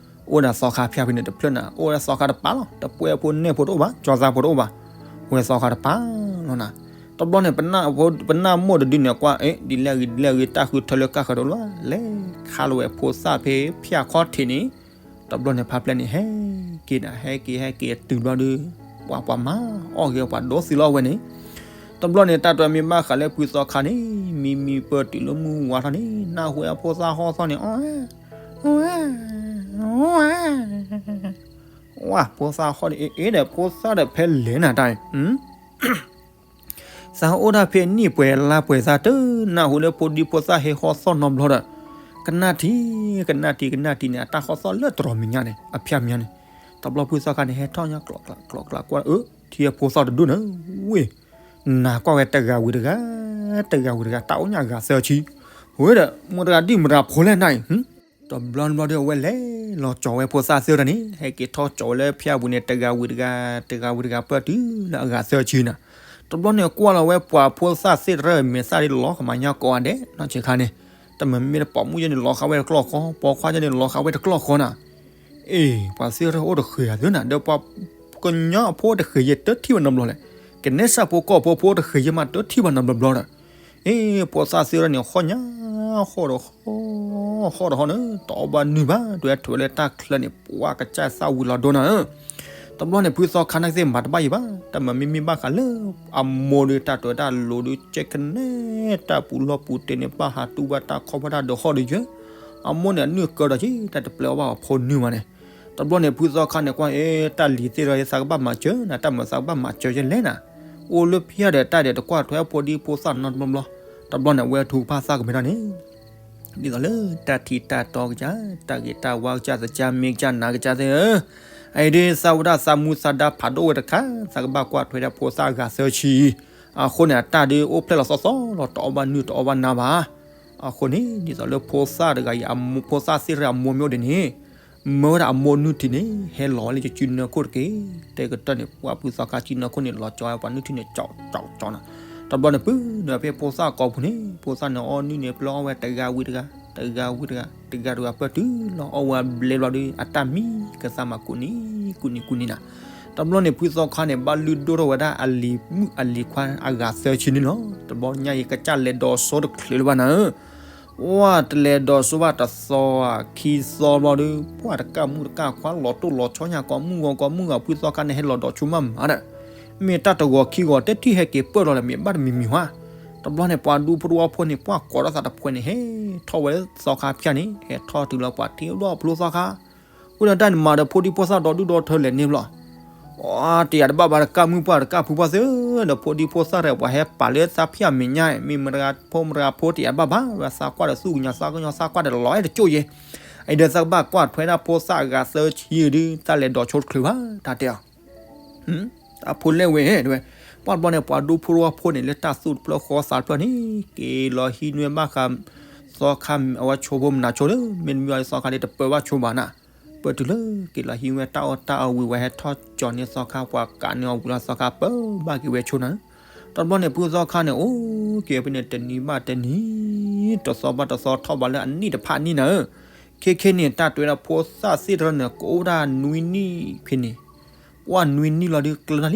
ဝဲဒၣ်သီခါဖၠါဖဲန့ၣ်တဖျၢၣ်နၤ, အိၣ်ဝဲဒၣ်သီခါတပၤလီၤ, တပှဲၤဖိနဲၣ်ဖိတအိၣ်ဘၣ်, ကၠီသးဖိတအိၣ်ဘၣ်, ဝဲသီခါတပၤလီၤနၤ, တဘျီန့ၣ် ပနၢ်မိၢ်တဒုန့ၣ်ကွၢ် အ့ ဒ်လဲၣ်ဂ့ၤဒ်လဲၣ်ဂ့ၤ တၢ်ဃုထၢလၢကါဃၢၤတအိၣ်လၢၤဘၣ်, လဲၤခးလီၤဝဲဖိသၣ်ဖဲဖၠါခီၣ်ထံးန့ၣ်, တ တဘျီန့ၣ်ဖါပျဲၢ်န့ၣ် ဟဲက့ၤနၤ ဟဲက့ၤ ဟဲက့ၤတုၤဘျီဒီး ပှၤ ပှၤမၤအီၣ်ဂ့ၤ ပှၤဒိသံလီၤဝဲန့ၣ်, တဘျီန့ၣ် တၢ်တဲမ့ၢ်ဘၣ်ဃးလၢဖုသီခါန့ၣ် မံမံပၢၢ်တုၤလၢမုၢ်ဝါထီၣ်န့ၣ် နၢ်ဟူဝဲဖိသၣ်ဟီၣ်သီၣ်န့ၣ် အီၣ် အီၣ် ဝါ ဖိသၣ်ဟီၣ်န့ၣ် အ့ အ့ဒီး ဖိသၣ်ဒီးဖဲလဲၣ်နၤတၢ်အံၤ သးအိၣ်တၢ်ဖဲနံၣ်ပှဲၤလါပှဲၤသး တနၢ်ဟူလၢဖိဒံဖိသၣ်ဟဲဟီၣ်သီၣ်နီတဘျီဒီး ကနၣ်ထံ ကနၣ်ထံ ကနၣ်ထံန့ၣ် အတၢ်ဟီၣ်သီၣ်လၢတရီၤမဲာ်ညါန့ၣ် အဖၠၣ်မဲာ်ညါန့ၣ်, တဘျီဖုသီခါန့ၣ် ဟဲထီၣ်ညါကျိးကျိးကျိးကျိးကွၢ် အၢ ထံဖိသၣ်တဒူၣ်န့ၣ် ဝ့ၢ် နၤကွၢ်ဝဲတဂၤဝံၤတဂၤ တဂၤဝံၤတဂၤ တၢ်အိၣ်ညါအဂၤသၢဆံ, ဝ့ၢ်ဒီး မတၤတဂၤဒံၣ်မတၤတဂၤဖိလဲၣ်နၤအံၤ တဘျီတဘျီဒီး အဝဲလဲၤလီၤကၠီၤဝဲဖိသၣ်သ့ၣ်တဖၣ်န့ၣ် ဟဲက့ၤထီၣ်ကၠီၤဝဲလၢဖၠၣ်ပူၤန့ၣ် တဂၤဝံၤတဂၤ တဂၤဝံၤတဂၤပၢၢ်တုၤလၢအဂၤသၢဆံနၤ, တဘျီန့ၣ်ကွၢ်လီၤဝဲပှၤဖိသၣ်သ့ၣ်တဖၣ်မဲာ်သၣ်ဒ်လီၤကမၤညါကိးဂၤဒဲး နီၢ်ဆံးခါန့ၣ်, တမ့ၢ်မ့ၢ်တပိာ်မုၣ်ယဲန့ၣ် လီၤဃာ်ဝဲတကျီၢ်ဃီ, ပိာ်ခွါယဲန့ၣ် လီၤဃာ်ဝဲတကျီၢ်ဃီနၤ, အ့ ပှၤသ့ၣ်တဖၣ်အိၣ်တဃ့ၤအသ့နၤ ဒီးပှၤကညီအဖိအိၣ်တဃ့ၤယဲတထံၣ်ဘၣ်နီတဘျီလဲၣ်, ကနဲစၢ်ဖိကီၢ်ဖိဖိအိၣ်တဃ့ၤယဲမးတထံၣ်ဘၣ်နီတဘျီဒီး အ့ ဖိသၣ်သ့ၣ်တဖၣ်န့ၣ် ဟီၣ်ညါ ဟီၣ်ဒီးဟီၣ် ဟီၣ်ဒီးဟီၣ်န့ၣ် တအီၣ်ဘၣ်နုၢ်ဘၣ် ဒွဲထီၣ်ဝဲလၢတၢ်ချၢန့ၣ် ပှၤကစၢ်သၣ်ဝံၤလီၤဒိနၤဧၢ, တဘျီန့ၣ် ဖုသီခါန့ၣ်သ့ၣ်မၤတဘၣ်ယံၤဘၣ် တမ့ၢ်မ့မ့ၢ်ဘၣ်ဃးလၢ အမိၢ်ဒီးတၢ်တၢ်တၢ်လိၤဒီး ကဲကနဲတၢ်ပူၤလီၢ်ပူၤတ့ၢ်န့ၣ် ဘၣ်ဟးတူၢ်ဘၣ်တၢ်ခီၣ်ဘၣ်တၢ်ဒီးဟီၣ်ဒီးယဲ, အမိၢ်န့ၣ် အနုၢ်ကၢဒီးက့ တၢ်တပျဲအီၣ်ဘၣ်အဖိနုၢ်မးန့ၣ်, တဘျီန့ၣ် ဖုသီခါန့ၣ်ကွၢ် အ့ တၢ်လံၤသ့ၣ်ဒီး ယသးကဘၣ်မၤစၢၤနၤ တၢ်မၤသးကဘၣ်မၤစၢၤယဲလဲၣ်နၤ, အိၣ်လၢဖၠၣ်ဒီးတၢ်ဒီးတကွၢ်ထွဲဖိဒံဖိသၣ်နီတဘျီဘျီ, တဘျီန့ၣ် အဝဲထူကဖၣ်သၣ်ကမဲာ်ထီၣ်န့ၣ် ဒ်သိးလၢတၢ်ထံၣ်တၢ်တီကစၢ် တၢ်ဂ့ၤတၢ်ဝါကစၢ် သကၢ်မ့ၢ်ကစၢ်နၤကစၢ်သ့ၣ်ဧၢ, အအံၤဒ်သးဝဲဒၣ်သးမူသးဒါဖးဒိၣ်ဝဲတခါ သးကဘၣ်ကွၢ်ထွဲဒၣ်ဖိသၣ်အဂၤသၢဆံအံၤ, အဃိန့ၣ် အတၢ်ဒုးအိၣ်ဖျဲၣ်လီၤသီသီလီၤ တအီၣ်ဘၣ်နုၢ်တအီၣ်ဘၣ်နါဘၣ်. အဃိန့ၣ် ဒ်သိးလၢဖိသၣ်တဂၤအံၤ အမိၢ်ဖိသၣ်သ့ၣ်တဖၣ်အမိၢ်မ့ၢ်အိၣ်ဒ်န့ၣ် မၢဝဲဒၣ်အမိၢ်နုၢ်ထံန့ၣ် ဟဲလီၤဝဲလၢယစုနၢခိၣ်တက့ၢ်. တဲကတၢၢ်န့ၣ် ပှၤဖုသီခါစုနၢခိၣ်န့ၣ် လီၤကၠီဝဲပှၤနုၢ်ထံန့ၣ် ကၠီကၠီနၤ. တဘျီန့ၣ် ပုၢ်နုာ်ဖဲဖိသၣ်ကိာ်ပူၤန့ၣ် ဖိသၣ်န့ၣ်အီၣ်နုၢ်န့ၣ် ပျဲအီၣ်ဝဲတဂၤဝံၤတဂၤ တဂၤဝံၤတဂၤ တဂၤတဂၤပၢၢ်တုၤလီၤအီၣ်ဝဲဘျဲဘျီဒီး အတၢ်မံကသးမးကူးနံၤကူးနံၤကူးနံၤနၤ. တဘျီန့ၣ် ဖုသီခါန့ၣ် ဘၣ်လုၢ်ဒိၣ်ထီၣ်ဝဲဒၣ်အလံၤမုၣ်အလံၤခွါအဂၤသၢဆံန့ၣ်လီၤ. တဘျီညါအံၤ ကစၢ်လဲၤဒိးစိတချုးလၢၤဘၣ်နၤဧၢ ဝဲတလဲၤဒိးစိဘၣ်တသီခံသီဘျီဒီး ပှၤတကၢ်မုၣ်တကၢ်ခွါလီၤတိၢ်လီၤဆီညါကိးမုၢ်ဂီၤကိးမုၢ်ဂီၤ ဖုသီခါန့ၣ် ဟဲလီၤဒိးဆိမးမးဒီး မ့ၢ်တၢ်တဂီၤခံဂီၤတထံၣ်ဟဲက့ၤပၢၢ်လီၤလၢမ့ၢ်ဘၣ်တမံၤမံၤဟါ. တဘျီန့ၣ် ပှၤဒူဖိတဝီဖိန့ၣ် ပှၤကိးထီၣ်သးတဖှဲန့ၣ် ဟဲထီၣ်ဝဲသီခါဖၠၣ်န့ၣ် ဟဲထီၣ်တုၤလီၤပှၤထံၣ်ဒီးဖုသီခါ ဝဲဒၣ်တၢ်န့ၣ်မၤဒီးဖိဒံဖိသၣ်ဒီဒူၣ်ဒီထၢလဲၣ်န့ၣ်ဘျီ တယာ်တဘၣ်ဘၣ် တကၢ်မုၣ်ပှၢ်တကၢ်ဖုပှၢ်သ့ၣ်ဒီး ဖိဒံဖိသၣ်ဒီး ပှၤဟဲပာ်လၢသးဖၠၣ်မဲာ်ညါ မ့ၢ်မတၤဖိမတၤဖိတယာ်တဘၣ်ဘၣ် ဝဲသးကွၢ်ဒီးသူၣ်ကညီၤသးကညီၤသးကွၢ်ဒီးလီၤအဲၣ်တကၠိၢ်ယဲ အံၤဒီးသးကဘၣ်ကွၢ်ထွဲဒၣ်ဖိသၣ်အဂၤသၢဆံဒုး တၢ်လဲၤဒိးဆိတချုးဘၣ် တၢ်တဲအီၤ အဖိလဲၣ်ဝဲ တဲဝဲ ပှၤတဘျီန့ၣ် ပှၤဒူဖိတဝီဖိန့ၣ် လၢတၢ်သူၣ်တဖျၢၣ်ဃီသးတဖျၢၣ်န့ၣ် က့ၤလီၤဟံးန့ၢ်ဘၣ်ဃး သီခါအဝဲဆိဖိမနုၤဆိလၢ မ့တမ့ၢ်အီၤသီခါဒ်တပၢဘၣ်ဆိဘၣ်နၤ ပၢတုၤလၢက့ၤလီၤဟံးဝဲတၢ်အီၣ်တၢ်အီဝံၤ ဝဲဟဲထီၣ်ကၠီၤန့ၢ်သီခါ ပှၤကးန့ၢ်အီၤဝံၤလီၤသီခါပၢဘၣ်က့ၤဝဲဆိနၤဧၢ တဘျီန့ၣ် ဖုသီခါန့ၣ် အိၣ်က့ၤဖဲန့ၣ် တနံၤဘၣ်တနံၤ တသီဘၣ်တသီ ထီၣ်ဘးလၢအနံၣ်တဖၣ်နံၣ်နၤဧၢ ခဲခဲန့ၣ် တၢ်တွဲဒီးဖိသၣ်သ့ၣ်တဖၣ်န့ၣ် ကအိၣ်ဒၣ်နွံနံၣ်ဖဲန့ၣ် ပှၢ်နွံနံၣ်လီၤဒုးကျၢၤနၤလံ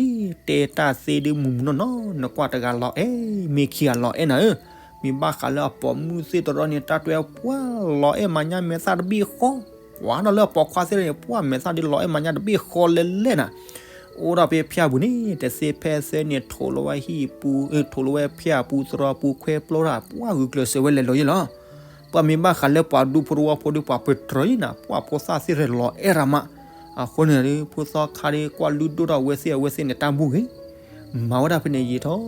တဲတၢ်သ့ဒုးမုၢ်မုၢ်နီၢ်နီၢ် နကွၢ်တဂၤလီၤအဲၣ် မ့ၢ်ခံဂၤလီၤအဲၣ်နၤဧၢ မ့ၢ်ဘၣ်ဃးလၢအပိာ်မုၣ်သ့ၣ်တဖၣ်န့ၣ် တၢ်တွဲပှၢ်လီၤအဲၣ်မၤညါမဲာ်သၣ်တဘ့ၣ်ဃီ ကွၢ်ဒီးလၢအပိာ်ခွါသ့ၣ်တဖၣ်န့ၣ် ပှၢ်မဲာ်သၣ်ဒုးလီၤအဲၣ်မၤညါတဘ့ၣ်ဃီလဲၣ်လဲၣ်နၤ အိၣ်ဒီးဖဲဖၠၣ်ပူၤန့ၣ် တသ့ဖဲသ့န့ၣ် ထိးလီၤဝဲဟံၣ်ပူၤ ထိးလီၤဝဲဖၠၣ်ပူၤ သရီပူၤ ခွဲပျီတၢ် ပှၢ်ဂုာ်ကျဲးစၢးဝဲလဲၤလီၤယဲလီၤ ပှၢ်မ့ၢ်ဘၣ်ဃးလၢပှၤဒူဖိတဝီဖိဒီး ပှၤပတြၢၤယဲနၤ ပှၢ်ဖိသၣ်သ့ၣ်တဖၣ်လီၤအဲၣ်ရၤမး အဃိန့ၣ် ဖုသီခါဒုးကွၢ်လုၢ်ဒိၣ်ထီၣ်အဝဲသ့ၣ်အဝဲသ့ၣ်န့ၣ် တၢ်ဘူၣ်ဂ့ၤ မၤဝဲဒၣ်ဖဲန့ၣ် ယံာ်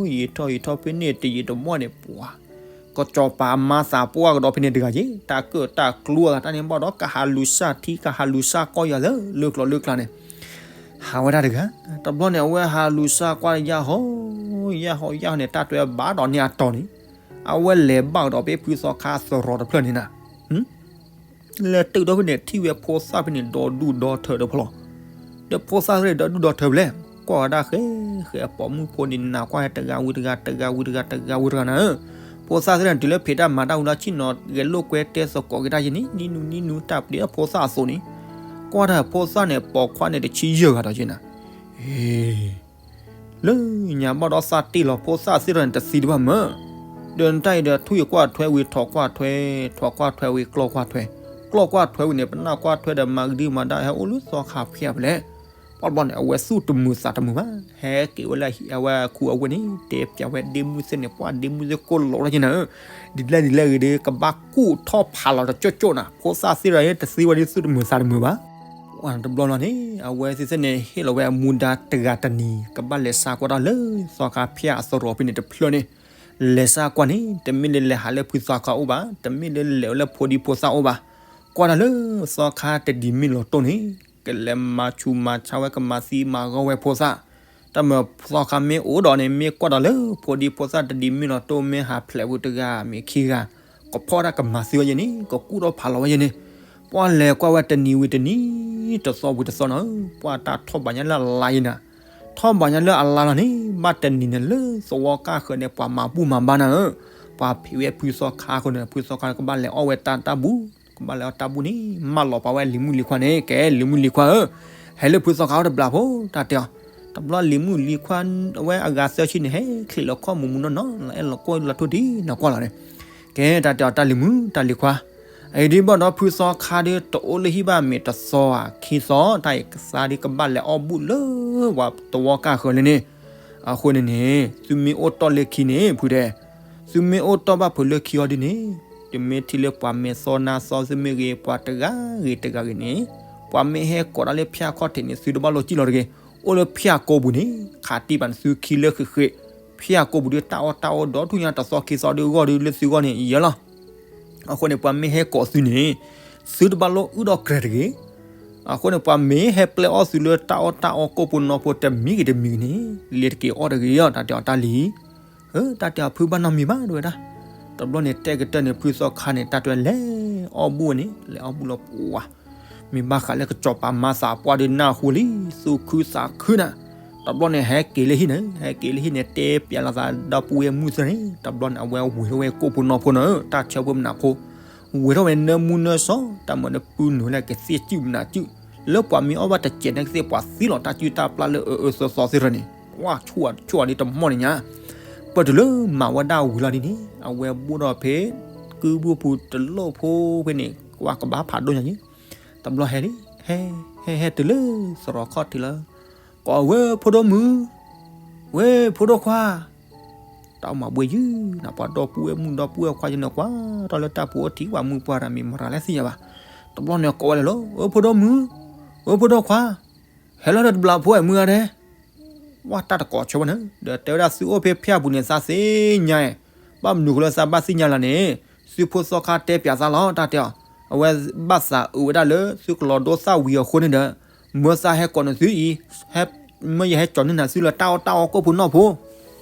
ထီၣ် ယံာ်ထီၣ်ယံာ်ထီၣ်ဖဲန့ၣ် တယံာ်တမီၢ်န့ၣ် ပှၤ ကစီၤပၤအမါသးပှၢ်ကဒီးဖဲန့ၣ်တဂၤယဲ တၢ်ကၢၣ်တၢ်ကျူအဂၤတၢ်န့ၣ်ဘၣ်ဒီး ကဟးလူၤစၢ်ထံ ကဟးလူၤစၢ်ကီၢ်ယၤလၢ လၢကျိၤလၢကျါန့ၣ် ဟးဝဲဒၣ်တဂၤ တဘျီန့ၣ် အဝဲဟးလူၤစၢ်ကွၢ်ယၢ်ဟီ ယၢ်ဟီ ယၢ်ဟီန့ၣ် တၢ်တွဲဘၣ်ဒီးန့ၢ်အတီၤန့ၣ် အဝဲလဲၤဘၣ်ကဒီးဖဲဖုသီခါသရိာ်တဖျၢၣ်န့ၣ်နၤ လၢတုၤဒီးဖဲန့ၣ် ထံၣ်ဝဲဖိသၣ်ဖဲန့ၣ် ဒီဒူၣ်ဒီထၢတဖျၢၣ်လီၤ ဒီးဖိသၣ်သ့ၣ်ဒီဒူၣ်ဒီထၢဖဲလဲၣ် ကွၢ်ဝဲဒၣ်ဃဲ ဃဲအပိာ်မုၣ်ဖိန့ၣ် နၤကွၢ်ဟဲတဂၤဝံၤတဂၤ တဂၤဝံၤတဂၤ တဂၤဝံၤတဂၤနၤဧၢ ဖိသၣ်သ့ၣ်န့ၣ် တုၤလၢဖံးတၢ်မၤတၢ်ဝံၤလီၤ ဆ့ၣ်နီၤဂဲၤလိာ်ကွဲတဲသကိးက့ၤတၢ်ယဲန့ၣ် နံၤနူၤနံၤနူၤ တၢ်ပျံၤအဖိသၣ်အသိးန့ၣ် ကွၢ်တၢ်ဖိသၣ်န့ၣ် ပိာ်ခွါန့ၣ် တဆံယဲၢ်ဂၤဒီးယဲနၤ လၢညါဘၣ်ဒီးသးတ့ၢ်လီၤဖိသၣ်သ့ၣ်တဖၣ်န့ၣ် တသံတဘၣ်မၢ်, ဒီးနတၢ်အံၤဒီး ထွံၣ်ကွၢ်ထွဲဝံၤ ထိးကွၢ်ထွဲ, ထိးကွၢ်ထွဲဝံၤ ကျီၢ်ကွၢ်ထွဲ, ကျီၢ်ကွၢ်ထွဲဝံၤန့ၣ် ပနၢ်ကွၢ်ထွဲဒီးမၤကဒံမၤဒါ ဟဲအိၣ်လၢသီခါဖဲအံၤဖဲလဲၣ်. ပှၤတဘျီန့ၣ် အဝဲသူၣ်တမုာ်သးတမုာ်ဘၣ်, ဟဲက့ၤဝဲလၢအဝဲခူအဝ့ၢ်န့ၣ် တဲပၠးဝဲဒ့မုၣ်သ့ၣ်န့ၣ် ပှၤဒ့မုၣ်သ့ၣ်ကိၢ်လီၤလၢက့နၤဧၢ, ဒ်လဲၣ်ဒ်လဲၣ်ဂ့ၤဒီး ကဘၣ်ကူၣ်ထီၣ်ဖးလီၤတကၠိၣ်ကၠိၣ်နၤ, ဖိသၣ်သ့ၣ်ဒီးတသ့ဝဲဒ်သူၣ်တမုာ်သးတမုာ်ဘၣ်. ပှၤတဘျီလီၤန့ၣ် အဝဲသ့ၣ်သ့ၣ်န့ၣ် ဟ့ၣ်လီၤဝဲအမူဒါတဂၤတနံၤ ကဘၣ်လဲၤစါကွၢ်တၢ်လၢသီခါဖဲအသရိာ်ဖဲန့ၣ်တဖျၢၣ်န့ၣ်, လဲၤစါကွၢ်န့ၣ် တမ့ၢ်လၢလဲၤဟးလၢဖုသီခါအိၣ်ဘၣ်, တမ့ၢ်လၢလဲၤဝဲလၢဖိဒံဖိသၣ်အိၣ်ဘၣ်, ကွၢ်တၢ်လၢသီခါတဒံးမ့ၢ်လီၤတိၢ်န့ၣ် ကလဲၤမၤဆူးမၤဆါဝဲ ကမၤသံမၤဂီၢ်ဝဲဖိသၣ်, တၢ်မၤသီခါမ့ၢ်အိၣ်ဒီးန့ၣ် မ့ၢ်ကွၢ်ဒီးလၢဖိဒံဖိသၣ်တဒံးမ့ၢ်လီၤတိၢ် မ့ၢ်ဟးဖျဲးဝံၤတဂၤမ့ၢ်ခံဂၤ ကဖီၣ်တၢ်ကမၤသံဝဲယဲန့ၣ် ကကူၣ်ထီၣ်ဖးလီၤဝဲယဲန့ၣ်, ပှၤလဲၤကွၢ်ဝဲတနံၤဝံၤတနံၤ တသီဝံၤတသီနီၤ, ပှၤတၢ်ထီၣ်ဘးညါလၢအလါယဲနၤ, ထီၣ်ဘးညါလၢအလါလီၤန့ၣ် ဘၣ်တနံၤန့ၣ်လၢသဝီကၢ်ဃၢၤန့ၣ် ပှၤမၤဘူၣ်မၤဘါနၤဧၢ, ပှၤဖံးဝဲဖုသီခါအဃိန့ၣ် ဖုသီခါကဘၣ်လဲၤအီၣ်ဝဲတၢ်တၢ်ဘူၣ်, ကဘၣ်လဲၤအီၣ်တၢ်ဘူၣ်န့ၣ် မၢလီၤပာ်ဝဲလံၤမုၣ်လံၤခွါန့ၣ်, ကဲလံၤမုၣ်လံၤခွါဧၢ, ဟဲလၢဖုသီခါအိၣ်တဘျီဖိ တၢ်တဲအီၤ, တဘျီလံၤမုၣ်လံၤခွါ အဝဲအဂၤသၢဆံန့ၣ် ဟဲချံးလီၤခီၣ်မူးမူးနီၢ်နီၢ် လၢအဲၣ်လီၤကိၢ်လီၤထူဒ်နကွၢ်လီၤန့ၣ်, ကဲတၢ်တဲအီၤ တၢ်လံၤမုၣ်တၢ်လံၤခွါ, အံၤဒ်ဘၣ်ဒီးဖုသီခါဒ်တအိၣ်လၢဟံၣ်ဘၣ်မ့ၢ်တသီဧါခံသီ တၢ်အံၤကသါဒ်ကဘၣ်လဲၤအီၣ်ဘူၣ်လၢပှၤသဝီကၢ်ဃၢၤလၢန့ၣ်, အဃိန့ၣ်န့ၣ် သုမ့ၢ်အိၣ်တီၢ်လၢခံန့ၣ် ဖုတဲ, သုမ့ၢ်အိၣ်တီၢ်ဘၣ်ဖုးလၢခံအီၤဒ်န့ၣ်, တမ့ၢ်ထံၣ်လၢပှၤမဲာ်သီနါသီသုမ့ၢ်ဂ့ၤ ပှၤတဂၤဂ့ၤတဂၤဂ့ၤန့ၣ်, ပှၤမ့ၢ်ဟဲကိးတၢ်လၢဖၠၣ်ခီၣ်ထံးန့ၣ် သုတဘၣ်လိာ်စံၣ်လီၤတဂ့ၤ, အိၣ်လၢဖၠၣ်ကိးပူၤန့ၣ် ခးတံၢ်ဘၣ်န့ၣ်သုခံလၢဃ့ဃ့, ဖၠၣ်ကိးပူၤဒ်တၢ်အီၣ်တၢ်အီဒီးထူၣ်ညါတသီခံသီဒ်ဂီၢ်ဒ်လၢသုဂီၢ်န့ၣ်ယဲလီၤ. အဃိန့ၣ် ပှၤမ့ၢ်ဟဲကိးသုန့ၣ် သုတဘၣ်လိာ်အုၣ်ဒီးကြဲးတဂ့ၤ. အဃိန့ၣ် ပှၤမ့ၢ်ဟဲပျဲအီၣ်သုလၢတၢ်အီၣ်တၢ်အီကိၣ်ဖိနီၢ်ဖိတမံၤဂ့ၤတမံၤဂ့ၤန့ၣ် လ့ၤတက့ၤအီၣ်တဂ့ၤအီၤ တၢ်တဲအီၤတၢ်လံၤ. တၢ်တဲအီၤဖုဘၣ်နီတမံၤဘၣ် တဲဝဲဒၣ်. တဘျီန့ၣ် တဲကတၢၢ်န့ၣ် ဖုသီခါန့ၣ် တၢ်တဲလဲၤအီၣ်ဘူၣ်ဝဲန့ၣ် လဲၤအီၣ်ဘူၣ်လီၤပှၤ မ့ၢ်ဘၣ်ဃးလၢကစီၤပၤမၤသးပှၢ်ဒီးနၢ်ဟူလံ သူၣ်ခုသးခုနၤ. တဘျီန့ၣ် ဟဲက့ၤလၢဟံၣ်န့ၣ် ဟဲက့ၤလၢဟံၣ်န့ၣ် တဲပၠးလီၤသးဒီပုၢ်ဝဲၢ်မုၣ်သ့ၣ်န့ၣ် တဘျီန့ၣ် အဝဲဝံၤထီၣ်ဝဲကိၣ်ဖိနီၢ်ဖိန့ၣ် တၢ်ဆၢဖိမနၤဖိ ဝံၤထီၣ်ဝဲနၢမူနၢစီ တၢ်မၤနၢပုၢ်နုာ်လၢကသ့ၣ်စုၣ်မနၤစုၣ် လၢပှၤမ့ၢ်အီၣ်ဘၣ်တစဲးန့ၣ်ကသ့ၣ် ပှၤသံလီၤတၢ်စုၣ်တၢ်ပျၢ်လၢအအၢအၢသီသီသ့ၣ်တဖၣ်န့ၣ် ပှၤဆူၣ်အဆူၣ်အီၤဒ်တမီၢ်န့ၣ်ညါ. ပၢၢ်တုၤလၢမၤဝဲဒၣ်ဝံၤလီၤဒ်န့ၣ် အဝဲဘိၣ်ထီၣ်ဖဲ ကုၢ်ဘူၣ်ဖိတလိၣ်ဖိဖဲန့ၣ် ကွၢ်ကဘၣ်ဖးဒိၣ်ညါက့ တဘျီဟဲလံ ဟဲ ဟဲဟဲတုၤလၢသရိာ်ခီၣ်ထံးလီၤ. ကိးဝဲဖိဒိၣ်မုၣ် ဝဲဖိဒိၣ်ခွါ တၢ်အိၣ်မၤဘှံးယုၢ်နၤ ပှၤဒီပုၢ်ဝဲၢ်မုၣ်ဒီပုၢ်ဝဲၢ်ခွါယဲန့ၣ် ကွၢ်ထီၣ်လၢတၢ်ပူၤအိၣ်ထံး ပှၤမုၢ်ပှၢ်တၢ်မံၤမရၤလၢသ့ၣ်ညါဘၣ်. တဘျီန့ၣ်ကိးဝဲလၢ်လီၤ ဝဲဖိဒိၣ်မုၣ် ဝဲဖိဒိၣ်ခွါ ဟဲလီၤဒီးတဘျီဖိအဲၣ်မုၢ်ဂၤဒဲး ဝဲတၢ်တကိးဆၢဘၣ်န့ၣ် ဒီးတဲဝဲဒၣ်သုအိၣ်ဖဲဖၠၣ်ပူၤန့ၣ် သးသ့ၣ်ညါအံၤ ဘၣ်မနုၤဃိလၢသးဘၣ်သ့ၣ်ညါလီၤန့ၣ် သုဖိသီခါတဲပၠးသးလီၤ တၢ်တဲအီၤ အဝဲဘၣ်သးအုးဝဲဒၣ်လၢသုကလီၤဒိသၣ်ဝံၤအဃိန့ၣ်ဒီး မၢသးဟဲကိးနသုအံၤ မၢယဟဲကၠီၤန့ၢ်နၤသုလၢတၢ်အီၣ်တၢ်အီကိၣ်ဖိနီၢ်ဖိ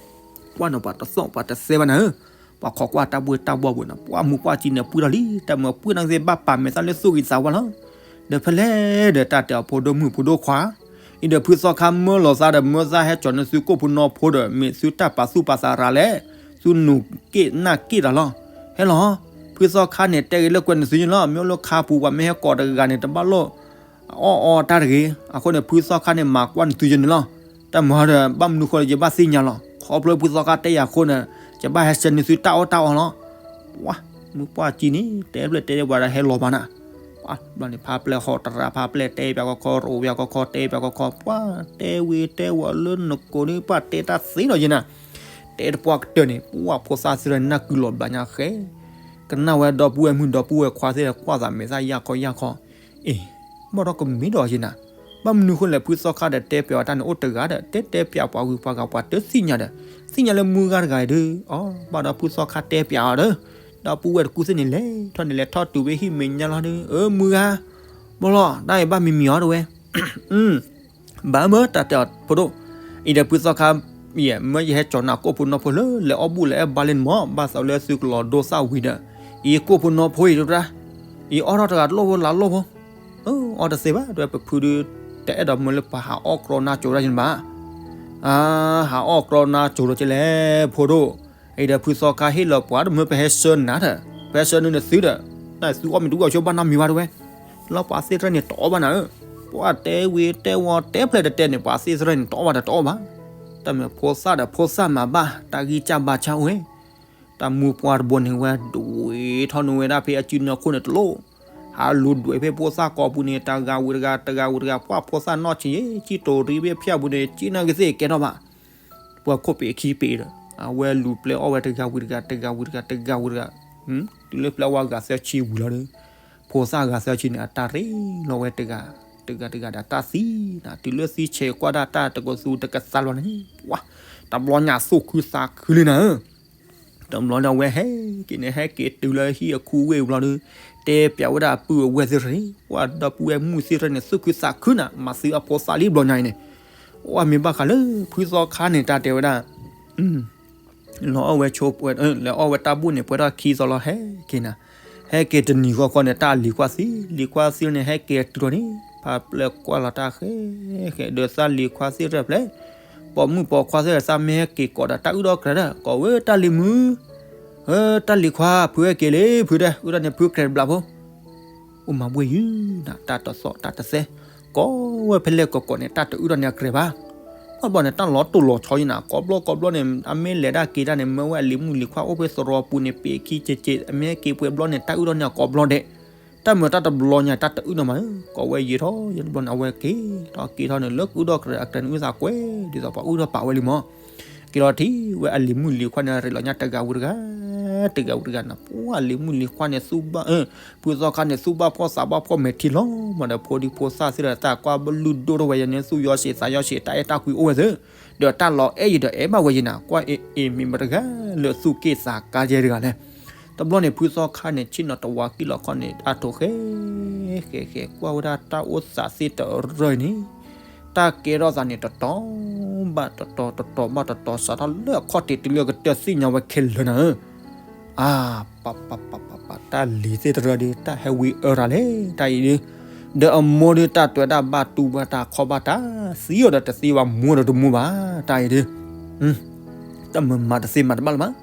ကွၢ်နီၤပှၤတသီၣ်ပှၤတသဲဘၣ်နၤဧၢ, ပှၤခိးကွၢ်တၢ်ဘှ့ၣ်တၢ်ဘှီၣ်ပူၤန့ၣ် ပှၤမုၢ်ပှၢ်ကံန့ၣ် ပှံၢ်ထီၣ်လံ တၢ်မၤပှံၢ်န့ၣ်ကသ့ၣ်ဘၣ်ပာ်မဲာ်သၣ်လၢသူၣ်ဂ့ၤသးဝါလီၤ. ဒီးဖဲလဲၣ်ဒီးတၢ်တဲအီၤဖိဒိၣ်မုၣ်ဖိဒိၣ်ခွါ အံၤဒီးဖုသီခါမၢလီၤသးဒီးမၢသးဟဲကၠီၤန့ၢ်သုကိၣ်ဖိနီၢ်ဖိဒီး မ့ၢ်သုတၢ်ပာ်သူၣ်ပာ်သးရၤလဲၣ်, သုနုာ်က့ၣ်နၢ်က့ၣ်တၢ်လီၤ. ဟဲလီၤ, ဖုသီခါန့ၣ် တဲဂ့ၤလၢကွဲးနသုယဲလီၤ, မ့ၢ်အိၣ်လၢခါပူၤပှၤမ့ၢ်ဟဲကိးတဂၤန့ၣ် တဘၣ်လိၣ် အီၣ်အီတၢ်တဂ့ၤ. အဃိန့ၣ် ဖုသီခါန့ၣ် မၤကွၢ်နသုယဲန့ၣ်လီၤ. တၢ်မၤဒီး ဘၣ်မနုၤဃိလၢယဘၣ်သ့ၣ်ညါလီၤ. ခီဖျိဖုသီခါတဲယၤအဃိန့ၣ် ယဘၣ်ဟဲဆှၢနသုတၢ်အီၣ်တၢ်အီလီၤ. ပှၤမုၢ်ပှၢ်ကံန့ၣ် တဲဖျဲၣ်တဲဝဲဒၣ်ဟဲလီၤဘၣ်နၤ. ပှၤဘျီန့ၣ် ဖါပျဲၢ်ဟီၣ်တရၣ် ဖါပျဲၢ်တဲပၠးကီခီ ရိးပၠးကီခီ တဲပၠးကီခီ ပှၤတဲဝံၤတဲဝီၤလၢနကိးန့ၣ် ပှၤတဲတၢ်သ့လီၤယဲနၤ. တဲတပှၢ်ကတၢၢ်န့ၣ် ပှၤဖိသၣ်သ့ၣ်တဖၣ်န့ၣ် နၢ်ကုလီၤဘျးညါဃဲ ကနၣ်ဝဲဒီပုၢ်ဝဲၢ်မုၣ်ဒီပုၢ်ဝဲၢ်ခွါသ့ၣ် ကွၢ်သးမဲာ်သၣ်ယၢ်ခီယၢ်ခီ. အ့ ဘၣ်ဒီးကမ့ၢ်ဒီးယဲနၤ, ဘၣ်မနုၤဃိလဲၣ် ဖုသီခါဒီးတဲပၠးအီၤတၢ်န့ၣ်အိၣ်တဂၤဒီး တဲတဲပၠးပှၤဂုၤပှၤဂၤပှၤတသ့ၣ်ညါဒီး သ့ၣ်ညါလၢမုၢ်ဂၤတဂၤအံၤဒီး အီ ဘၣ်ဒီးဖုသီခါတဲပၠးအီၤဒီး ဒီပုၢ်ဝဲၢ်တကူသ့ၣ်န့ၣ် လဲၤထီၣ်န့ၣ်လဲၤထီၣ်တုၤဝဲဟံၣ်မဲာ်ညါလီၤဒီး အၢ မုၢ်ဂၤ ဘၣ်လီၤ တၢ်အံၤဘၣ်မံၤမံၤအီၤတဝဲ ဘၣ်မၢတၢ်တဲအီၤဖိဒိၣ်, အံၤဒီးဖုသီခါ, မၢယဟဲကၠီၤနၤကိၣ်ဖိနီၢ်ဖိလၢလဲၤအီၣ်ဘူၣ်လၢအဲၣ်ဘါလ့န့ၣ်မး ဘၣ်သးလၢသုကလီၤဒိသၣ်ဝံၤဒီး, အံၤကိၣ်ဖိနီၢ်ဖိအံၤတဒၣ်, အံၤအီၣ်ထီၣ်တဂၤတလိၣ်ဖိလၢလိၣ်ဖိ, အီၣ်တသ့ဘၣ် တဲဝဲပဖုဒုး, တအဲၣ်ဒိးမၢလၢပှၤဟးအီၣ်ကြီနါကၠိဒၣ်ယဲန့ၣ်ဘၣ် ဟးအီၣ်ကြီနါကၠိဒီးကလဲၣ် ဖိဒိၣ်, အံၤဒီးဖုသီခါဟ့ၣ်လီၤပှၤတမၢပဟဲဆှၢနၤဒီး, ပဟဲဆှၢနုာ်နသုဒီး, တၢ်သုအီၣ်မ့ၢ်တဝံၣ်အီၤဆိဘၣ်နီတမံၤဘၣ်တဝဲ, လီၤပှၤသ့ၣ်တဖၣ်န့ၣ်တအီၣ်ဘၣ်နၤဧၢ, ပှၤတဲဝံၤတဲဝီၤတဲဖျဲးတတဲန့ၣ် ပှၤသ့ၣ်တဖၣ်န့ၣ်တအီၣ်ဘၣ်တတအီၣ်ဘၣ်, တၢ်မ့ၢ်ဖိသၣ်ဒီးဖိသၣ်မၤဘၣ် တၢ်ဂံၢ်စၢ်ဘါစၢ်အိၣ်ဝဲ တၢ်မူပှၢ်တဘိန့ၣ်ဝဲဒွံးထီၣ်နုာ်ဝဲဒၣ်ဖဲအစုနၢခိၣ်န့ၣ်တလိၣ်, ဟ အလူၤဒွဲၣ်ဖဲဖိသၣ်ကိာ်ပူၤန့ၣ် တဂၤဝံၤတဂၤ တဂၤဝံၤတဂၤ ပှၢ်ဖိသၣ်နီၢ်ဆံးယဲ ကံတိၤရံဖဲဖၠၣ်ပူၤန့ၣ် ကံနၢ်ကသ့ၣ်ကဲထီၣ်ဘၣ် ပှၤခိၣ်ပ့ၤခံပ့ၤဒီး အဝဲလူၤပျဲအီၣ်ဝဲတဂၤဝံၤတဂၤ တဂၤဝံၤတဂၤ တဂၤဝံၤတဂၤ တုၤလၢပျဲဝဲဂၤသၢဆံဝံၤလီၤဒီး ဖိသၣ်ဂၤသၢဆံန့ၣ် အတၢ်ရ့လိာ်ဝဲတဂၤ တဂၤတဂၤဒီးတၢ်သံနၤ တုၤလၢသံဆဲးကွၢ်ဒၣ်တၢ်တကသူတကသါလီၤန့ၣ် ပှၤ တဘျီညါသူၣ်ခုသးခုလံနၤဧၢ တဘျီဒီးအဝဲဟဲက့ၤန့ၣ် ဟဲက့ၤတုၤလၢဟံၣ်အခူဝ့ၢ်ဘျီဒီး တဲပျးဝဲဒၣ်ပုၢ်အဝဲၢ်သ့ၣ်တဖၣ်န့ၣ် ပှၤဒီပုၢ်ဝဲၢ်မုၣ်သ့ၣ်တဖၣ်န့ၣ် သူၣ်ခုသးခုနၤ မၤသံအဖိသၣ်လံဘျီညါအံၤန့ၣ် ပှၤမ့ၢ်ဘၣ်ဃးလၢဖုသီခါန့ၣ် တၢ်တဲဝဲဒၣ် လီၤအီၣ်ဝဲဆိ လဲၤအီၣ်ဝဲတၢ်ဘူၣ်န့ၣ် ပှဲၤထီၣ်ခံသီလီၤ ဟဲက့ၤနၤ ဟဲက့ၤတနံၤဃီဃီန့ၣ် တၢ်လံၤခွါသံ လံၤခွါသံန့ၣ် ဟဲက့ၤတုၤလီၤန့ၣ် ဖးပျဲၢ်ကွၢ်လီၤတၢ်ဃဲ ဃဲဒီးသးလံၤခွါသ့ၣ်တဖျဲၣ် ပိာ်မုၣ်ပိာ်ခွါသ့ၣ်တဖၣ် သးမ့ၢ်ဟဲက့ၤကိးဒီးတၢ်အုၣ်ထီၣ်ကြဲးဒီး ကိးဝဲတၢ်လံၤမုၣ် တၢ်လံၤခွါ ဖုဟဲက့ၤလံ ဖုတဲ အုၣ်ထီၣ်န့ၣ် ဖုကြဲးတဘျီဖိ အိၣ်မၤဘှ့ၣ်ယုၢ်နၤ တၢ်တသီၣ်တၢ်တသဲ ကိးဝဲဖဲလဲၣ်ကိးကိးန့ၣ် တၢ်တအုၣ်ထီၣ်န့ၣ်အကြဲးဘၣ် ဘၣ်ဘျီန့ၣ် တၢ်လီၤတိၢ်လီၤဆီယံၤနၤ ကိးဘျီကိးဘျီန့ၣ် အမ့ၢ်လဲၤဒၣ်က့ၤတၢ်န့ၣ် မၢဝဲအလံၤမုၣ်လံၤခွါအိၣ်ဖဲသရိာ်ပူၤန့ၣ် ပ့ၤခံက့ၤက့ၤ အမ့ၢ်ဟဲက့ၤပှဲၤဘျီန့ၣ် တၢ်အုၣ်ထီၣ်န့ၣ်အကိးဘျီဒဲး တၢ်မုာ်တၢ်တဘျီညါ တၢ်တအုၣ်နီၤမး ကိးဝဲယံာ်ထီၣ်ယံာ်တဘျီန့ၣ် အဝဲက့ၤထီၣ်က့ၤထီၣ်န့ၣ် လၢကအုၣ်ထီၣ်ကြဲးအကြဲးန့ၣ် အုၣ်သးကွဲး ဒ်သိးပှၤအုၣ်ထီၣ်ပာ်ဝဲလံမး က့ၤလီၤထံၣ်ဝဲအလံၤမုၣ်လံၤခွါန့ၣ် ရ့လိာ်ညါတဂၤဝံၤတဂၤ တဂၤဝံၤတဂၤနၤ ပှၤအလံၤမုၣ်လံၤခွါန့ၣ် သူၣ်ဘၣ် ဖုသီခါန့ၣ် သူၣ်ဘၣ်ဖှီၣ်သးဘၣ်ဖှီၣ်မဲာ်ထံလီၤမးဒီး ဖိဒံဖိသၣ်သ့ၣ်ဒီး တၢ်ကွၢ်ဘၣ်လုၢ်ဒိၣ်ထီၣ်ဝဲယၤန့ၣ် သူၣ်ယီၤဆံးသးယီၤဆံး တၢ်အဲၣ်တၢ်ကွံအိၣ်ဝဲသ့ၣ် ဒီးတၢ်လီၤအဲၣ်ယံၤဒီးအဲၣ်ဘၣ်ဝဲယံၤနၤ ကွၢ်အ့ၣ်အ့ၣ် မ့ၢ်မတၤတဂၤလၢသူၣ်က့ၣ်သးကါယဲတဂၤလဲၣ် တဘျီန့ၣ် ဖုသီခါန့ၣ် ဆ့ၣ်နီၤတဝါကံၣ်လီၤခီန့ၣ် အါထိၣ်ဃဲ ဃဲဃဲ ကွၢ်ဝဲဒၣ်တၢ်အိၣ်သးသ့ၣ်တရၢအံၤန့ၣ် တၢ်ကဲထီၣ်သးန့ၣ် တတီၤဘၣ်တတီၤ တတီၤဘၣ်တတီၤ စးထီၣ်လၢအခီၣ်ထံးတုၤလၢကတၢၢ်သ့ၣ်ညါဝဲခဲလၢာ်နၤဧၢ အါ ပပပပပ တၢ်လံၤသ့ၣ်တရၢဒီး တၢ်ဟဲဝံအၢတၢ်လဲၣ် တၢ်အံၤဒီး ဒီးအမိၢ်ဒီးတၢ်တွဲဒၣ်ဘၣ်တူၢ်ဘၣ်တၢ်ခီၣ်ဘၣ်တၢ် သံအီၤဒီးတသ့ဘၣ် မူဒီးတမူဘၣ် တၢ်အံၤဒီး တၢ်မုာ်မးတသ့မးတဘၣ်လၢၤဘၣ်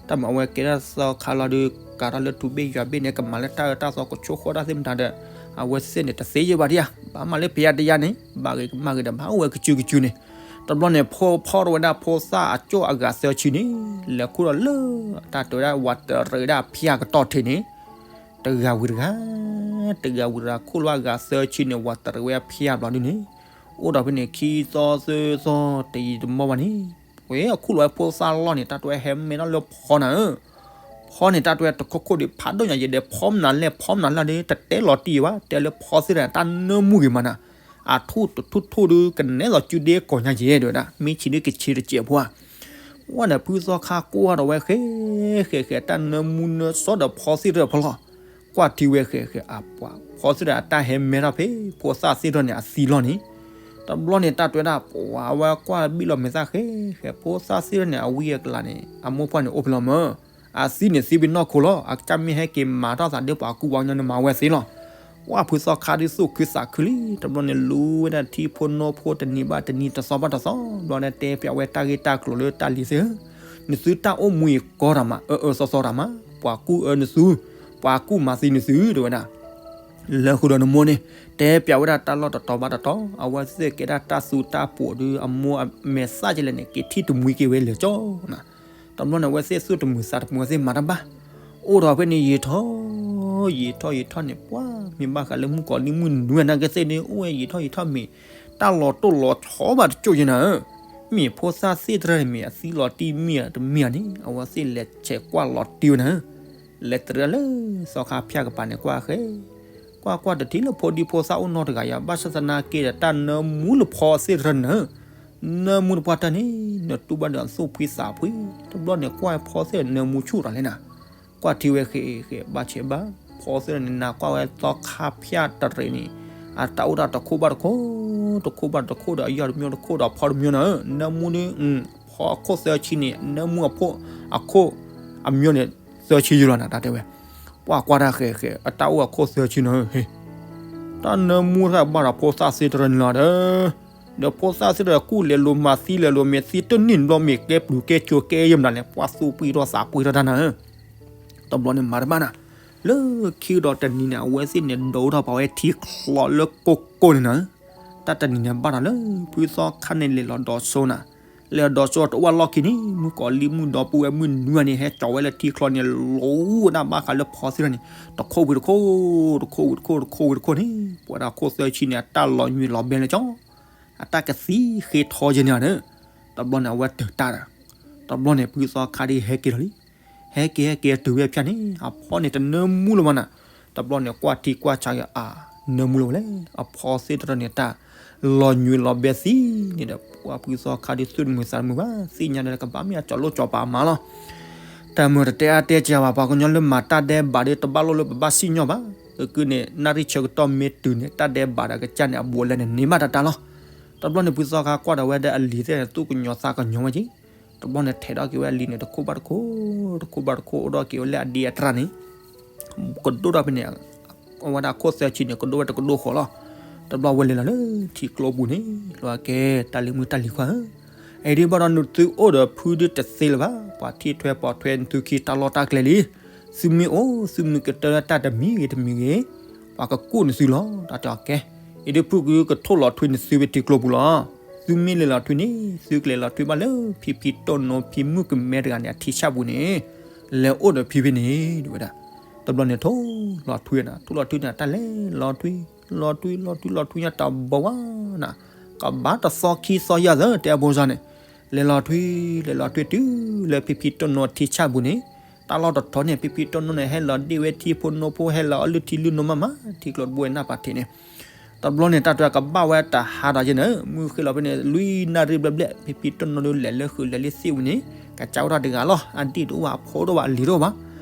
တၢ်မုာ်အဝဲကဲဒၣ်သီခါလီၤဒီး ကးထီၣ်လၢထူဘ့ၣ်ယွၤဘ့ၣ်န့ၣ် ကမၤလၢတၢ်အၢတၢ်သီကဆိၣ်ဃီတၢ်သ့ၣ်မတၤဒီး အဝဲသ့ၣ်န့ၣ်တသ့ယဲဘၣ်ဒံးဧါ ဘၣ်မၤလၢဖံးယါတယါန့ၣ် ဘၣ်ဂ့ၤကမၣ်ဂ့ၤဒီး ဘၣ်အိၣ်ဝဲကစုကစုန့ၣ် တဘျီန့ၣ် ဖိဖီထီၣ်ဝဲဒၣ်ဖိသၣ်အကၠိၣ်အဂၤသၢဆံန့ၣ် လဲၤခူၣ်ဒီးလၢ တၢ်တဲဝဲဒၣ် ဝးတရံးဝဲဒၣ်ဖၠၣ်ကတီၢ်ထံးန့ၣ် တဂၤဝံၤတဂၤ တဂၤဝံၤတဂၤ ခူၣ်လီၤအဂၤသၢဆံန့ၣ် ဝးတရံးဝဲဖၠၣ်ဘျီဒုန့ၣ် အိၣ်ဒီးဖဲန့ၣ် ခံသီသၢသီတယံာ်တမီၢ်ဘၣ်န့ၣ် ဝဲအခူၣ်လီၤဝဲဖိသၣ်လီၢ်န့ၣ် တၢ်တဲဝဲဟဲမဲထီၣ်လၢဖီနၤဧၢ ဖီန့ၣ် တၢ်တဲဝဲတခိၣ်ခိၣ်ဒီး ဖးဒိၣ်ညါယဲဒီး ဖီမနုၤလဲၣ် ဖီမနုၤလဲၣ်ဒီး တတဲလီၤတံၢ်ဘၣ် တဲလၢဖီသ့ၣ်တဖၣ်န့ၣ် တၢ်နၢမူဂ့ၤမးနၤ အထူၣ်တထူၣ်ထူၣ်ဒီး ကနဲသိးစုဒ့ကိးညါယဲဒီးဝဲဒၣ် မ့ၢ်ဆံးဒုးကဆံးတစဲးဖိဧါ ဝဲန့ၣ်ဖုသီခါကွၢ်ဒီးဝဲဃဲ ဃဲဃဲ တၢ်နၢမူနၢစီဒီးဖီသ့ၣ်တဖၣ်လီၤ ကွၢ်ထံဝဲဃဲဃဲ အပှၤဖီသ့ၣ်တဖၣ် တၢ်ဟဲမဲထီၣ်ဖဲ ဖိသၣ်သ့ၣ်တဖၣ်န့ၣ် အသံလီၤန့ၣ် တဘျီန့ၣ် တၢ်တဲဝဲဒၣ် ပှၤဝဲကွၢ်ဘံၣ်လီၤမဲာ်သၣ်ဃဲဃဲ ဖိသၣ်သ့ၣ်တဖၣ်န့ၣ် အဝံအကလၤန့ၣ် အမိၢ်ပှၢ်န့ၣ်အိၣ်ဖဲလီၤမၢ် အသံန့ၣ်သံဖဲနီၢ်ခိလီၤ အကစၢ်မ့ၢ်ဟဲက့ၤမၤထီၣ်သးဒီးပှၤကူပှၤကညီန့ၣ် မၤဝဲသ့လီၤ ပှၢ်ဖုသီခါဒုးသူၣ်ခုသးခုလံ တဘျီန့ၣ် လူဝဲဒၣ်ထံဖိနီၢ်ဖိတနံၤဘၣ်တနံၤ တသီဘၣ်တသီ ဘျီန့ၣ်တဲပျးဝဲတၢ်ဂ့ၢ်တၢ်ကျိၤလၢတၢ်လံၤသ့ၣ်ဧၢ နသုတၢ်အိၣ်မူအံၤကီတၢ်မး အၢအၢသီသီတၢ်မး ပှၤကူအၢနသု ပှၤကူမၤသံနသု တဲဝဲဒၣ် လဲၤဃုာ်ဒီးနမိၢ်န့ၣ် တဲပျးဝဲဒၣ်တၢ်လီၢ်တတီၤဘၣ်တတီၤ အဝဲသ့ၣ်ကဲဒၣ်တၢ်သူတၢ်ပိာ်ဒီး အမိၢ်အမဲာ်သၣ်ကလဲၣ်န့ၣ် က့ၤထံၣ်တမှံက့ၤဝဲလဲၤကၠီနၤ တဘျီန့ၣ် အဝဲသ့ၣ်သူၣ်တမုာ်သးတမုာ် အဝဲသ့ၣ်မၤတဘၣ် အိၣ်ဒီးဖဲန့ၣ် ယံာ်ထီၣ် ယံာ်ထီၣ်ယံာ်ထီၣ်န့ၣ် ပှၤမ့ၢ်ဘၣ်ဃးလၢမုၣ်ကီၤလံၢ်မုၣ်နွံနာ်က့သ့ၣ်န့ၣ် အိၣ်ဝဲယံာ်ထီၣ်ယံာ်ထီၣ်မ့ၢ် တၢ်လီၤတိၢ်လီၤဆီဘၣ်တကၠိၢ်ယဲနၤဧၢ မ့ၢ်ဖိသၣ်သ့ၣ်တဖၣ်န့ၣ်မ့ၢ်အသံလီၤတံၢ်မ့ၢ်တမ့ၢ်ဧါန့ၣ် အဝဲသ့ၣ်လဲၤဆဲးကွၢ်လီၤတံၢ်ဝဲနၤဧၢ လဲၤတရၢလၢ သီခါဖၠၣ်ကပၤန့ၣ် ကွၢ်ဃဲ ကွၢ်ကွၢ်တထံၣ်လၢဖိဒံဖိသၣ်အိၣ်နီတဂၤယၤ ဘၣ်ဆၣ်သနာ်က့ဒီး တၢ်နၢမူလၢဖီသ့ၣ်တဖၣ်န့ၣ် နၢမူတပှၢ်တၢ်န့ၣ် နတူၢ်ဘၣ်ဒီးသူၣ်ဖှံသးဖှံ တဘျီန့ၣ် ကွၢ်ဖီသ့ၣ်နၢမူဆူၣ်တၢ်လဲၣ်နၤ ကွၢ်ထံဝဲဃဲဃဲ ဘၣ်ဆဲးဘၣ် ဖီသ့ၣ်န့ၣ် နၤကွၢ်ဝဲသီခါဖၠၣ်တရံးန့ၣ် အတၢ်အိၣ်တၢ်တခိၣ်ဘၣ်တခိၣ် တခိၣ်ဘၣ်တခိၣ်ဒီး အယီၢ်တမျိတခိၣ်ဒီးဖီတမျိနၤဧၢ နၢမူဒီး ဖီအခိၣ်သၢဆံန့ၣ် နၢမူအခိၣ် အခိၣ်အမျိန့ၣ် သၢဆံယုလီၤနၤ တၢ်တဲဝဲ ပှၤကွၢ်တၢ်ဃဲဃဲ အတၢ်အိၣ်အခိၣ်သၢဆံနၤဧၢ ဟ့ တၢ်နၢမူတၢ်ဘၣ်ဒီးဖိသၣ်သ့ၣ်တဖၣ်န့ၣ်လီၤဒီး ဒီးဖိသၣ်သ့ၣ်တဖၣ်ကူၣ်လဲၤလိာ်မၤသံလဲၤလိာ် မ့ၢ်သံတနံၣ်တဘျီ မ့ၢ်ကဲပျုၤကဲကၠိၤကဲယဲၢ်မတၤလဲၣ် ပှၤသူၣ်ပှံၢ်ထီၣ်သးပှံၢ်ထီၣ်တၢ်နၤဧၢ တဘျီန့ၣ်မၤတဘၣ်နၤ လၢခံကဒီးတနံၤန့ၣ် အဝဲသ့ၣ်န့ၣ် ဒိးထီၣ်ပာ်ဝဲထံချီလၢကိၢ်ကိၢ်န့ၣ်နၤဧၢ တၢ်တနံၤန့ၣ်ဘၣ်ဒီးလၢ ဖုသီခါန့ၣ်လဲၤလီၤဒီးဆိနၤ လဲၤဒီးစိတအိၣ်ဘၣ်လီၢ်ခံန့ၣ် မုၣ်ကီၤလံၢ်မုၣ်ဒီပုၢ်ဝဲၢ်မုၣ်နွံဂၤန့ၣ် ဟဲကၠီၤဝဲလၢထံချီန့ၣ် လိၤဝဲဒၣ်ဘၣ်ဃးလၢဖီသ့ၣ်ထီၣ်န့ၣ် တခိၣ်ဝံၤတခိၣ် တခိၣ်ဝံၤတခိၣ် တခိၣ်ဝံၤတခိၣ်န့ၣ် ပဝဲဒၣ်ခိၣ်သၢဆံန့ၣ် အတၢ်လီၤညွံးလီၤဘဲလၢကၠီ အတၢ်ကသံဃ့ထီယဲန့ၣ်ဧါဒီး တဘျီန့ၣ် အဝဲတၢၤတၢ်ဒီး တဘျီန့ၣ် ဖုသီခါဒ်ဟဲက့ၤလီၤလံ. ဟဲက့ၤ ဟဲက့ၤတုၤဝဲဖၠၣ်န့ၣ် အဖီန့ၣ်တနၢမူလၢၤဘၣ်နၤ. တဘျီန့ၣ် ကွၢ်ထံကွၢ်ဆးက့ၤ အါ နၢမူလၢၤဝဲလဲၣ်. အဖီသ့ၣ်တဖၣ်န့ၣ် တၢ်လီၤညွံးလီၤဘဲသံန့ၣ်ဒီး ပှၤဖုသီခါဒ်သူၣ်တမုာ်သးတမုာ်ဘၣ် သ့ၣ်ညါဒီးကဘၣ်မ့ၢ်အကၠီၤလိၣ်ကၠီၤပာ်မၤလီၤ. တၢ်မုာ်တတဲအါတဲကဘၣ် ပှၤကညီလၢမၤတၢ်ဒဲးဘးဒီး တဘၣ်လိၣ်လၢပဘၣ်စံၣ်ညီၣ်ဘၣ်. အကုန့ၣ် နၣ်ရံၣ်ဆၢကတီၢ်မ့ၢ်တုၤန့ၣ် တၢ်ဒဲးဘးဒီးကစၢ်န့ၣ် အဘူးအလဲန့ၣ် န့ၢ်ဘၣ်တၢ်တၢ်လီၤ. တဘျီန့ၣ် ဖုသီခါကွၢ်ဒီးဝဲဒၣ်အလံၤသ့ၣ်န့ၣ် သူၣ်ကညီၤသးကညီၤဝဲက့ၤ တဘျီန့ၣ် ထဲးထီၣ်က့ၤဝဲအလံၤန့ၣ် တခိၣ်ဘၣ်တခိၣ် တခိၣ်ဘၣ်တခိၣ် အိၣ်ဒီးက့ၤဝဲလၢအဒ့အတြၢ်န့ၣ် ကဒိၣ်ထီၣ်ဖဲန့ၣ် အဝဲဒၣ်ခိၣ်သၢဆံန့ၣ် ကဒိၣ်ဝဲတကဒိၣ်ဃီလီၤ. တဘျီဝဲလဲၤလီၤလၢထံကျိပူၤန့ၣ် လီၤကဲ တၢ်လံၤမုၣ်တၢ်လံၤခွါဧၢ, အံၤဒ်ဘၣ်ဒီးနသုအိၣ်ဒီးဖုဒ်တသ့လၢၤဘၣ်, ပှၤထံၣ်ထွဲပိာ်ထွဲနသုခံတၢ်လီၢ်တၢ်ကျဲလံ. သုမ့ၢ်အိၣ် သုမုၢ်ကတၢၢ်လၢတၢ်တမံၤဂ့ၤတမံၤဂ့ၤ ပှၤကကူၣ်နသုလီၤ. တၢ်တဲအီၤကဲ, အံၤဒ်ဖုကထိၣ်လီၤထွံနသုဖဲထံကျိပူၤလီၤ. သုမ့ၢ်လဲၤလီၤထွံန့ၣ် သုကလဲၤလီၤထွံဘၣ်လၢဖံဖံတိၢ်နိဖံမုၣ်ကမဲတဂၤန့ၣ် အထံဆၣ်ပူၤန့ၣ် လဲၤအိၣ်ဒီးဖံဖဲန့ၣ် ဒ်ဝဲဒၣ်. တဘျီန့ၣ် ထိၣ်လီၤထွံနၤ ထိၣ်လီၤထွံန့ၣ် တၢ်လဲၤလီၤထွံ လီၤထွံလီၤထွံလီၤထွံညါတဘျီဝဲနၤ, ကဘၣ်တသီခံသီယဲၢ်သၢ တဲအဘိစၢ်န့ၣ်, လဲၤလီၤထွံ လဲၤလီၤထွံတုၤလၢဖံဖံတိၢ်နိအထံဆၣ်ပူၤန့ၣ်, တၢ်လီၢ်တထီန့ၣ် ဖံဖံတိၢ်နိန့ၣ် ဟဲလီၤဒ့ၣ်ဝဲထံဖိနိဖိ ဟဲလီၤအီၣ်လုၢ်ထံလုၢ်နိမးမး ထံကျိတဘိဝဲနၢ်ပာ်ထံးန့ၣ် တဘျီန့ၣ် တၢ်တဲကဘၣ်ဝဲတဟါဒီးယဲၢ်န့ၣ် မုၢ်ဃ့လီၤဖဲန့ၣ် လွံၢ်နၣ်ရံၣ်ဘျဲၣ်ဘျဲၣ် ဖံဖံတိၢ်နိဒုးလဲၤလၢဃုာ်လဲၤလၢသ့ၣ်ဝံၤန့ၣ် ကစၢ်အိၣ်တၢ်တဂၤလီၤ. အဒံၣ်တအိၣ်ဘၣ် အဖိတအိၣ်ဘၣ် အလံၤတအိၣ်ဘၣ်.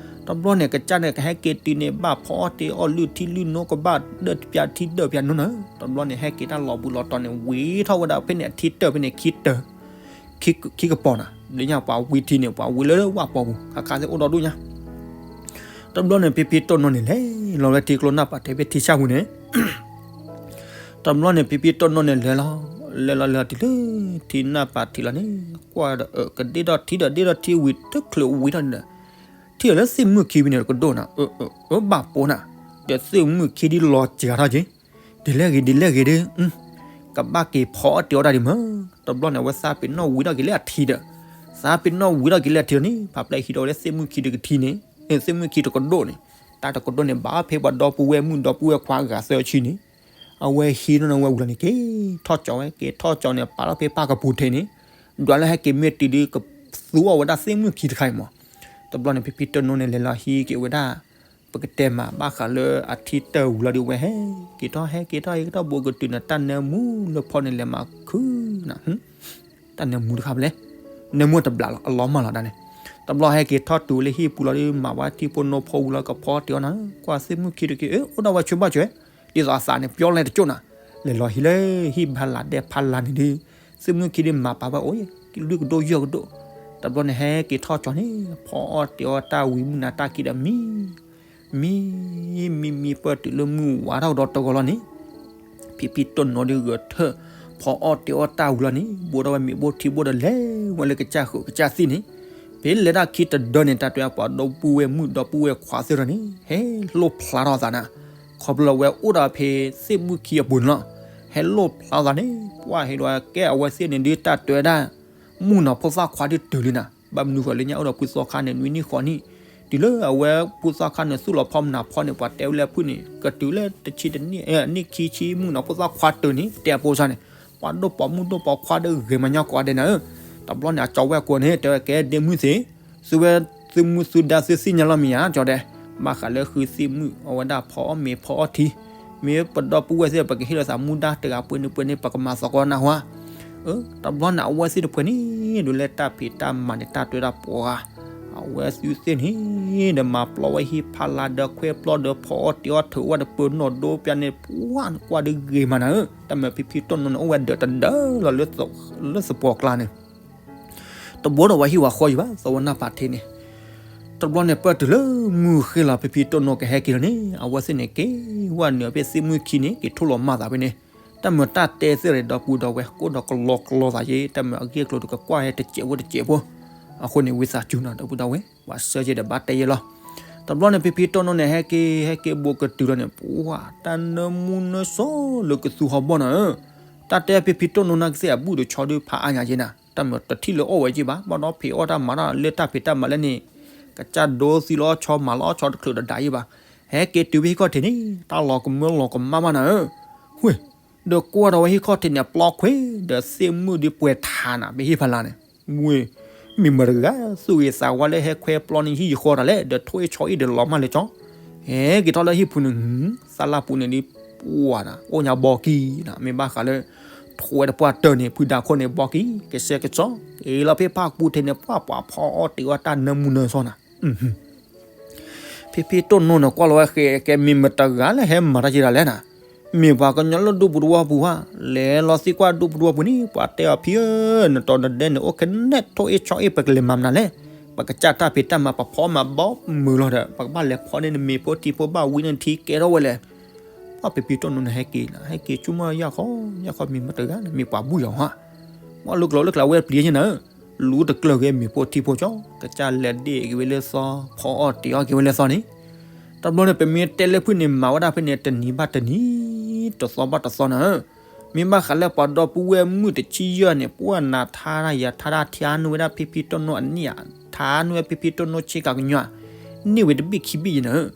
တဘျီန့ၣ် ကစၢ်န့ၣ် ကဟဲက့ၤတုၤန့ၣ် ဘၣ်ဖီအီၣ်တ့ၤအီၣ်လုၢ်ထံလုၢ်နိ ကဘၣ်ဒၢၣ်တပျးထံဒၢၣ်ပျးနိနၤ. တဘျီန့ၣ် ဟဲက့ၤတၢ်လီၤဘူးလီၤတီၤန့ၣ် ဝံၤထီၣ်ဝဲဒၣ်ဖဲန့ၣ် အထံတၢၢ်ဖဲန့ၣ် ခံတၢၢ် ခံကပီၤနၤ ဒ်ညါပှၤဝံထံန့ၣ် ပှၤဝံလၢဝၣ်ပီၤပူၤ ခါခါသ့ၣ်အိၣ်ဒီဒူၣ်ညါ. တဘျီန့ၣ် ဖံဖံတိၢ်နိန့ၣ် လဲၤလီၤဝဲထံကျိနၢ်ပာ်ထံးဖဲထံဆၣ်ပူၤန့ၣ် တဘျီန့ၣ် ဖံဖံတိၢ်နိန့ၣ် လဲၤလီၤ လဲၤလီၤလဲၤလီၤတုၤလၢ ထံနၢ်ပာ်ထံးလီၤန့ၣ် ကွၢ်ဒီး ကဒ့ၣ်ထီၣ်ထံဒီးဒ့ၣ်ထီၣ်ထံဝံၤတချုးဝံၤထီၣ်န့ၣ်ဒီး ထံၣ်လၢသ့ၣ်မုၣ်ခံဖဲန့ၣ်တကဒိၣ်နၤ အၢ ဘၣ်ပိာ်နၤ ဒီးသ့ၣ်မုၣ်ခံဒ်လီၤစှၤထီၣ်က့ၤ ဒ်လဲၣ်ဂ့ၤဒ်လဲၣ်ဂ့ၤဒီး ကဘၣ်က့ၤဖီအီၣ်တ့ၤအီၣ်တၢ်ဒံးမး. တဘျီန့ၣ် အဝဲသးပ့ၤနီၣ်ဝံထီၣ်က့ၤလၢအထံဒီး သးပ့ၤနီၣ်ဝံထီၣ်က့ၤလၢအထံလီၤန့ၣ် ဖးဖျဲၣ်ဟံးထီၣ်ဝဲလၢသ့ၣ်မုၣ်ခံတကထံန့ၣ် သ့ၣ်မုၣ်ခံတကဒိၣ်န့ၣ် တၢ်တကဒိၣ်န့ၣ် ဘၣ်ဖဲပှၤဒီပုၢ်ဝဲၢ်မုၣ်ဒီပုၢ်ဝဲၢ်ခွါအဂၤသၢဆံန့ၣ် အဝဲဟံးထီၣ်န့ၣ်ဝဲဝံၤလီၤန့ၣ် က့ၤထီၣ်ကၠီၤဝဲ က့ၤထီၣ်ကၠီၤန့ၣ် ပာ်ထီၣ်ဖဲပၢ်ကပူၤထံးန့ၣ် ဒွးလၢဟဲက့ၤမ့ၢ်တုၤဒီးကသူအီၣ်ဝဲဒၣ်သ့ၣ်မုၣ်ခံတခါအံၤမး. တဘျီန့ၣ် ဖံဖံတိၢ်နိန့ၣ် လဲၤလီၤဟံးက့ၤဝဲဒၣ် ပကတဲမး ဘၣ်ဃးလၢအထံတၢၢ်ဝံၤလီၤဒီး ဝဲဟဲက့ၤထီၣ် ဟဲက့ၤထီၣ် ဟဲက့ၤထီၣ်ဘူးကတုၤန့ၣ် တၢ်နၢမူလၢဖီန့ၣ် လဲၤမၤခုနၤ တၢ်နၢမူတခါဖဲလဲၣ် နၢမူတဘျးလီၤ အလီၤမၢ်လီၤဒၣ်န့ၣ်. တဘျီဟဲက့ၤထီၣ်တုၤလၢဟံၣ်ပူၤလီၤဒီး မၤဝဲထံဖိနိဖိဝံၤလီၤ ကဖီတ့ၤအီၣ်နၤ ကွၢ်သ့ၣ်မုၣ်ခံတက့ၢ် အၢ အိၣ်ဒၣ်ဝဲဆိဘၣ်ဆိ ဒ်သိးအသးန့ၣ် ပျီလဲတကၠိၣ်နၤ လဲၤလီၤဟံးလၢဟံၣ်ဖးလၢ်ဒဲဖးလၢ်န့ၣ်ဒီး သ့ၣ်မုၣ်ခံဒ်မၤပာ်ဝဲအိၣ် လွံၢ်ကဒိၣ်ယဲၢ်ကဒိၣ်. တဘျီန့ၣ် ဟဲက့ၤထီၣ်ကၠီၤန့ၣ် ဖီအီၣ်တ့ၤအီၣ်တၢ်ဝံၤမုၢ်နၤတၢ်ခံဒီးမံ မံ မံ မံ ပၢၢ်တုၤလၢမုၢ်ဝါထီၣ်ကဒီးတဂီၤလီၤန့ၣ် ဖံဖံတိၢ်နိဒီးဂဲၤထၢၣ် ဖီအီၣ်တ့ၤအီၣ်တၢ်ဝံၤလီၤန့ၣ် ဘိးထီၣ်ဝဲမ့ၤဘိထံဘိဒီးလဲၤဝဲလၢကစၢ်ဃုာ်ကစၢ်သံၣ်န့ၣ် ဖဲလဲၤတၢ်ခံတဒၢန့ၣ် တၢ်တဲပှၤဒီပုၢ်ဝဲၢ်မုၣ်ဒီပုၢ်ဝဲၢ်ခွါသ့ၣ်ထီၣ်န့ၣ် ဟဲလိၣ်ဖျါထီၣ်သးနၤ ခီဖျိလၢအဝဲအိၣ်ဒီးဖဲသ့ၣ်မုၣ်ခံအပူၤန့ၣ်လီၤ. ဟဲလိၣ်ဖျါသးန့ၣ် ပှၢ်ဟ့ၣ်ဒီးကဲအဝဲသ့ၣ်န့ၣ်ဒုးတၢ်တဲဝဲဒၣ် မုၣ်နီၤဖိသၣ်ခွါဒုးတုၤလံနၤ ဘၣ်မနုၤဃိလၢညါအိၣ်ဒီးဖုသီခါန့ၣ် နွံနံၣ်ဃိးနံၣ် တုၤလၢအဝဲဖုသီခါန့ၣ် သူၣ်လီၤဖီမနၤဖီန့ၣ် ပှၤတဲဝဲလၢဖုန့ၣ် ကတုၤလၢတဆံတနံၣ် နံၣ်ခံဆံ မုၣ်နီၤဖိသၣ်ခွါတုၤန့ၣ် တဲအဖိစၢ်န့ၣ် ပှၤဒိၣ်ပိာ်မုၣ်ဒိၣ်ပိာ်ခွါဒီးဂ့ၤမးညီကိးဂၤဒဲးနၤဧၢ. တဘျီန့ၣ် အကၠီၤဝဲၢ်ကိးန့ၣ် တဲဝဲကဲဒ့မုၣ်သ့ၣ် သုဝဲသုမူသုဒါသုသ့ၣ်ညါလီၤမ့ၢ်ဧါ ကၠီၤဒဲး ဘၣ်ဃးလၢဃုသ့ၣ်မုၣ် အဝဲဒၣ်ဖီအီၣ်မ့ၤဖီအီၣ်ထံ မ့ၢ်ပဒီပုၢ်ဝဲၢ်သ့ၣ် ပကဟ့ၣ်လီၤသးမူဒါတဂၤပှဲၤန့ၣ်ပှဲၤန့ၣ် ပကမၤသကိးနၢ်ဟူဧါ. တဘျီန့ၣ် အဝဲသ့ၣ်တဖှဲန့ၣ် ဒုးလၢတၢ်ဖံးတၢ်မၤန့ၣ် တၢ်တဲဝဲဒၣ်ပှၤ အဝဲသုသ့ၣ်န့ၣ် ဒီးမၤပျီဝဲဟံၣ်ဖးလၢ်ဒီးခွဲပျီဒီးဖီအီၣ်တ့ၤအီၣ်ထုးဝဲဒီးပၢၤနီၣ်ဒိပျၢ်န့ၣ် ပှၢ်နကွၢ်ဒုးဂ့ၤမးနၤဧၢ. တၢ်မၤဖံဖံတိၢ်နိန့ၣ် အိၣ်ဝဲဒၢးတဒၢလီၤ လၢသပှၢ်ကျါန့ၣ် တဘိဒီးဝဲဟံၣ်ဝဲဃီယံၤဘၣ် သဝဲနၢ်ပာ်ထံးန့ၣ် တဘျီန့ၣ် ပၢၢ်တုၤလၢမုၢ်ဃ့လီၤ ဖံဖံတိၢ်နိကဟဲက့ၤလီၤန့ၣ် အဝဲသ့ၣ်န့ၣ်က့ၤဝဲနုာ်ဖဲသ့ၣ်မုၣ်ခံန့ၣ် က့ၤထိၣ်လီၤမၢ်သးဖဲန့ၣ် တၢ်မၤတၢ်တဲသ့ၣ်ဒီးပုၢ်ဒီးဝဲၢ် ကိၣ်ဒီးကလီကလီသးယ့ တၢ်မၤအဂ့ၢ်အကျိၤဒီးကကွၢ်ဟဲတစဲးဖိတစဲးဖိ အဃိန့ၣ် ဝံသးစူၤနၤဒီပုၢ်ဒီးဝဲၢ် ပှၤဆှၢယဲဒီးဘၣ်တဲယဲလီၤ. တဘျီန့ၣ် ဖံဖံတိၢ်နိန့ၣ် ဟဲက့ၤ ဟဲက့ၤဘူးကတုၤလီၤန့ၣ် ပှၢ် တၢ်နၢမူနၢစိလၢကသူဟီဘီၣ်နၤဧၢ. တၢ်တဲဖံဖံတိၢ်နိနာ်ကသ့ၣ်အဘူၣ်ဒီးဆီဒုးဖးအါညါယဲနၤ တၢ်မုာ်တထံၣ်လၢအိၣ်ဝဲက့ဘၣ်, ဘၣ်ဒီးဖံးအီၣ်တၢ်မၤတၢ်လၢတၢ်ဖံးတၢ်မၤလၢန့ၣ် ကစၢ်ဒိသံလီၤဆီမၤလီၤဆီတချုးတဒါယ့ၢ်ဘၣ်. ဟဲက့ၤတုၤဖဲဟံၣ်ခီၣ်ထံးန့ၣ် တၢ်လီၤကမၢလီၤကမၣ်မးနၤဧၢ, ဝ့ၢ်, ဒီးကွၢ်ဒီးဝဲဟံၣ်ခီၣ်ထံးန့ၣ် ပျီခွဲး ဒီးသ့ၣ်မုၣ်ဒီးပှဲၤထးနၤ ဖဲဟံၣ်ဖီလာ်န့ၣ်, ဝ့ၢ်, မ့ၢ်မတၤတဂၤ သူၣ်ဂ့ၤသးဝါလၢဟဲခွဲးပျီန့ၣ်ဟံၣ်ယဃီတၢ်လဲၣ်, ဒီးထိၣ်အ့ၣ်ဆီအ့ၣ်ဒီးလီၤမၢ်လၢကၠီ ဟဲက့ၤထီၣ်လၢဟံၣ်ပူၤန့ၣ်, သးလၢပူၤန့ၣ်ဒ်ပှၤနၤ အိၣ်ညါဘီကံနၤ, မ့ၢ်ဘၣ်ဃးလၢ ထွဲတပှၢ်တၢၢ်န့ၣ် ဖုဒါခိၣ်န့ၣ် ဘီကံ ကစဲကစီ, အ့ၣ်လီၤဖဲဖၣ်ပူၤထံးန့ၣ် ပှၤပှၤဖီအီၣ်တ့ၤအီၣ်တၢ်နၢမူနၢဆှီနၤ. ဖံဖံတိၢ်နိန့ၣ် ကွၢ်လီၤဝဲဃဲကဲ မ့ၢ်မတၤတဂၤလၢဟဲမၤတၢ်က့ၤတၢ်လဲၣ်နၤ, မ့ၢ်ပှၤကညီလၢဒူပူၤသဝီပူၤဧါ, လဲၤလီၤသံကွၢ်ဒူပူၤသဝီပူၤန့ၣ် ပှၤတဲအီၤဖံဧၢ, နတီၤနဒဲန့ၣ် အိၣ်ကနဲထိၣ်အ့ၣ်ဆီအ့ၣ် ပကလဲၤမၤမနုၤလဲၣ်, ပကစၢ်တၢ်ဖံးတၢ်မၤ ပဖီမၤဘီမုာ်လီၤဒီး ပကဘၣ်လဲၤဖီန့ၢ်နမ့ၤဖိထံဖိ ဘၣ်ဝံန့ၢ်နထံကဲထီၣ်ဝဲလဲၣ်. ပှၤဖံဖံတိၢ်နိန့ၣ် ဟဲက့ၤနၤ ဟဲက့ၤဆူမီၢ်ယၢ်ဃီ, ယၢ်ဃီ မ့ၢ်မတၤတဂၤန့ၣ် မ့ၢ်ပှၤဘူၣ်ယၤဧါ, မ့ၢ်လၢကျိၤလၢကျါဝဲပျံၤယဲၢ်နၤဧၢ, လူတကျၢၢ်ဂ့ၤ မ့ၤဖိထံဖိကၠီ, ကစၢ်လဲၤဒ့ၣ်က့ၤဝဲလၢသီ, ဖီအီၣ်တ့ၤအီၣ်က့ၤဝဲလၢသီန့ၣ်, တဘျီန့ၣ် ပမ့ၢ်တဲလၢဖုၣ်န့ၣ် မၤဝဲဒၣ်ဖဲန့ၣ် တနံၤဘၣ်တနံၤ, တသီဘၣ်တသီနၤဧၢ, မ့ၢ်ဘၣ်ဃးလၢပှၤဒီပုၢ်ဝဲၢ်မုၣ်တဆံယဲၢ်န့ၣ် ပှၤနၤထါတၢ်ယၤထါတၢ်ထါနုာ်ဝဲဒၣ်ဖံဖံတိၢ်နိအနံၣ်ဧါ, ထါနုာ်ဝဲဖံဖံတိၢ်နိဆ့ကၤကညီ, န့ၢ်ဝဲတဘ့ၣ်ခံဘ့ၣ်ယဲၢ်နၤဧၢ,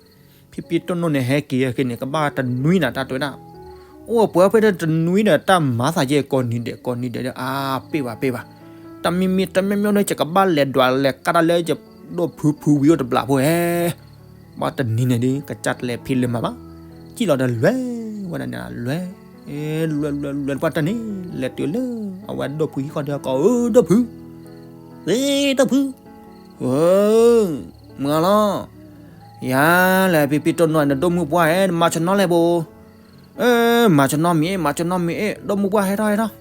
ဖံဖံတိၢ်နိန့ၣ် ဟဲက့ၤဟဲက့ၤန့ၣ် ကဘၣ်တနွံနၤ တၢ်တဲဝဲဒၣ်, အိၣ်ပှဲၤဖဲတနွံဒီး တၢ်မၤသးယဲၢ်ကိးနံၤဒဲး ကိးနံၤဒဲးဒီး အါ ပ့ၢ်ဘၣ်ပ့ၢ်ဘၣ်, တမံၤမံၤတမံၤမံၤန့ၣ် ယကဘၣ်လဲၤဒွးလဲၤကါတၢ်လၢယဒိၣ်ဖုဖုဝံၤအိၣ်တဘျီဖိဧါ, ဘၣ်တနံၤန့ၣ်ဒီး ကစၢ်တလဲၤဖံးလဲၤမၤဘၣ်, စံၣ်လီၤဒီးလဲၤဝဲဒၣ်န့ၣ် လဲၤ, လဲၤလဲၤလဲၤပှၢ်တၢ်န့ၣ် လဲၤတုၤလၢ အဝဲဒိၣ်ဖုဟံၣ်ဃီဒီးကိး အၢ ဒိၣ်ဖု, အ့ ဒိၣ်ဖု, ဧၢ, မုၢ်လီၤ, ယၤလဲၣ် ဖံဖံတိၢ်နိ နဒိၣ်မုၢ်ပှၢ်ဧၢ နမၤဆနီလဲၣ်ဘိ အၢ မၤဆနီမ့ၢ်အ့ၣ် မၤဆနီမ့ၢ်အ့ၣ် ဒိၣ်မုၢ်ပှၢ်ဟဲထီၣ်ဟဲထီၣ်,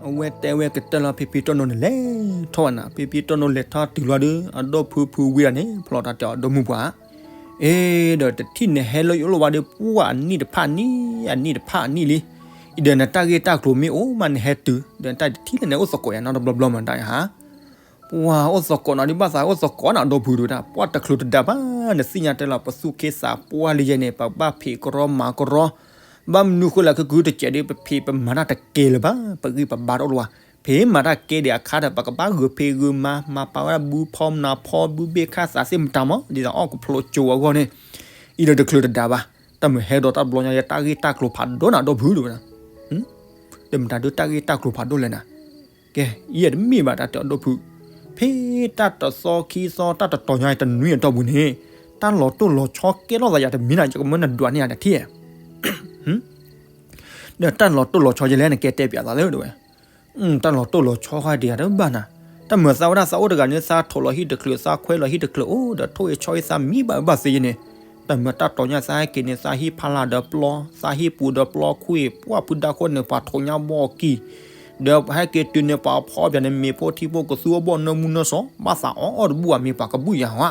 အဝဲတဲဝဲကတၢၢ်လီၤဖံဖံတိၢ်နိန့ၣ် လဲၤထီၣ်ဝဲနၤ, ဖံဖံတိၢ်နိလဲၤထီၣ်တုၤလီၤဒီး အဒိၣ်ဖုဖုဝံၤဒၣ်န့ၣ် ဖျီတၢ်တဲအီၤဒိၣ်မုၢ်ပှၢ်, အ့ ဒီးတထံၣ်န့ၣ်ဟဲလၢယအိၣ်လီၤဝဲဒီး ပှၢ်အနံၣ်တဖၣ်နံၣ် အနံၣ်တဖၣ်အနံၣ်လံ, အံၤဒီးနတၢ်ဂ့ၢ်တၢ်ကျိၤမ့ၢ်အိၣ်မးနဟဲတုၤ ဒီးနတၢ်တထံၣ်လၢန့ၣ်အိၣ်သကိးယၤနီတဘျီဘျီမးတၢ်ယၤဟါ ပှၤအိၣ်သကိးနၤဒ်ဘၣ်သးအိၣ်သကိးနၤ အဒိၣ်ဖုဒိၣ်တၢ် ပှၢ်တချုးတဒါဘၣ် နသ့ၣ်ညါတဲလီၤ ပသူၣ်က့သးပှၢ်လံယဲန့ၣ် ပဘၣ်ဖံးကရီမၤကရီ, ဘၣ်မနုၤဃိလဲၣ် ခုခုတစဲးဒီး ပဖံးပမၤတၢ်တကဲလၢၤဘၣ် ပဂံၢ်ပဘါတအိၣ်လၢၤဘၣ်, ဖံးမၤတၢ်ကဲဒံးအခါဒီး ပကဘၣ်ဂုာ်ဖံးဂုာ်မၤ မၤပာ်ဝဲဒၣ်ဘုဖီမနၤဖီ ဘုဘ့ၣ်ခၣ်သးသ့ၣ်မတၤမး ဒ်သိးအီၣ်ကဖျိကၠိအဂီၢ်န့ၣ်, အံၤဒီးတချုးတဒါဘၣ်, တၢ်မုာ်ဟဲဒီးတၢ်တဘျီညါ ယတၢ်ဂ့ၢ်တၢ်ကျိၤဖးဒိၣ်နၤ အဒိၣ်ဖုဒိၣ်ဝဲဒၣ် ဒီးမတၤဒုးတၢ်ဂ့ၢ်တၢ်ကျိၤဖးဒိၣ်လဲၣ်နၤ, ကဲ, ယဲတမ့ၢ်ဘၣ်တၢ်တဲအီၤဒိၣ်ဖု, ဖဲတၢ်တသီခံသီ တၢ်တတီၤညါအံၤတနွံအတီၢ်ပူၤန့ၣ်, တၢ်လီၤတိၢ်လီၤဆီကဲထီၣ်သးယၤတမံၤနၤ ယကမၢနဒွးန့ၢ်ယၤတထံၣ်ဧါ, ဒီးတၢ်လီၤတိၢ်လီၤဆီယဲလဲၣ် နကဲတဲပၠးသးလၢဒဝဲ, တၢ်လီၤတိၢ်လီၤဆီဃီဒံးယၤတဘၣ်နၤ, တၢ်မုာ်သးဝဲဒၣ်သးအိၣ်တဂၤန့ၣ် သးထိးလီၤဟံၣ်တချုး သးခွဲးလီၤဟံၣ်တချုး အိၣ်ဒီးထိၣ်အ့ၣ်ဆီအ့ၣ်သးမံဘၣ်ဘၣ်သ့ယဲန့ၣ်, တၢ်မုာ်တၢ်တီၤညါသးဟဲက့ၤန့ၣ် သးဟံၣ်ဖီလာ်ဒီးပျီ, သးဟံၣ်ပူၤဒီးပျီခွံၣ် ပှၢ်ဖုဒါခိၣ်န့ၣ် ပှၤထိးညါဘီကံၢ်, ဒီးဟဲက့ၤတုၤန့ၣ် ပှၤဖီပၠးန့ၣ် မ့ၤဖိထံဖိကသူအဘီၣ်နၢမူနၢစီၤ ဘၣ်သးအီၣ်အီၣ်တဘူၣ်ဘၣ် မ့ၢ်ပှၤကဘူၣ်ယၤဧါ,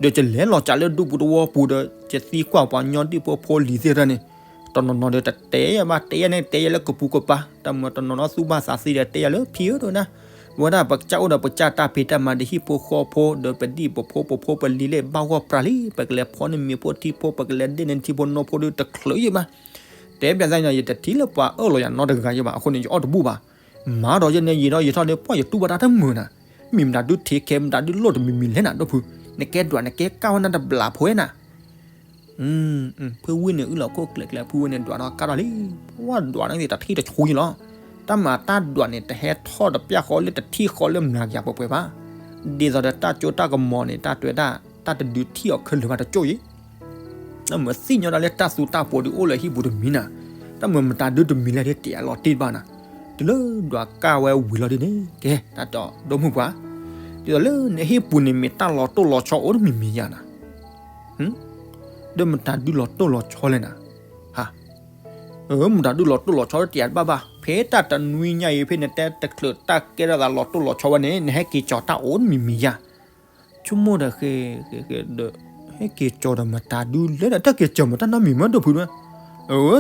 ဒီးယလဲၤလီၤစးလၢဒူပူၤသဝီပူၤဒီး ယသံကွၢ်ပှၤညီဒံၣ်ဖိဖိလံၤသ့ၣ်တဖၣ်န့ၣ်, တနီၤနီၤဒီးတတဲယၤဘၣ် တဲယၤန့ၣ် တဲယၤလၢကပူၤကပၤ, တၢ်မုာ်တနီၤနီၤသူၣ်ဘၣ်သးသ့ဒီးတဲယၤလၢဖံဧၢဒိၣ်နၤ, ဝဲဒၣ်ပကစၢ်အိၣ်ဒီးပကစၢ်တၢ်ဖံးတၢ်မၤဒီးဟံၣ်ဖိဃီဖိ ဒီးပဒံၣ်ပဖိပဖိပလံၤလၢဘၣ်ဂီၢ်ပြးလံ ပကလဲၤဖီန့ၢ်မ့ၤဖိထံဖိ ပကလဲၤဒ့ၣ်န့ၢ်ထံဖိနီဖိဒီးတချုးယံၤဘၣ်, တဲပၠးသးညီ ယတထံၣ်လၢပှၤအၢၣ်လီၤယၤနီတဂၤယံၤဘၣ် အဃိန့ၣ် ယအီၣ်တဘူၣ်ဘၣ်, မၤဒီးယဲန့ၣ်ယံၤဒီးယထီၣ်ဒီး ပှၢ်ယတူၢ်ဘၣ်တၢ်တမုာ်နၤ, မ့ၢ်မတၤဒုးထံးခဲ မတၤဒုးလိၣ်တမံၤမံၤလဲၣ်နၤ ဒိၣ်ဖု, နကဲဒွး နကဲကၢ်ဝဲနၤတဘျးဖိဝဲနၤ ဖုဝံၣ်န့ၣ် အုၣ်လီၤခိၣ်ကျဲၤကျဲၤ ဖုဝံၣ်န့ၣ် ဒွးထီၣ်ကါထီၣ်လံ, ပှၢ်ဒွးန့ၣ်တထံၣ်တဆူယံၤလီၤ, တၢ်မၤတၢ်ဒွးန့ၣ် တဟဲထီၣ်တပျၢ်ဃီလၢတထံၣ်ဃီလၢမနၤကယၤပှဲၤပှဲၤဘၣ်, ဒ်သိးဒီးတၢ်ကၠိတၢ်ကမီၤန့ၣ် တၢ်တဲဝဲဒၣ် တၢ်တဒုးထံၣ်အီၤခဲလၢာ်ဘၣ်တကၠိယံၤ တၢ်မုာ်သ့ၣ်ညါဒၣ်လၢတၢ်သူတၢ်ပိၤဒုးအိၣ်လၢဟံၣ်ပူၤတမံၤနၤ, တၢ်မုာ်မတၤဒုးတမံၤလဲၣ်ဒ်တဲအလီၤတံၢ်တဘၣ်နၤ, တုၤလၢဒွးကါဝဲဝံၤလီၤဒ်န့ၣ် ကဲ တၢ်တဲအီၤဒိၣ်မုၢ်ပှၢ်, ဒ်သိးလၢနဟံၣ်ပူၤန့ၣ်မ့ၢ်တၢ်လီၤတိၢ်လီၤဆီအိၣ်တမံၤမံၤယၤနၤ ဒီးမတၤဒုးလီၤတိၢ်လီၤဆီလဲၣ်နၤ, ဟါ, မတၤဒုးလီၤတိၢ်လီၤဆီတယၤတဘၣ်ဘၣ် ဖဲတၢ်တနွံညါအံၤ ဖဲနတဲတချုးတၢ်ကဲထီၣ်သးလီၤတိၢ်လီၤဆီဝဲန့ၣ် နဟဲက့ၤကၠီၤတၢ်အိၣ်တမံၤမံၤယၤ, ဆိကမိၣ်ဒီးဃဲ, ဃဲ, ဃဲ, ဒီး, ဟဲက့ၤကၠီၤဒီးမတၤဒုးလဲၣ်ဒီး တၢ်က့ၤကၠီၤမတၢ်နီတမံၤမ့ၢ်ဒိၣ်ဖုဒၣ်,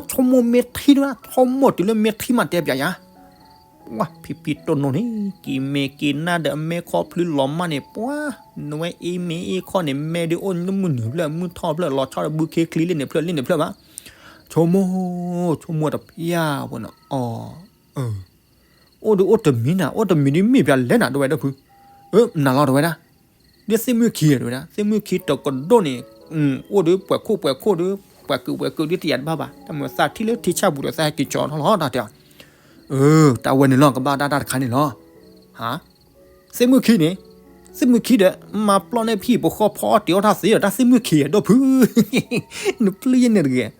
ဆိကမိၣ်မ့ၢ်ထံၣ်ဒၣ် ဆိကမိၣ်တုၤလၢမ့ၢ်ထံၣ်မးတဲပၠးယၤ ပှၢ်ဖံဖံတိၢ်နိန့ၣ် က့ၤမ့ၢ်က့ၤနၢ်ဒီးအမဲာ်ခီဖျိလီၤမၢ်န့ၣ် ပှၢ်, နဝဲအ့မ့ၢ်အ့ခီန့ၣ် မဲာ်ဒုးအိၣ်လၢမုၢ်နုာ်ဖျၢၣ် မုၢ်ထီၣ်ဖျၢၣ် လီၤဆီဒီးဘုခ့ချံလၢန့ၣ်ဖျၢၣ်လၢန့ၣ်ဖျၢၣ်ဘၣ်, ဆိကမိၣ်, ဆိကမိၣ်တပျၢ်ဖိန့ၣ်, အီ, အၢ, အိၣ်ဒုးအိၣ်တမံၤနၤ, အိၣ်တမံၤဒုးမ့ၢ်ပၠးလဲၣ်နၤ ဒီးဝဲဒီပုၢ်, အၢ နၤလီၤ ဒီးဝဲဒၣ်, ဒ်သ့ၣ်မုၣ်ခံ ဒီးဝဲဒၣ်, သ့ၣ်မုၣ်ခံတကဒိၣ်န့ၣ်, အိၣ်ဒုးပှဲၤခိၣ်ပှဲၤခိၣ်ဒုး, ပှဲၤကုာ်ပှဲၤကုာ်ဒုးတယာ်တဘၣ်ဘၣ်, တၢ်မုာ်သးထံၣ်လၢထံဆၣ်ပူၤဒီးသးဟဲက့ၤကၠီထီၣ်လီၤ တၢ်တဲအီၤ, အၢ တၢ်ဝဲန့ၣ်လီၤ ကဘၣ်တၢ်တၢ်တခါန့ၣ်လီၤ, ဟါ သ့ၣ်မုၣ်ခံန့ၣ်, သ့ၣ်မုၣ်ခံဒီး မၤပျီၢ်န့ၢ်ဖံအံၤပဃီဖီအီၣ်တ့ၤအီၣ်တၢ်သ့ဒီး တၢ်သ့ၣ်မုၣ်ခံ ဒီပုၢ်, နပျုၢ်ယဲၢ်န့ၣ်တဂ့ၤ,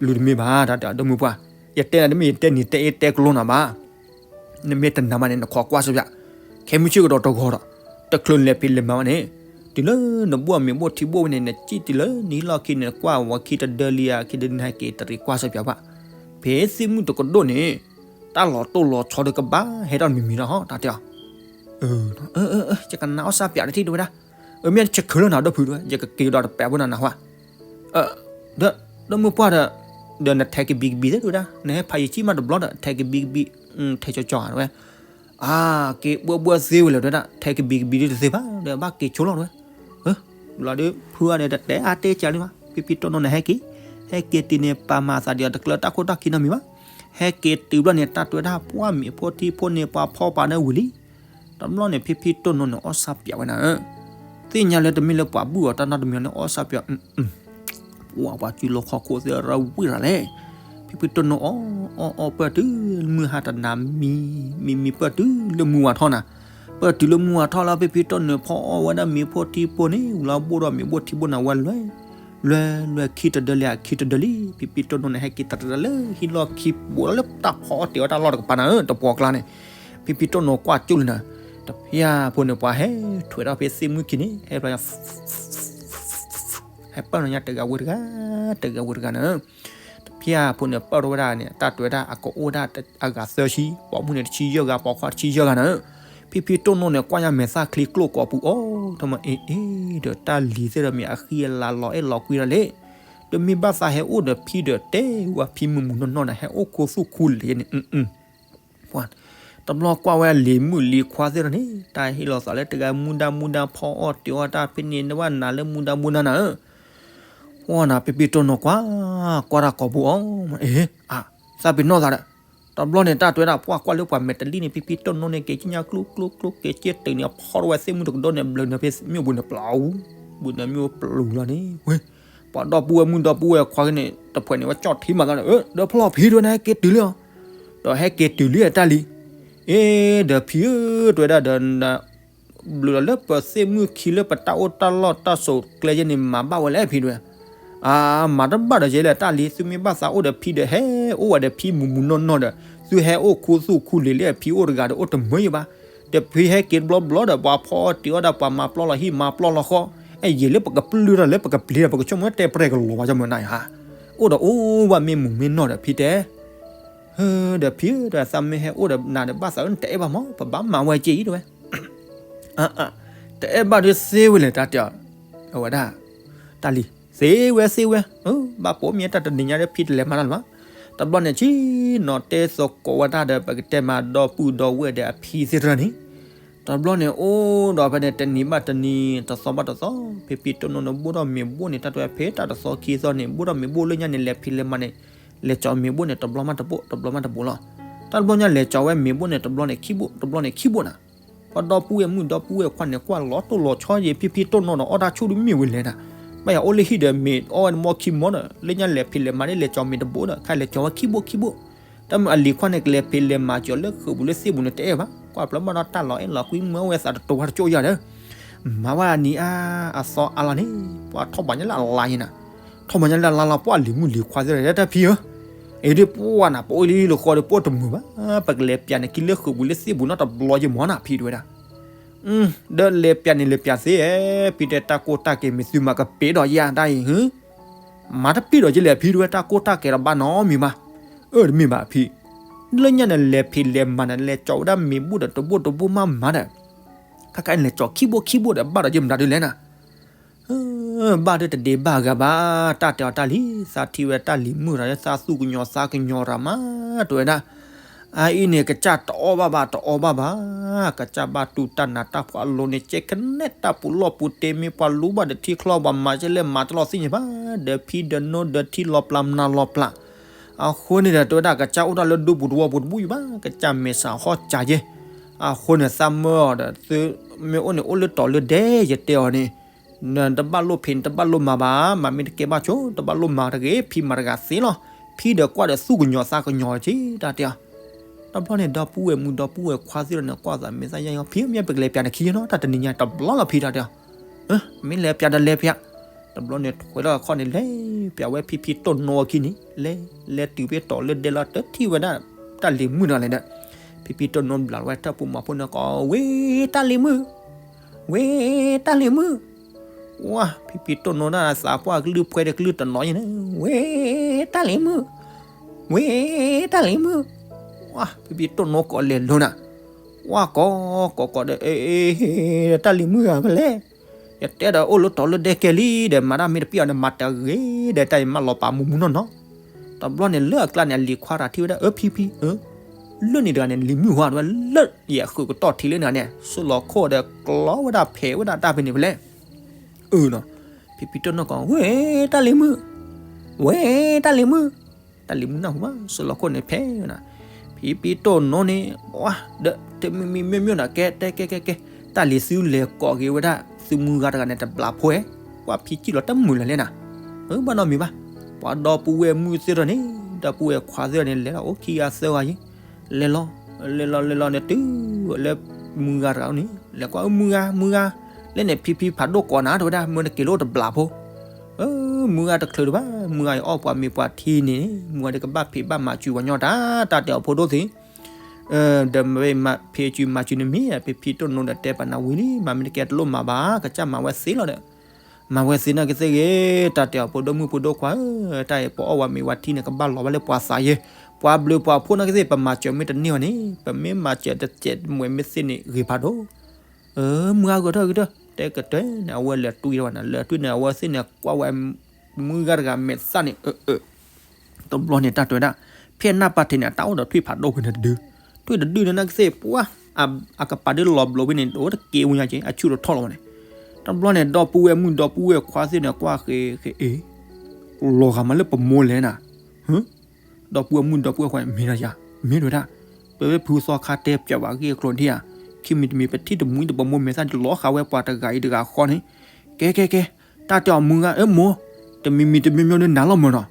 လူၤတမ့ၢ်ဘၣ် တၢ်တဲအီၤ ဒီမုၢ်ပှၢ်, ယတဲနၤတမ့ၢ်ယတဲနၤ တဲအ့တဲကျိနၤဘၣ်, နမ့ၢ်တနာ်ဘၣ်န့ၣ် နခိးကွၢ်စၢၤပၠး, ခဲမုၢ်ဆ့ၣ်ကဒီးတဂီၤဒီး, တချုးလဲၤဖံးလဲၤမၤဘၣ်န့ၣ်, တုၤလၢနဘိၣ်အမ့ၤဘိၣ်ထံဘိၣ်ဝဲန့ၣ် နစံၣ်တုၤလၢနဟံၣ်လီၢ်ခံန့ၣ် နကွၢ်ဝဲခံတဒၢလံဧါ ခံတဒၢန့ၣ် ဟဲက့ၤတရံးကွၢ်စၢၤပၠးဘၣ်, ဖဲသ့ၣ်မုၣ်တကဒိၣ်န့ၣ်, တၢ်လီၤတိၢ်လီၤဆီဒီးကဘၣ်ဟဲထီၣ်မံၤမံၤလီၤဟီ တၢ်တဲအီၤ, ယကနၣ်အီၣ်စၢ်ပၠးတထံၣ် ဒီးဝဲဒၣ်, အမ့ၢ်ဆၢခၢလၢနၤ ဒီပုၢ် ဒီးဝဲ, ယကက့ၤဒီးတပာ်ဖိနၤနၢ်ဟူဧါ, ဒီး ဒီမုၢ်ပှၢ်ဒီး, ဒီးနထဲကဘံကဘံသ့ ဒီးဝဲဒၣ် နဟဲဖးယံာ်ကံၣ်မးတဘျီဒီး ထဲကဘံကဘံ, ထဲကၠီကၠီဧါ ဒီးဝဲ, အါ က့ၤဘှီဘှီသ့ဝဲလဲၣ် ဒီးဝဲဒၣ် ထဲကဘံကဘံဒုးတသ့ဘၣ် ဒီးဘၣ်က့ၤဆိလီၤ ဒီးဝဲ, ဘျီဒုးဖုအီၤဒီးတတဲအါတဲကၢလံမး ဖံဖံတိၢ်နိန့ၣ်ဟဲက့ၤ, ဟဲက့ၤတုၤန့ၣ် ပာ်မၤသးဒ်အီၤတကျၢၤတၢ်ခိၣ်တၢ်ခံနီတမံၤဘၣ်, ဟဲက့ၤတုၤဘျီန့ၣ် တၢ်တဲဝဲဒၣ် ပှၢ်မ့ၤဖိထံဖိန့ၣ် ပှၤဖီပာ်န့ၢ်ဝံၤလံ, တဘျီန့ၣ် ဖံဖံတိၢ်နိန့ၣ် အီၣ်စၢ်ပၠးဝဲနၤဧၢ, သ့ၣ်ညါလၢတမ့ၢ်လၢပှၤဘုၣ်အီၤတၢ်နီတမံၤန့ၣ် အီၣ်စၢ်ပၠး, ပှၤ ပှၤစုလီခီခိၣ်သ့ၣ်ရၢဝံၣ်ရၤလဲၣ်, ဖံဖံတိၢ်နိအီၣ်အီၣ်အီၣ်ပၢၢ်တုၤ မုၢ်ဟါတနၤမံၤ, မံၤမံၤပၢၢ်တုၤလၢမုၢ်ဝါထီၣ်နၤ, ပၢၢ်တုၤလၢမုၢ်ဝါထီၣ်လၢ ဖံဖံတိၢ်နိဖီအီၣ်ဝဲဒၣ်မ့ၤဖိထံဖိန့ၣ် ဝံၤလီၤဘိၣ်ဒီးမ့ၤဘိၣ်ထံဘိၣ်နၤဝဲလွဲ, လွဲလွဲခံတဒၢလံဧါ ခံတဒၢလံ, ဖံဖံတိၢ်နိန့ၣ် ဟဲက့ၤတရံးလၢဟံၣ်လီၢ်ခံ ဘူးလီၤလၢတၢ်ဖီအီၣ်တ့ၤအီၣ်တၢ်လီၢ်တကပၤနၤဧၢ တပှီၤကျါန့ၣ်, ဖံဖံတိၢ်နိကွၢ်ကၠိၣ်လံနၤ, တဖျၢၣ်ဖိန့ၣ် ပှၤဟဲထွဲထီၣ်ဖဲသ့ၣ်မုၣ်ခံန့ၣ် ဟဲဖျါ ဟဲပၢၢ်နၤညါတဂၤဝဲတဂၤ, တဂၤဝဲတဂၤနၤ, တဖျၢၣ်ဖိန့ၣ် ပၢၢ်ထီၣ်ဝဲဒၣ်န့ၣ် တၢ်တဲဝဲဒၣ်အကအိၣ်ဒၣ်အဂၤသၢဆံ, ပိာ်မုၣ်န့ၣ်တဆံယဲၢ်ဂၤ ပိာ်ခွါတဆံယဲၢ်ဂၤနၤ, ဖံဖံတိၢ်နိန့ၣ် ကွၢ်ညါမဲာ်သၣ်ချံကျိၣ်ကိးပူၤအီၤ, တမ့ၢ်အ့ၣ်အ့ၣ်ဒီးတၢ်လံၤသ့ၣ်ဒီးမ့ၢ်အဃံအလၤလီၤအဲၣ်လီၤကွံဒၣ်လဲၣ်, တမ့ၢ်ဘၣ်သးဟဲအိၣ်ဒီးဖံဒီးတဲဝဲဖံမုၢ်မုၢ်နီၢ်နီၢ်န့ၣ် ဟဲအိၣ်ခူသူၣ်ခူလံၤန့ၣ် ပှၤ တဘျီကွၢ်ဝဲလံၤမုၣ်လံၤခွါသ့ၣ်ဒီးန့ၣ် တၢ်ဟ့ၣ်လီၤသးလၢတဂၤမူဒါမူဒါဖီအီၣ်တ့ၤအီၣ်တၢ်ဖဲန့ၣ် နဘၣ်နၤလၢမူဒါမူဒါနၤဧၢ, ပှၤနၤ ဖံဖံတိၢ်နိကွၢ်, ကွၢ်တၢ်ကိးပူၤအီၤ, အ့ၣ် အါ သးပ့ၤနီၣ်သးဒီး, တဘျီန့ၣ် တၢ်တဲဝဲဒၣ် ပှၤကွၢ်လၢပှၤမဲာ်တလံၢ်န့ၣ် ဖံဖံတိၢ်နိန့ၣ် က့ၤကညါကျိကျိကျိ က့ၤက့ၤတုၤန့ၣ် ဖီထီၣ်ဝဲသ့ၣ်မုၣ်တကဒိၣ်န့ၣ် ဘျုးနၤဖဲမ့ၣ်အူပူၤန့ၣ်ပျီ, ဘျုးနၤမ့ၣ်အူပျီလီၤန့ၣ်, ဝ့ၢ် ပှၤဒီပုၢ်ဝဲၢ်မုၣ်ဒီပုၢ်ဝဲၢ်ခွါက့ၤန့ၣ် တဖှဲးန့ၣ် ဝဲကၠီၣ်ထံမးသးဒီး ဒီးဖျီၣ်ဖံတဲဝဲ နဟဲက့ၤတုၤလံအီၤ, ဒီးဟဲက့ၤတုၤလံအတၢ်လံၤ, အ့ၣ် ဒီးဖံဧၢ တဲဝဲဒၣ်ဒီး ဘျုးလီၤလၢပသ့ၣ်မုၣ်ခံလၢပတၢ်အိၣ်တၢ်လီၢ်တၢ်စိၤကျဲယဲၢ်န့ၣ် မၤဘၣ်ဝဲလဲၣ်ဖံတဲဝဲ, အါ မၤတဘၣ်ဒီးယဲၢ်လဲၣ်တၢ်လံၤ သုမ့ၢ်ဘၣ်သးအိၣ်ဒီးဖံဒီး ဟဲအိၣ်ဝဲဒီးဖံမုၢ်မုၢ်နီၢ်နီၢ်ဒီး သုဟဲအိၣ်ခူသူၣ်ခူလံၤလၢအဖံအိၣ်တဂၤဒီး အိၣ်တမုာ်ယဘၣ်, ဒီးဖံဟဲက့ၤတဘျီဘျီဒီး ပှၤဖီအီၣ်တ့ၤအီၣ်ဒၣ် ပှၤမၤပျီလီၤဟံၣ်မၤပျီလီၤဃီ, အဲၣ်ယဲၢ်လၢပကပျုၢ်ထီၣ်လၢပကပျံၤဒီး ပကဆိကမိၣ်တဲပြဲၢ်ကလီၤဘၣ် ကၠီမုၢ်နၤယါ အိၣ်ဒီးအိၣ်ဘၣ်မ့ၢ်မုၢ်မ့ၢ်နီၢ်ဒီးဖံတဲ ဒီးဖံဧၢ ဒီးသးမ့ၢ်ဟဲအိၣ်ဒီးနၤဒီး ဘၣ်သးဧၢ နတအဲၣ်ဘၣ်မး ပဘၣ်မၤဝဲက့ၤအံၤတဲဝဲ, တအဲၣ်ဘၣ်ဒီးသ့ဝဲလဲၣ် တၢ်တဲအီၤ, အဝဲဒၣ်, တၢ်လံၤ သ့ဝဲသ့ဝဲ, ဘၣ်ပိာ်မ့ၢ်တၢ်တနံၤညါဒီး ဖံတလဲၤမၤတၢ်လၢၤဘၣ်, တဘျီန့ၣ် ဆံနီၤတဲသကိးဝဲတၢ်ဒီး ပကတဲမးဒီပုၢ်ဒီဝဲၢ်ဒီးအဖံသ့ၣ်တဖၣ်န့ၣ် တဘျီန့ၣ် အိၣ်ဒီးဖဲန့ၣ် တနံၤဘၣ်တနံၤ တသီဘၣ်တသီ ဖံဖံတိၢ်နိန့ၣ် ဘိၣ်ထီၣ်မ့ၤဘိၣ်န့ၣ် တၢ်တဲဖဲတၢ်တသီခံသီန့ၣ် ဘိၣ်ထီၣ်မ့ၤဘိၣ်လၢညါန့ၣ် လဲၤဖံးလဲၤမၤန့ၣ် လဲၤကၠီၤမ့ၤဘိၣ်န့ၣ် တဘျီမးတဘိၣ် တဘျီမးတဘိၣ်လီၤ. တၢ်တဘျီညါလဲၤကၠီၤဝဲမ့ၤဘိၣ်န့ၣ် တဘျီန့ၣ်ခံဘိၣ် တဘျီန့ၣ်ခံဘိၣ်နၤ. ပှၤဒီပုၢ်ဝဲၢ်မုၣ်ဒီပုၢ်ဝဲၢ်ခွါန့ၣ် ကွၢ်လီၤတိၢ်လီၤဆီယဲၢ် ဖံဖံတိၢ်နိဒီး အီၣ်တၢ်ဆူၣ်ဒုးမ့ၢ်ဝဲလဲၣ်နၤ. ဘၣ်ယၤအိၣ်လၢဟံၣ်ဒီးမ့ၤအီၣ်ဝဲတမီခံမီဒီး လၢညါလဲၤဖံးလဲၤမၤန့ၣ် လဲၤကၠီၤမ့ၤတဘိၣ်ဒီး ခါလဲၤကၠီၤဝဲခံဘိၣ်ခံဘိၣ် တၢ်မုၢ်အလံၤခွါန့ၣ် ကလဲၤဖံးလဲၤမၤကၠီၤလၢဃုာ်ပူၤလၢသ့ၣ်ပူၤန့ၣ် တအဲၣ်ဘၣ်. ကွၢ်ဖျါဘၣ်ဒီးတၢ်လီၤအဲၣ်လီၤကွံမၢဝဲသးတတိၤဝဲတကၠိၣ်ယၤဒီး မၤဝဲအနံၤအါအသီအါလီၤန့ၣ် ပှၤထီၣ်ဘၣ်ညါလၢအလါယဲနၤ. ထီၣ်ဘၣ်ညါလၢအလါလီၤ ပှၤလံၤမုၣ်လံၤခွါသ့ၣ်ဒီး တၢ်ဖံဧၢ အံၤဒ်ပှၤနၤ ပအိၣ်လံလၢဃီဒီး ပအိၣ်တမုာ်ဘၣ်. ပကလဲၤပျးန့ၣ် ကံလၢဃုာ်ပူၤလၢသ့ၣ်ပူၤနီတဘျီယဲမၢနၤ ဖံတဲဝဲဒၣ်. ဒီးလဲၤပျးန့ၣ် လဲၤပျးသ့ ဖံတဲ တၢ်ကိၢ်တၢ်ကဲၤမ့ၢ်သုမၤကပ့ၤဒီးယၤတၢ်အံၤ မၤတပ့ၤဒီးယလဲၣ် ဖံတဲဝဲ တၢ်ကိၢ်တၢ်ကဲၤဒီးဘၣ်နီတမံၤဘၣ်. အၢ တမ့ၢ်ဘၣ်ဖံ, လၢညါန့ၣ်လဲၤဖံးလဲၤမၤန့ၣ် လဲၤကၠီၤဝဲဒၣ်မ့ၤဘိၣ်ဒီးတဘိၣ်တဘိၣ်မးမးဒီး ခါခါန့ၣ်လဲၤကၠီၤခံဘိၣ်ခံဘိၣ်ဒီး ဘၣ်ဒီးယမတၤဒုးလဲၣ်နၤ. ဘၣ်ဒီးတဒ့ဘၣ်ဂၤဘၣ်. တၢ်တဲအီၤတၢ်လံၤ သးထံၣ်ဝဲတၢ်လံၤမုၣ်တဂၤလၢသးသူၣ်ကညီၤသးကညီၤတၢ်မး တဲဝဲဒၣ်. အအံၤန့ၣ် ကစၢ်တအီၣ်ဘၣ်ဘၣ် တအီၣ်ဘၣ်ဘၣ်. ကစၢ်ဘၣ်တူၢ်တၢ်နးတၢ်ဖှီၣ်အလိၤန့ၣ် ကဲကနဲတၢ်ပူၤလီၢ်ပူၤတ့ မ့ၢ်ပှၤလူဘၣ်ဒီးထံချီ ပှၤမၤကဲလဲၣ်မၤတလီၤသ့ၣ်ညါဘၣ်. ဒီးဖံဒီးနိဒီးထံလီၤပျၢ်မနၤလီၤပျၢ် အဃိန့ၣ်ဒီး တဲဝဲဒၣ် ကစၢ်အိၣ်တၢ်လၢဒူပူၤတဝီပူၤတဘူၣ်ယဘၣ်, ကစၢ်မဲာ်ဆှးဟီၣ်စးယဲ. အဃိန့ၣ် သးမၢအီၤဒီး သုမ့ၢ်အိၣ်န့ၣ် အိၣ်လၢတီၤလၢဒဲ ယတဲအီၤန့ၣ်, နတဘၣ်လိၣ်ဖံး နတဘၣ်လိၣ်မၤဘၣ်, မၤမ့ၢ်တကဲဘၣ်ဆိ တဘၣ်လိၣ်မၤတဂ့ၤ, ဖံးမၤတဂၤသ့လီၤ. ဖံးဒီးကွၢ်ဒီးသူၣ်ကညီၤသးကညီၤက့ တၢ်တဲအီၤ. တဘျီန့ၣ် ဒီပုၢ်ဝဲၢ်မုၣ်ဒီပုၢ်ဝဲၢ်ခွါသ့ၣ်ဒီးန့ၣ် ကွၢ်သးမ့ၢ်သးယါညီ ဖံးမ့ၢ်ပကလဲၤပၠးနခံနီၤ တၢ်တနံၤညါတဘျီလီၤဖံး တၢ်တဲအီၤ. မ့ၢ်လဲၤပၠးဒီးလဲၤပၠး, တဘျီန့ၣ် ထွဲထီၣ်အခီၣ်န့ၣ် လဲၤပၠးဝဲဖံဖံတိၢ်နိအခံန့ၣ် လဲၤ လဲၤတုၤဖဲတီၤလၢဒဲလီၤ တထံၣ်ဝဲဒၣ် တၢ်လံၤမုၣ်တဂၤလဲၣ်ဒီး, ဖံဖံတိၢ်နိဘျးလီၤဝဲထၢၣ်ပူၤမၤဖိန့ၣ်ကိး ဝ့ၢ်တၢ်လံၤမုၣ်, ဝ့ၢ်တၢ်လံၤမုၣ်. ဝါ ဖံဖံတိၢ်နိဒၣ်သးပှၢ်ကလုၢ်ဖှဲဒီးကလုၢ်တနီၤယဲန့ၣ် ဝ့ၢ်တၢ်လံၤမုၣ်, ဝ့ၢ်တၢ်လံၤမုၣ်. ဝါ ဖံဖံတိၢ်နိကိးလဲၤလိၤနၤ, ဝါ ကိးကိးကိးဒီး အ့ တၢ်လံၤမုၣ်ဧၢ ဖဲလဲၣ်, ယတဲဒီးအိၣ်လၢတီၤလၢဒဲကဲလံဒီး မၤတၢ်မ့ၢ်တပှဲၤအီၤန့ၣ် မၤတဂ့ၤဒီး တၢ်အံၤမၤလီၤပာ်မူးမူးနီၢ်နီၢ်. တဘျီန့ၣ်လၢအကျါန့ၣ် အလံၤခွါတဂၤထံၣ်ဝဲဒၣ် အၢ ဖံဖံ, လၢန့ၣ်တဂၤန့ၣ် လံၤမုၣ်ဟါဝဲလၢယဃုာ်ကတီၢ်ထံလၢန့ၣ်န့ၣ် ဆူလီၤခိၣ်ဒီးကျီဝဲဒၣ်ဖဲးဝဲဒၣ်တၢ်ဖဲန့ၣ်ဖဲလဲၣ်. အၢ ဖံဖံတိၢ်နိကိး ဝ့ၢ်တၢ်လံၤမုၣ်, ဝ့ၢ်တၢ်လံၤမုၣ်. တၢ်လံၤမုၣ်နၢ်ဟူဘၣ် ဆူလီၤခိၣ်န့ၣ်ဖဲးဝဲဒၣ်, ဖံဖံတိၢ်နိန့ၣ် ဝါ ဒီးတမံၤမံၤမ့ၢ်မ့ၢ်ဒီး ကဲတဲကဲကဲကဲ, တၢ်လံၤသုလဲၤကိးက့ၤဝဲဒၣ် သုမုၢ်ဂၤတဂၤန့ၣ် တဘျးဖိဧဲ, ကွၢ်ဖံစံၣ်လီၤတမုာ်လၢၤလဲၣ်နၤ. အၢ ဘၣ်နီတမံၤဘၣ်, ပှၤဒီပုၢ်ဝဲၢ်မုၣ်သ့ၣ်ဒီးန့ၣ် ဒီပုၢ်ဝဲၢ်ခွါသ့ၣ်ဒီးန့ၣ် လဲၤလီၤအိၣ်ခံဂၤသၢဂၤယဲ, လဲၤလီၤ လဲၤလီၤလဲၤလီၤန့ၣ် တုၤလၢမုၢ်ဂၤတဂၤန့ၣ် လဲၤကွၢ် အၢ မုၢ်ဂၤ မုၢ်ဂၤ, လၢန့ၣ်ဖံဖံဖးဒိၣ်ကိးနၤ တဲဝဲဒၣ် မ့ၢ်နက့ၤလိၣ်တဘျးဖိ အၢ မုၢ်ဂၤတချုးတဘၣ် မုၢ်ဂၤအံၤအီၣ်ပှၤမ့ၤပှၤထံန့ၣ် မုၢ်ဂၤဒီးကဘၣ်ဖံးဘၣ်မၤစၢၤပှၤညီတၢ် တၢ်တဲအီၤဖိဒိၣ်သ့ၣ်, ဒီးမ့ၢ်ဖံးစၢၤမၤစၢၤန့ၣ်မ့ၢ် ဖံဖံတိၢ်နိဒီးတဲပာ်နၤဝံၤလံ မၤမ့ၢ်တကဲတလိၣ်မၤဘၣ် ကစၢ်မၤဝဲသ့လီၤဒီး, မၤဝဲသ့နာ်က့သ့ၣ်ဂ့ၤ တၢ်တဲအီၤဖိဒိၣ်မုၣ်ဖိဒိၣ်ခွါဧၢ, တၢ်အံၤပအီၣ်ပှၤမ့ၤပှၤထံန့ၣ် ကဘၣ်လီၤဘၣ်လၢပှၤသးယဲ, ပှၤဘျုးပှၤဖှိၣ်နာ်က့သ့ၣ် ပမၤစၢၤမ့ၢ်တန့ၢ်အီၤန့ၣ် ပမ့ၢ်မၤစၢၤတစဲးတမှဲးမ့ၢ်သ့ၣ်န့ၣ် ဂ့ၤဖးဒိၣ် အၢ မုၢ်ဂၤဂဲၤထီၣ်ဂဲၤထီၣ် တဲကတၢၢ်န့ၣ် အဝဲလဲၤတွံၢ်ဝဲနၤ လဲၤတွံၢ်န့ၣ် အဝဲသ့ၣ်န့ၣ် ကွၢ်ဝဲ မုၢ်ဂၤတဂၤမဲာ်သၣ်န့ၣ် အၢ တဘျီန့ၣ် တၢ်တဲဝဲဒၣ် ဖဲနၢ်ပၢ်ထံးန့ၣ် အတၢ်အိၣ်ဒီးထွံၣ်ဖးဒိၣ်ဖဲန့ၣ်တဒု, ထွံၣ်တဒုန့ၣ် နာ်က့သ့ၣ် ပှၤ အကပၤဒုလီၤဘျိးဖဲန့ၣ် အိၣ်တက့ၢ်ဝဲညါက့ အဆူၣ်တထီၣ်လီၤဝဲန့ၣ်, တဘျီန့ၣ် ဒီပုၢ်ဝဲၢ်မုၣ်ဒီပုၢ်ဝဲၢ်ခွါသ့ၣ်န့ၣ် ကွၢ်ဃ့ဃ့ အ့ လီၤဂာ်မးလၢပမိၢ်လဲၣ်နၤ, ဒီပုၢ်ဝဲၢ်မုၣ်ဒီပုၢ်ဝဲၢ်ခွါန့ၣ် မ့ၢ်ဒၣ်ယၤ မ့ၢ်တဝဲဒၣ်, ပဝဲဖုသီခါတဲပၠးဝဲအဂ့ၢ်အကျိၤဒ်ဧါ, ခံမံၤတမံၤ ပထံၣ်တမှံတဘီမိၢ်မဲာ်သၣ်န့ၣ် လီၤဃာ်ဝဲပှၤတဂၤအံၤတဂၤဃီန့ၣ်, ကဲကဲကဲ, တၢ်တဲအီၤမုၢ်ဂၤ အၢ မိၢ်, တမံၤမံၤတမံၤမံၤန့ၣ်နၤလီၤမၢ်နီၤ,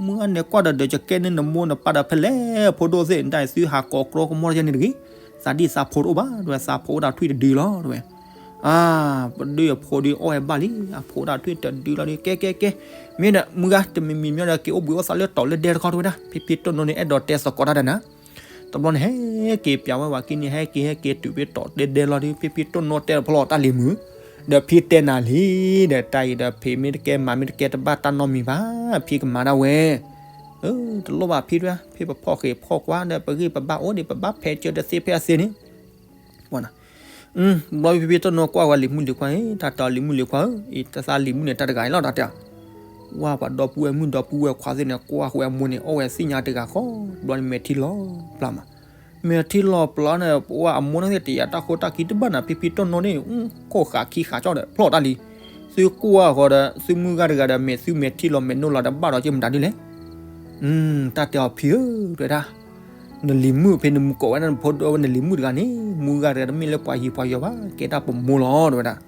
မုၢ်ဂၤန့ၣ်ကွၢ်ဒီးဒီး ယကဲန့ၣ်နမိၢ်နပၢ်ဒီးဖဲလဲၣ် ဖိဒိၣ်သ့ၣ် တၢ်အံၤသုဟးကိးကြီကမီၣ်တယဲန့ၣ်တဂ့ၤ, သးဒံၣ်သးဖိတအိၣ်ဘၣ် တဝဲ သးဖိအိၣ်ဒီးထွံၣ်တဒုလီၤ တဝဲ အါ ပဒုးအဖိဒုးအီၣ်ဝဲဘၣ်လံ အဖိဒၣ်ထွံၣ်တဒုလီၤဒီး ကဲကဲကဲ, မ့ၢ်ဒီးမုၢ်ဂၤ တမံၤမံၤမံၤဒီး က့ၤအိၣ်ဘှံးအိၣ်သါလၢတီၤလၢဒဲတခီတဝဲဒၣ် ဖံဖံတိၢ်နိန့ၣ် အဲၣ်ဒိးတဲသကိးတၢ်ဒီးနၤ, တဘျီန့ၣ် ဟဲက့ၤပၠးဝဲဝၤကံန့ၣ် ဟဲက့ၤဟဲက့ၤတုၤဖဲတီၤဒဲဒဲလီၤဒီး ဖံဖံတိၢ်နိတဲဖျီတၢ်လံၤမုၣ်, ဒီးဖံတဲနၤလံ, ဒီးတၢ်အံၤဒီးဖံမ့ၢ်တကဲမၤမ့ၢ်တကဲတဘၣ်တၢ်နီတမံၤဘၣ်, ဖံကမၤဒၣ်ဝဲ တလိၣ်ဘၣ်ဖံဒၣ် ဖံပဖီၣ်ဃ့ၢ်ဖီၣ်ကွၢ်ဒီး ပဂံၢ်ပဘါအိၣ်ဒီး ပဘၣ်ဖဲးစၢၤတသ့ဖဲအသ့န့ၣ် ဘျီဖံဖံတိၢ်နိကွၢ်ဝဲလံၤမုၣ်လံၤခွါ, တၢ်တဲအီၤလံၤမုၣ်လံၤခွါဧၢ, အံၤတၢ်သးလံၤမုၣ်န့ၣ် တၢ်တဂၤအံၤလီၤ တၢ်တဲအီၤ, ဝါပှၤဒီပုၢ်ဝဲၢ်မုၣ်ဒီပုၢ်ဝဲၢ်ခွါသ့ၣ်န့ၣ် ကွၢ်ဃုာ်အမိၢ်န့ၣ် အီၣ်ဝဲသ့ၣ်ညါတဂၤဃီ, ဘျီန့ၣ်မဲာ်ထံလီၤပျၢ်မး, မဲာ်ထံလီၤပျၢ်န့ၣ် ပဝဲအမိၢ်န့ၣ်သ့ၣ် တယာ်တၢ်ခိတၢ်ခံတဘၣ်နၤ ဖံဖံတိၢ်နိန့ၣ် ခိၣ်ဃာ်ခံဃာ်ကၠီဒီး ဖျီၣ်တၢ်လံ, သုကွၢ်ဃီဒီး သုမုၢ်ဂၤတဂၤဒီး မဲာ်သုမဲာ်ထံလီၤမဲာ်နိလီၤဒီး ဘၣ်ဒီးက့ၤမတၤဒ်လဲၣ် တၢ်တဲအီၤဖံဧၢ, တဲဒၣ်, နလံၤမုၣ်ဖဲနမုၢ်ကိးဝဲဒၣ်နဖိဒိၣ်ဝဲ နလံၤမုၣ်တဂၤန့ၣ် မုၢ်ဂၤတဂၤတမ့ၢ်လၢပှၤဟံးပှၤယီၤဘၣ် ကဲဒၣ်ပမိၢ်လီၤ တဲဝဲဒၣ်.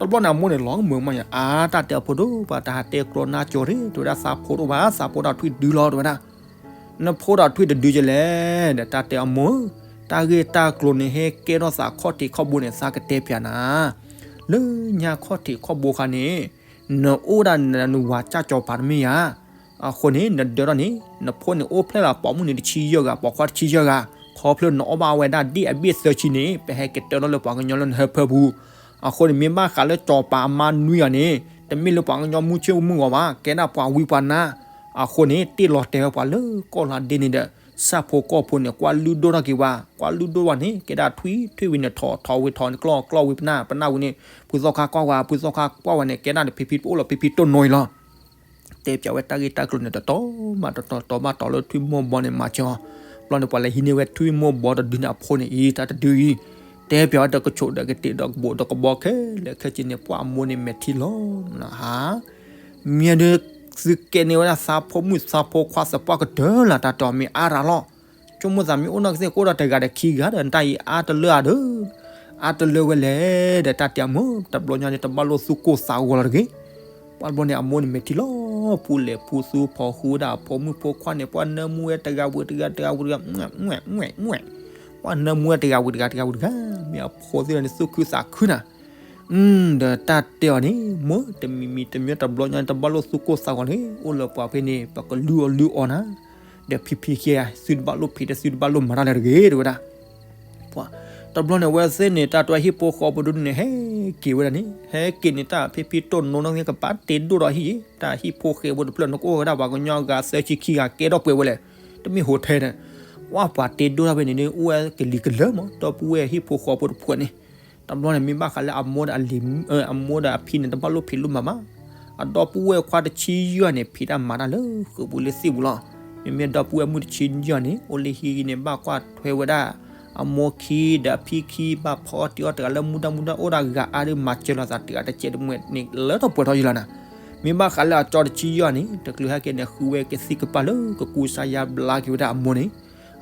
တဘျီန့ၣ်အမိၢ်န့ၣ်လီၤမုာ်မး အါ တၢ်တဲအီၤဖိဒိၣ် ပှၤတဟးတဲကျီနါကၠီၤရ့ တဲဝဲဒၣ် သးဖိတအိၣ်ဘၣ် သးဖိတၢ်ထွံၣ်တဒုလီၤ တဲဝဲဒၣ်. နဖိတၢ်ထွံၣ်တဒုကလဲၣ် ဒီးတၢ်တဲအမိၢ်ဧၢ, တၢ်ဂ့ၢ်တၢ်ကျိၤန့ၣ် ဟဲကဲထီၣ်သးခီၣ်ထံးခီၣ်ဘိန့ၣ် သးကတဲပၠးနၤ လၢညါခီၣ်ထံးခီၣ်ဘိခါန့ၣ် နအိၣ်ဒၣ်နဝၤကၢ်ကၠီၤပၤတမ့ၢ်ဧါ. အဃိန့ၣ် နဒၢထီၣ်န့ၣ် နဖိန့ၣ်အိၣ်ဖျဲၣ်လီၤပိာ်မုၣ်န့ၣ်တဆံယဲၢ်ဂၤ ပိာ်ခွါတဆံယဲၢ်ဂၤ ခီဖျိနအီၣ်ဘၣ်ဝဲဒၣ်ဒ်အဘ့ၣ်သၢဆံန့ၣ် ပဟဲက့ၤတၢထီၣ်လၢပှၤကညီလၢနဟၢဖၢပူၤ. အဃိန့ၣ် မ့ၢ်ဘၣ်ဃးလၢကၠီၤပၤအမါနွံဂၤန့ၣ် တမ့ၢ်လၢပှၤကညီမုၢ်ဆ့ၣ်မုၢ်ဂီၤဘၣ် ကဲဒၣ်ပှၤဝံပှၤနါ. အဃိန့ၣ် တ့ၢ်လီၤတဲာ်ဝဲပှၤလၢကီၢ်လါဒ့န့ၣ်ဒီး ဆၣ်ဖိကီၢ်ဖိန့ၣ် ကွၢ်လုၢ်ဒိၣ်ထီၣ်က့ၤဝဲ ကွၢ်လုၢ်ဒိၣ်ဝဲန့ၣ် ကဲဒၣ်ထွံၣ် ထွံၣ်ဝံၤန့ၣ် ထိး ထိးဝံၤ ထိးန့ၣ် ကျီၢ် ကျီၢ်ဝံၤပနၢ် ပနၢ်ဝံၤန့ၣ် ဖုသီခါကွၢ်ဝဲ ဖုသီခါကွၢ်ဝဲန့ၣ် ကဲဒၣ်န့ၣ် ဖံဖံအိၣ်လီၤ ဖံဖံတိၢ်နိအံၤလီၤ. တဲပၠးဝဲတၢ်ဂ့ၢ်တၢ်ကျိၤန့ၣ် တတီၤမးတတီၤ တီၤဘၣ်တီၤလၢထွံၣ်မိၢ်ဘီန့ၣ် မၤစၢၤအီၤ. ဘျီန့ၣ် ပှၤလဲၤဟံးန့ၢ်ဝဲထွံၣ်မိၢ်ဘီတဒုန့ၣ်အဖိန့ၣ်အံၤ တၢ်တဒုအံၤ တဲပၠးဝဲဒီးကဆိးဒီးကတ့ၢ်ဒီးကဘိးဒီးကဘီခဲလၢာ်ခဲဆ့န့ၣ် ပှၤအမိၢ်န့ၣ်မဲာ်ထံလီၤ ဟါ မ့ၢ်ဒုး သုကဲန့ၢ်ဝဲဒၣ်သးဖိမုၣ်သးဖိခွါသပှၢ်ကတၢၢ်လၢ် တၢ်တဲအီၤမ့ၢ်အါရၤလီၤ. ဆိကမိၣ်သးမ့ၢ်အိၣ်နီၢ်ကသ့ၣ် ကအိၣ်ဒီးတဂၤဒီးခံဂၤဒီး တၢ်အံၤအါတလၢအဒၢး, အါတလၢဝဲလဲၣ်ဒီး တၢ်တဲအမိၢ် တဘျီညါန့ၣ် တဘၣ်လိၣ်သူၣ်ကိၢ်သးဂီၤလီၤတဂ့ၤ. ပှၢ်တဘျီန့ၣ် အမိၢ်န့ၣ်မဲာ်ထံလီၤ ဖူလဲၤဖူသူဖီၣ်ဃုာ်ဝဲဒၣ်အဖိမုၣ်ဖိခွါန့ၣ် ပှၢ်နၢမူဝဲတဂၤဝံၤတဂၤ တဂၤဝံၤတဂၤ ပှၢ်နၢမူဝဲတဂၤဝံၤတဂၤ တဂၤဝံၤတဂၤ မ့ၢ်အဖိသ့ၣ်လီၤန့ၣ် သူၣ်ခုသးခုနၤ ဒီးတၢ်တဲအီၤန့ၣ် မိၢ်တမံၤမံၤတမံၤ တဘျီညါန့ၣ် တဘၣ်လိၣ်သူၣ်ကိၢ်သးဂီၤန့ၣ် အိၣ်လၢပှၤဖဲန့ၣ် ပကလုၢ်အီၣ်လုၢ်အီနၤ, ဒီးဖံဖံခံဂၤ သုတဘၣ်လိၣ်ဖံးတၢ် သုတဘၣ်လိၣ်မၤတၢ်လၢၤတဂ့ၤ တဲဝဲဒၣ်. တဘျီန့ၣ် အဝဲသ့ၣ်န့ၣ် တၢ်တွဲဟံၣ်ဖိဃီဖိဒုန့ၣ် ဟဲက့ၤဝဲဒၣ်န့ၣ် ဟဲက့ၤန့ၣ် တၢ်ဖံဖံတိၢ်နိနီၢ်ကသ့ၣ် ကဘၣ်တ့ဒိၣ်ဒီးဟံၣ်ယံၤ တၢ်ဟံၣ်ဖိဃဲဖိတဖျၢၣ်န့ၣ် ကအိၣ်ဝဲဒၣ်ပှၤကညီအဂၤသၢဆံခံဂၤ ကဲထီၣ်ပှဲၤဝဲလဲၣ်, တမ့ၢ်ဟိးထဲန့ၣ် ဝဲပှၤတ့ဒိၣ်ထီၣ်ဖဲန့ၣ်န့ၣ် အိၣ်ဝဲကလံၤကလၢာ်မး ဒီပုၢ်ဝဲၢ်ဟံၣ်ဖိဃီဖိတဖုန့ၣ်. တဘျီန့ၣ် မ့ၢ်ဘၣ်ဃးလၢအမိၢ်ဒီးအလံၤ အမိၢ်ဒီးအဖံန့ၣ် တဘၣ်လိၣ်ဖံးလိၣ်မၤဘၣ်. အဒီပုၢ်ဝဲၢ်ခွါတဆံယဲၢ်န့ၣ် ဖံးတၢ်မၤတၢ်လၢဃုာ်ပူၤလၢသ့ၣ်ပူၤလီၤ. မ့မ့ၢ်ဒီပုၢ်ဝဲၢ်မုၣ်တဆံယဲၢ်န့ၣ် အိၣ်လၢဟံၣ်န့ၣ် ဘၣ်ကွၢ်ထွဲဝဲဒၣ် အမိၢ်ခံဒီးအဖံခံ ဘၣ်ဖီအီၣ်တံၢ်အီၣ်တဂၤလၢမူဒါမူဒါအိၣ်ဒၣ်ဂၤအါဒုး မၤစၢၤလိာ်သးတဂၤတကဲးတမှဲၤန့ၣ် လၢထီၣ်ပှဲၤထီၣ်ယံၤလီၤနၤ. မ့ၢ်ဘၣ်ဃးလၢအကၠီတဆံယဲၢ်န့ၣ် တချုးဟဲက့ၤန့ၣ် ဃုဝဲကသံၣ်ကပၤလၢကကူစါယါဘျါက့ၤဝဲဒၣ်အမိၢ်န့ၣ်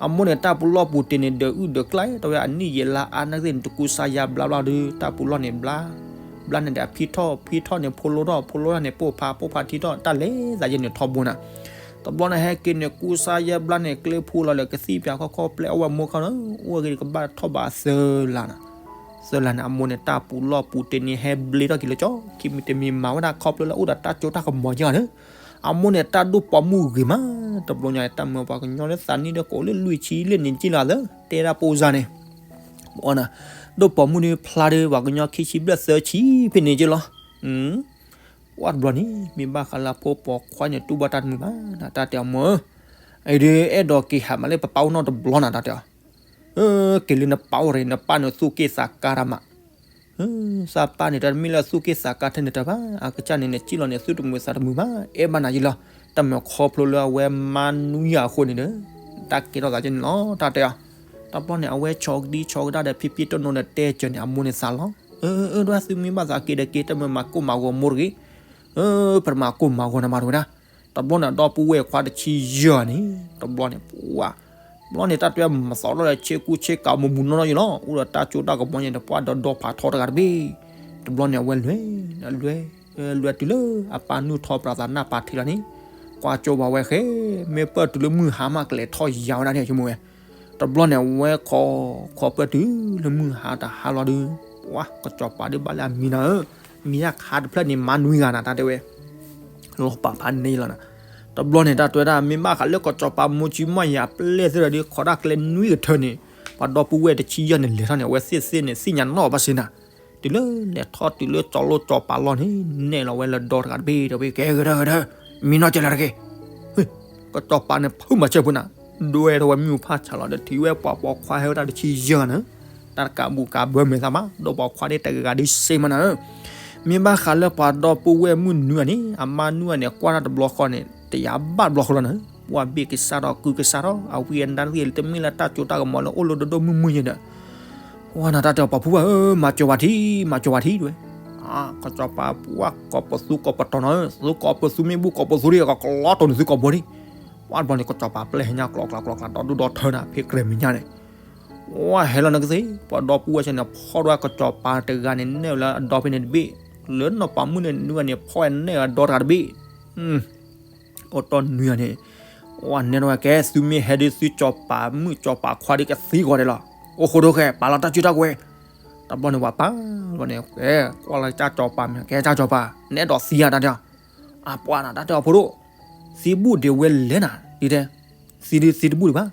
အမိၢ်န့ၣ် တၢ်ပူၤလီၢ်ပူၤတ့ၢ်န့ၣ် ဒၢးအုၣ်ဒၢးကျါ တဝဲအနံၣ်ယံာ်လါအါနာ်က့န့ၣ် တကူစါယါဘျါဘျါဒီး တၢ်ပူၤလီၢ်န့ၣ်ဘျါ, ဘျါန့ၣ်ဒီးအဖံထီၣ် ဖံထီၣ်န့ၣ်ဖိလိထီၣ် ဖိလိထီၣ်န့ၣ်ပိၢ်ဖး ပိၢ်ဖးထံထီၣ် တၢ်လဲၤသးယဲန့ၣ်ထီဘိနၤ. တဘျီန့ၣ်ဟဲက့ၤန့ၣ် ကူစါယါဘျါန့ၣ် ကျဲဖိလီၤလၢကသံၣ်ပၠးခီခီ ပျဲအီၣ်ဝဲမိၢ်ခီန့ၣ် အိၣ်ဝဲဂ့ၤကဘၣ်ထီၣ်ဘးသၢလါနၤ. သၢလါန့ၣ် အမိၢ်န့ၣ် တၢ်ပူၤလီၢ်ပူၤတ့ၢ်န့ၣ် ဟဲဘျ့ထီၣ်က့ၤလၢကၠီ ခံမံၤတမံၤမၤဝဲဒၣ်ခီဖျိလၢအိၣ်ဒီးတၢ်စိတၢ်ကမီၤယါန့ၣ် အမိၢ်န့ၣ် တၢ်ဒိၣ်ပိာ်မုၣ်ဂ့ၤမး, တဘျီညါန့ၣ် တၢ်မၢပှၤကညီလၢသးနံၣ်ဒီး ကအိၣ်လၢလွံၢ်ဆံလၢန့ၣ်က့လီၤသၢ တဲဒၣ်ပိစါန့ၣ်, ဒိၣ်ပိာ်မုၣ်ဒုးဖျါဒီး ပှၤကညီခံဆံဘျဲၣ်သၢဆံဖဲန့ၣ်က့လီၤ. ပှၢ်တဘျီန့ၣ် မ့ၢ်ဘၣ်ဃးလၢအဖိပိာ်ခွါန့ၣ် တူၢ်ဘၣ်တၢ်တမုာ်ဘၣ်နၤ တၢ်တဲအီၤမိၢ်ဧၢ, အံၤဒုးအဲၣ်ဒိးက့ၤဟးမးလၢပပၢ်အိၣ်နီၢ်တဘျီနၤ တၢ်တဲအီၤ က့ၤလၢနပၢ်အိၣ်ရ့ၣ် နပၢ်န့ၣ်သူၣ်က့ၣ်သးကါတၢ်မး, သးပၢ်န့ၣ် တၢ်တမ့ၢ်လၢသူၣ်က့ၣ်သးကါထဲန့ၣ်တၢ်ဘၣ်, အကစၢ်န့ၣ် နစံၣ်လီၤန့ၣ် သူၣ်တမုာ်သးတမုာ်ဘၣ်, အဲၣ်ဘၣ်နၤယံၤလီၤ, တၢ်မၤခီဖျိလၢအဝဲမါနွံဂၤအဃိန့ၣ်ဒီး တၢ်ကဲထီၣ်သးကန့ၣ်လီၤ တၢ်တဲအီၤ, တဘျီန့ၣ် အဝဲဆီကဒံဆီကဒါဒီးဖံဖံတိၢ်နိဒီးတဲကၢၤန့ၣ် အမိၢ်န့ၣ်သးလီၤ, အၢ ဒွဲၣ်သုမ့ၢ်ဘၣ်သးက့ၤဒီးက့ၤ တၢ်မၤမၤကိၢ်မၤဂီၤမိၢ်တဂ့ၤ, ပတမၤကိၢ်မၤဂီၤနမးတဝဲဒၣ်, တဘျီန့ၣ် ဒီပုၢ်ဝဲၢ်ခွါတဆံယဲၢ်န့ၣ် တဘျီန့ၣ် ပှၢ် တဘျီန့ၣ် တၢ်တွဲမၤသီၣ်ထီၣ်ဒီးဆ့ကူဆ့ကၤမူမူနီၢ်နီၢ်ယံၤလီၤ, အိၣ်ဒီးတၢ်စိတၢ်ကမီၤညါဒီး ပှၢ်ဒီးဒီဖးထီတဂၤတဘ့ၣ်, တဘျီန့ၣ် အဝဲလဲၤ လဲၤ လဲၤတုၤလၢအပၢ်နုာ်ထီၣ်ပြးသးနၢ်ပာ်ထံလီၤန့ၣ်, ကွၢ်ကၠိဘၣ်ဝဲဃဲ, မ့ၢ်ပၢၢ်တုၤလၢမုၢ်ဟါမးကလဲၤထီၣ်ယါဝဲဒၣ်န့ၣ် ဆိကမိၣ်ဝဲ တဘျီန့ၣ် အဝဲခိး ခိးပၢၢ်တုၤလၢမုၢ်ဟါတဟါလီၤဒုး, ပှၢ် ကစီၤပၤဒုးဘၣ်လၢအမံၤနၤဧၢ, မံၤအခါတဖျၢၣ်န့ၣ် မါနွံဂၤနၤ တၢ်တဲဝဲ လီၤပာ်ဖးန့ၢ်လီၤနၤ, တဘျီန့ၣ် တၢ်တွဲဒၣ် မ့ၢ်ဘၣ်ဃးလၢကစီၤပၤမိၢ်ကၠံမီၢ်ယၤအပျဲၢ်သ့ၣ်ဒီး ခိးတၢ်ကျဲနွံကထၢန့ၣ်, ပှၤဒီပုၢ်ဝဲၢ်တဆံယဲၢ်န့ၣ် လဲၤထီၣ်န့ၣ် အဝဲသ့ၣ်သ့ၣ်န့ၣ် သ့ၣ်ညါနီၣ်ဘၣ်စ့နၤ, တုၤလၢလဲၤထီၣ်တုၤလၢကၠီၤလိၣ်ကၠီၤပၤလီၢ်န့ၣ် နဲၣ်လီၤဝဲလၢဒီတဂၤတဘ့ၣ် တဘ့ၣ် ကဲဂ့ၤဒၢဂ့ၤဒၢ, မံၤနီၢ်ကဲလၢတက့ၢ် ကစီၤပၤန့ၣ် ဖုးမၤစၢၤဖိနၤ, ဒွဲၣ်ထီၣ်ဝဲမုၢ်ဖးဆးလီၤဒီး ထံၣ်ဝဲပှၤပိာ်ခွါဟဲဝဲဒၣ်တဆံယဲၢ်ဂၤန့ၣ်, တၢ်တကးဘူးကးဘၢမဲာ်သးမး ဒီးပိာ်ခွါဒ်တဂၤဂၤဒ်စ့မးနၤဧၢ, မ့ၢ်ဘၣ်ဃးလၢပှၤဒီပုၢ်ဝဲၢ်မုၣ်နွံဂၤန့ၣ် အမါနွံဂၤန့ၣ် ကွၢ်တၢ်တဘျီဃီန့ၣ် တယၤဘၣ်တဘျီဃီလီၤနၤဧၢ, ပှၤဘ့ၣ်ကစၢ်ထီၣ်ကုကစၢ်ထီၣ် အဝံအနါတဂ့ၢ်လၢတမ့ၢ်လၢတၢ်စိတၢ်ကမီၤလၢအိၣ်လၢဒိၣ်ဒိၣ်မုၢ်မုၢ်ယဲဒီး ပှၢ်နၤ တၢ်တဲအီၤ ပှၤဖိဘၣ်ဧၢ, မၤစၢၤပှၤထံ, မၤစၢၤပှၤထံ တဲဝဲ, ကစီၤပၤပှၢ်ကိးပသူကိးပတီၤနီၤဧၢ, သုကိးပသူမ့ၢ်ဘူၣ်ကိးပသူဒံး ကကလီတိၢ်န့ၣ်သုကိးဘိဒံး, ပှၢ်တဘျီန့ၣ် ကစီၤပၤပျဲၢ်ဟဲညါကျီကျီကျီကျီ ဒီဒူၣ်ဒီထၢနၤ ဖဲကြၢးမဲာ်ညါန့ၣ်, ဝဲဟဲလီၤနကသ့ၣ် ပှၤဒီပုၢ်ဝဲၢ်ဆဲန့ၣ် ဖီၣ်ဒွဲကစီၤပၤတဂၤန့ၣ် နဲၣ်လၢအဒီဖဲန့ၣ်တဘ့ၣ်, လၢနီၢ်ပၤမုၣ်န့ၣ် နွံဂၤန့ၣ် ဖီၣ်ဝဲနဲၣ်လၢအဒီတဂၤတဘ့ၣ် အိၣ်တီၢ်နွံဂၤန့ၣ်, ဝဲနဲၣ်ထီၣ်ဝဲ ကဲ သုမ့ၢ်ဟဲဒုး သုစီၤပၤမုၣ်စီၤပၤခွါဒုးကသံကွၢ်ဒဲးလီၤ. အိၣ်ဃိဒိၣ်ဃဲ ပာ်လီၤတၢ်စုတၢ်ကဝဲၤ, တဘျီန့ၣ် ပှၤပာ်လီၤန့ၣ် ကဲ ကွၢ်လီၤတၢ်စီၤပၤမ့ၢ် ကဲ တၢ်စီၤပၤ နအဲၣ်ဒိးသံဧါ တၢ်တဲအီၤ, အပှၢ်နၤ တၢ်တဲအီၤ ဖိဒိၣ်, သံဘူၣ်ဒံးဝဲလဲၣ်နၤ ဒ်တဲ, သံဒုးသံတဘူၣ်ဒံးဘၣ်,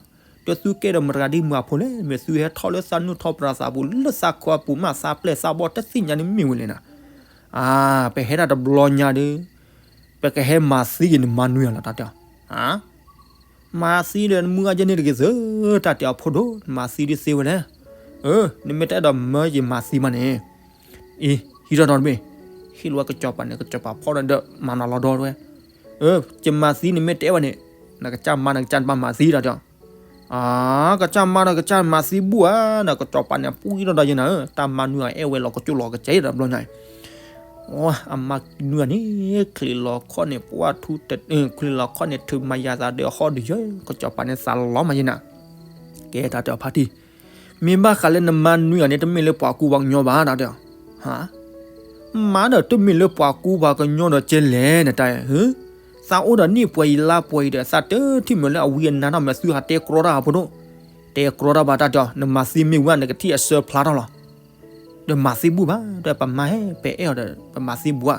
ဒီးသုကဲဒီးမတၤတဂၤဒ်မုၢ်အဖိလဲၣ်, မ့ၢ်သုဟဲထီၣ်လၢသးနုာ်ထီၣ်ပြးသးပူၤ လၢသးခိအပူၤမး သးပျဲၢ်သးဘီၣ်တသ့ၣ်ညါဒ်မ့ၢ်ဝဲလဲၣ်နၤ, အါ ပဟဲဒၣ်တဘျီညါဒီး ပကဟဲမၤသံက့ၤနမါနွံဂၤလီၤ တၢ်တဲအီၤ, မၤသံဒီးနမုၢ်ဂၤယဲန့ၣ်တဂ့ၤသၢ, တၢ်တဲအီၤ ဖိဒိၣ် နမၤသံဒုးသ့ဝဲလဲၣ်, နမ့ၢ်တအဲၣ်ဒိးမၢယမၤသံမးန့ၣ်, အံၤ ဟံးထီၣ်ဒီတဘ့ၣ်, ဟ့ၣ်လီၤဝဲကစီၤပၤန့ၣ် ကစီၤပၤဖီၣ်ဒီး မၤနီၤလီၤဒီဝဲ, ယမၤသံနမ့ၢ်တအဲၣ်ဝဲန့ၣ်, နကစၢ်မါနကစၢ်နပၢ်မၤသံ တၢ်တဲအီၤ အါ ကစၢ်မါဒီးကစၢ်မၤသံဘူၣ်ဧါ, နကစီၤပၤန့ၣ် ပှံၢ်ထီၣ်ဒီးယဲနၤဧၢ, တၢ်မါနွံဂၤအဲၣ်ဝဲလီၤကစိၣ်လီၤကစဲးဒီးတဘျီညါအံၤ, အမါနွံဂၤန့ၣ် ချံးလီၤခီၣ်န့ၣ် ပှၢ်ထူ, ချံးလီၤခီၣ်န့ၣ် ထုးမၤယၤသးဒီးဟီၣ်ဒီးယဲ, ကစီၤပၤန့ၣ်သးလီၤမးယဲနၤ, ကဲတၢ်တဲအီၤဖါတံၢ်, မ့ၢ်ဘၣ်ဃးလၢနမါနွံဂၤန့ၣ် တမ့ၢ်လၢပှၤကူပှၤကညီဘၣ် တၢ်တဲအီၤ, ဟါ, မါဒီးတမ့ၢ်လၢပှၤကူပှၤကညီဒီးကဲလဲၣ် နတၢ်, သးအိၣ်ဒီးနံၣ်ပှဲၤယံၤလါပှဲၤအံၤဒီး သးတထံၣ်မုာ်လၢအဝံအနါထီၣ်မး သုဟးတဲကြီတၢ်အဖိဒိၣ်, တဲကြီတၢ်ဘၣ် တၢ်တဲအီၤ, နမၤသံမ့ၢ်ဝံၤ နကထံၣ်အဆၢဖျါထီၣ်လီၤ. ဒီးမၤသံဘူၣ်ဘၣ်, ဒီးပမါဟဲ ပအဲၣ်အီၤဒီး ပမၤသံဘူၣ်ဧါ,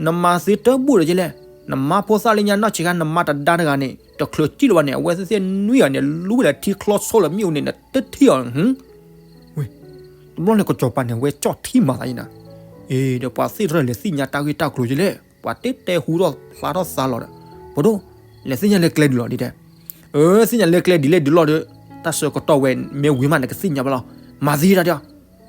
နမၤသံတဘူၣ်ဒီးကဲလဲၣ်, နမါဖိသၣ်လၢညါနီၢ်ဆံးခါ နမါတဒါတဂၤန့ၣ် တချုးစံၣ်လၢၤဘၣ်န့ၣ် အဝဲသ့ၣ်သ့ၣ်နွံဂၤန့ၣ် လူဝဲလၢထံချီဆိလၢမ့ၣ်အူန့ၣ် နတထံၣ်အီၤ, ဝဲ, တဘျီန့ၣ် ကစီၤပၤန့ၣ် အဝဲကၠီၣ်ထံမၤသးယဲနၤ, အ့ ဒီးပှၤသ့ၣ်တဖၣ်လဲၤသ့ၣ်ညါတၢ်ဂ့ၢ်တၢ်ကျိၤကဲလဲၣ်, ပှၤတဲတဲဟူထီၣ်ဖျါထီၣ်သးလီၤဒီး, ဖိဒိၣ်, လဲၤသ့ၣ်ညါလၢကျဲဒ်လီၤဒ်တဲ, အၢ သ့ၣ်ညါလၢကျဲဒ်လဲၣ်ဒ်လီၤဒီး, တၢ်ဆၢကတီၢ်ဝဲမ့ၢ်ဝံၤမး နကသ့ၣ်ညါဘၣ်လီၤ, မၤသံတၢ်တဲအီၤ,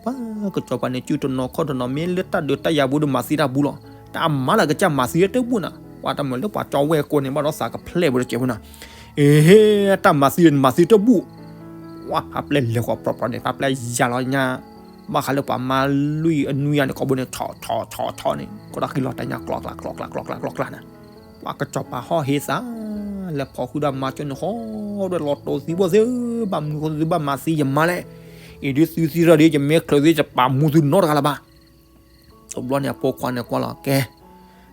ပှၤကစီၤပၤန့ၣ် စုတနီၤခီၣ်တနီၤ မ့ၢ်လၢတၢ်ဒုးတၢ်ယၤဘူးဒီးမၤသံတၢ်ဘူးလီၤ, တၢ်အမါလၢကစၢ်မၤသံတဘူၣ်နၤ, ပှၤတမုာ်လၢပှၤကၠီဝဲၢ်ကိးန့ၣ် ဘၣ်ဒီးသးကဖျဲၣ်ဝဲတစဲးဖိနၤ, အ့ တၢ်မၤသံမၤသံတဘူၣ်, ပှၤဖးပျဲၢ်လဲၤဃီၤပြီပြီန့ၣ် ဖးပျဲၢ်ယၤလီၤညါ, ဘၣ်ဃးလၢပှၤမါလွံၢ်အနွံဂၤန့ၣ် ကိးဘိန့ၣ် ဆီဆီဆီန့ၣ် ကီၢ်တၢ်ဃံလီၤတၢ်ညါကျီကျီကျီကျီကျီကျီကျီကျီနၤ, ပှၤကစီၤပၤဟီၣ်ဟ့သး လဲၤဖီၣ်ဃုာ်ဒီးမါကၠိန့ၣ် ဃီဒွဲၣ်လီၤတိာ်သံဘိၣ်သ့ၣ်, ဘၣ်မနုၤဃိသုဘၣ်မၤသံယမါလဲၣ်, အံၤဒုးသုသံထီၣ်ဒီး ယမ့ၢ်ချုးသ့ၣ် ယပာ်မူသုနီတဂၤလၢၤဘၣ်, တဘျီန့ၣ် အဖိခွါန့ၣ်ကွၢ်လီၤ ကဲ,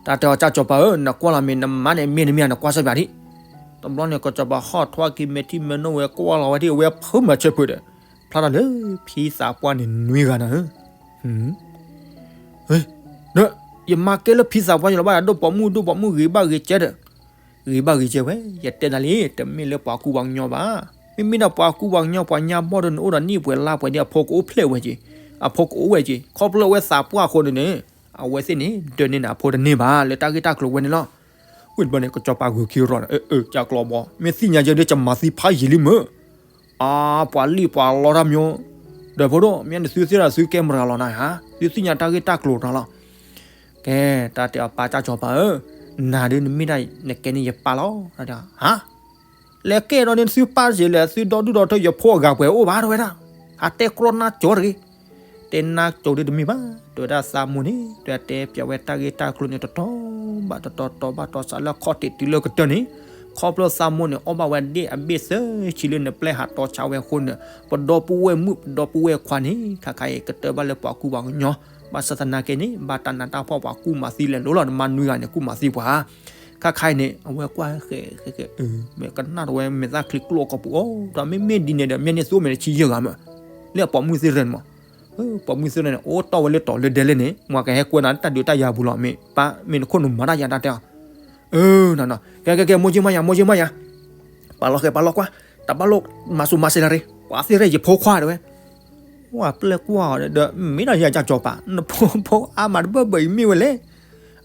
တၢ်တဲအီၤ ကၠၢ်စီၤပၤဧၢ, နကွၢ်လီၤမ့ၢ်နမါန့ၣ် မ့ၢ်နမ့ၢ်ဧါ နကွၢ်စၢ်ပၠးဒံး, တဘျီန့ၣ် ကစီၤပၤဟီၣ်ထွါက့ၤ မဲာ်ထံမဲာ်နိဝဲ ကွၢ်လီၤဝဲဒၣ် အဝဲဖိမၤဆၢဖုးဒီး, ဖျါထီၣ်လၢဖံသးပှၢ်န့ၣ်နွံဂၤနၤဧၢ, ဒီးယမါကဲလၢဖံသးပှၢ်ယလီၤဘၣ် ဒိၣ်ပိာ်မုၣ်ဒိၣ်ပိာ်မုၣ်ဂ့ၤဘၣ်ဂ့ၤကဲဒီး, ဂ့ၤဘၣ်ဂ့ၤကဲဝဲ ယတဲနၤလံ တမ့ၢ်လၢပှၤကူပှၤကညီဘၣ်, မ့မ့ၢ်ဒၣ်ပှၤကူပှၤကညီ ပှၤညါဘီၣ်ဒီး နအိၣ်ဒီးနံၣ်ပှဲၤလါပှဲၤဒီး အဖိကအိၣ်ဖျဲၣ်ဝဲက့ၤ, အဖိကအိၣ်ဝဲက့ၤ ခီဖျိလၢအဝဲသးပှၢ်အဃိန့ၣ်န့ၣ်, အဝဲသ့ၣ်န့ၣ် ဒၢးန့ၢ်နၤအဖိတန့ၢ်ဘၣ် လၢတၢ်ဂ့ၢ်တၢ်ကျိၤဝဲန့ၣ်လီၤ. ဝံၤတဘျီန့ၣ် ကစီၤပၤဂုာ်ခံရီၤန့ၣ် အၢ ကၢ်ကျီဘီ မ့ၢ်သ့ၣ်ညါယဲဒ် ယမၤသံဖးယံာ်လံမုၢ်, အါ ပှၤလံၣ်ပှၤလီတၢ်မၠိ, ဒီးဖိဒိၣ် မ့ၢ်နသုသ့ၣ်ဒီးသုကဲမတၤဂၤလီၤနၤဧါ, သုသ့ၣ်ညါတၢ်ဂ့ၢ်တၢ်ကျိၤတၢ်လီၤ. ကဲ တၢ်တဲအီၤ ပၢ်ကၠၢ်စီၤပၤဧၢ, နၤဒုးနမ့ၢ်ဒၣ်နကဲန့ၣ်ယပၢ်လီၤ, ဟါ, လဲၤကဲဒီးန့ၣ်သုပၢ်ယဲလဲၣ် သုဒီဒူၣ်ဒီထၢ ယဖိအဂၤပှဲၤအိၣ်ဘၣ်တဝဲဒၣ်, ဟးတဲကြီနါကၠိတဂ့ၤ, တဲနါကၠိဒုးတမ့ၢ်ဘၣ်, တဝဲဒၣ်သးမိၢ်န့ၣ် တဝဲတဲပျးဝဲတၢ်ဂ့ၢ်တၢ်ကျိၤန့ၣ် တတီၤဘၣ်တတီၤ တီၤဘၣ်တီၤ စးလၢခီၣ်ထံးတုၤလၢကတၢၢ်န့ၣ်, ခီဖျိသးမိၢ်န့ၣ် အီၣ်ဘၣ်ဝဲဒၣ်အဘ့ၣ်သၢဆံလၢနပျဲၢ်ဟးတီဆါဝဲအဃိန့ၣ်, ပဒီပုၢ်ဝဲၢ်မုၣ် ပဒီပုၢ်ဝဲၢ်ခွါန့ၣ် ခါခါအံၤ ကတၢၢ်ဘၣ်လၢပှၤကူပှၤကညီ, ဘၣ်ဆၣ်သနာ်က့န့ၣ် ဘၣ်တၢ်နးတၢ်ဖှီၣ်ပှၤကူၣ်မၤသံလဲၤလိၤလီၤ နမါနွံဂၤန့ၣ် ကူၣ်မၤသံပှၤ ခါခါအံၤန့ၣ် အဝဲကွၢ်ဃဲဃဲဃဲ မ့ၢ်ကနၣ်တဝဲ မဲာ်သၣ်ချံကျိအကပူၤ အိၣ်ဒီးမ့မ့ၢ်ဒ်န့ၣ်ဒီး မ့ၢ်န့ၢ်သုအိၣ်မ့ၢ်တဆံယဲၢ်ဂၤမး, လၢအပိာ်မုၣ်သ့ၣ်ရဲၣ်န့ၣ်မး, ပိာ်မုၣ်သ့ၣ်ရဲၣ်န့ၣ် အိၣ်တီၢ်ဝဲလၢတီၤလၢဒဲလဲၣ်န့ၣ် မ့ၢ်ကဟဲကွဲနၤလၢတၢ်ဒုးတၢ်ယၤပူၤလီၤ မ့ၢ်ပၢ် မ့ၢ်နခိၣ်နူာ်မၤတၢ်ယၤတၢ်တဲအီၤ, အၢ နီၢ်နီၢ် ကဲကဲကဲ မိၢ်ကၠ့မးယၤ မိၢ်ကၠ့မးယၤ, ပာ်လီၤဃဲပာ်လီၤကွၢ်, တဘၣ်လိၣ်မၤဆူးမၤဆဲးလၢၤရ့ၣ် ပှၤသ့ၣ်ရဲၣ်ယဖိခွါတဝဲ ဝဲပျဲၢ်ကွၢ်ဒီး မ့ၢ်ဒၣ်ယၤကၠၢ်စီၤပၤ နဖိဖိအါမးတဘၣ်ဘၣ်အံၤမ့ၢ်ဝဲလဲၣ်,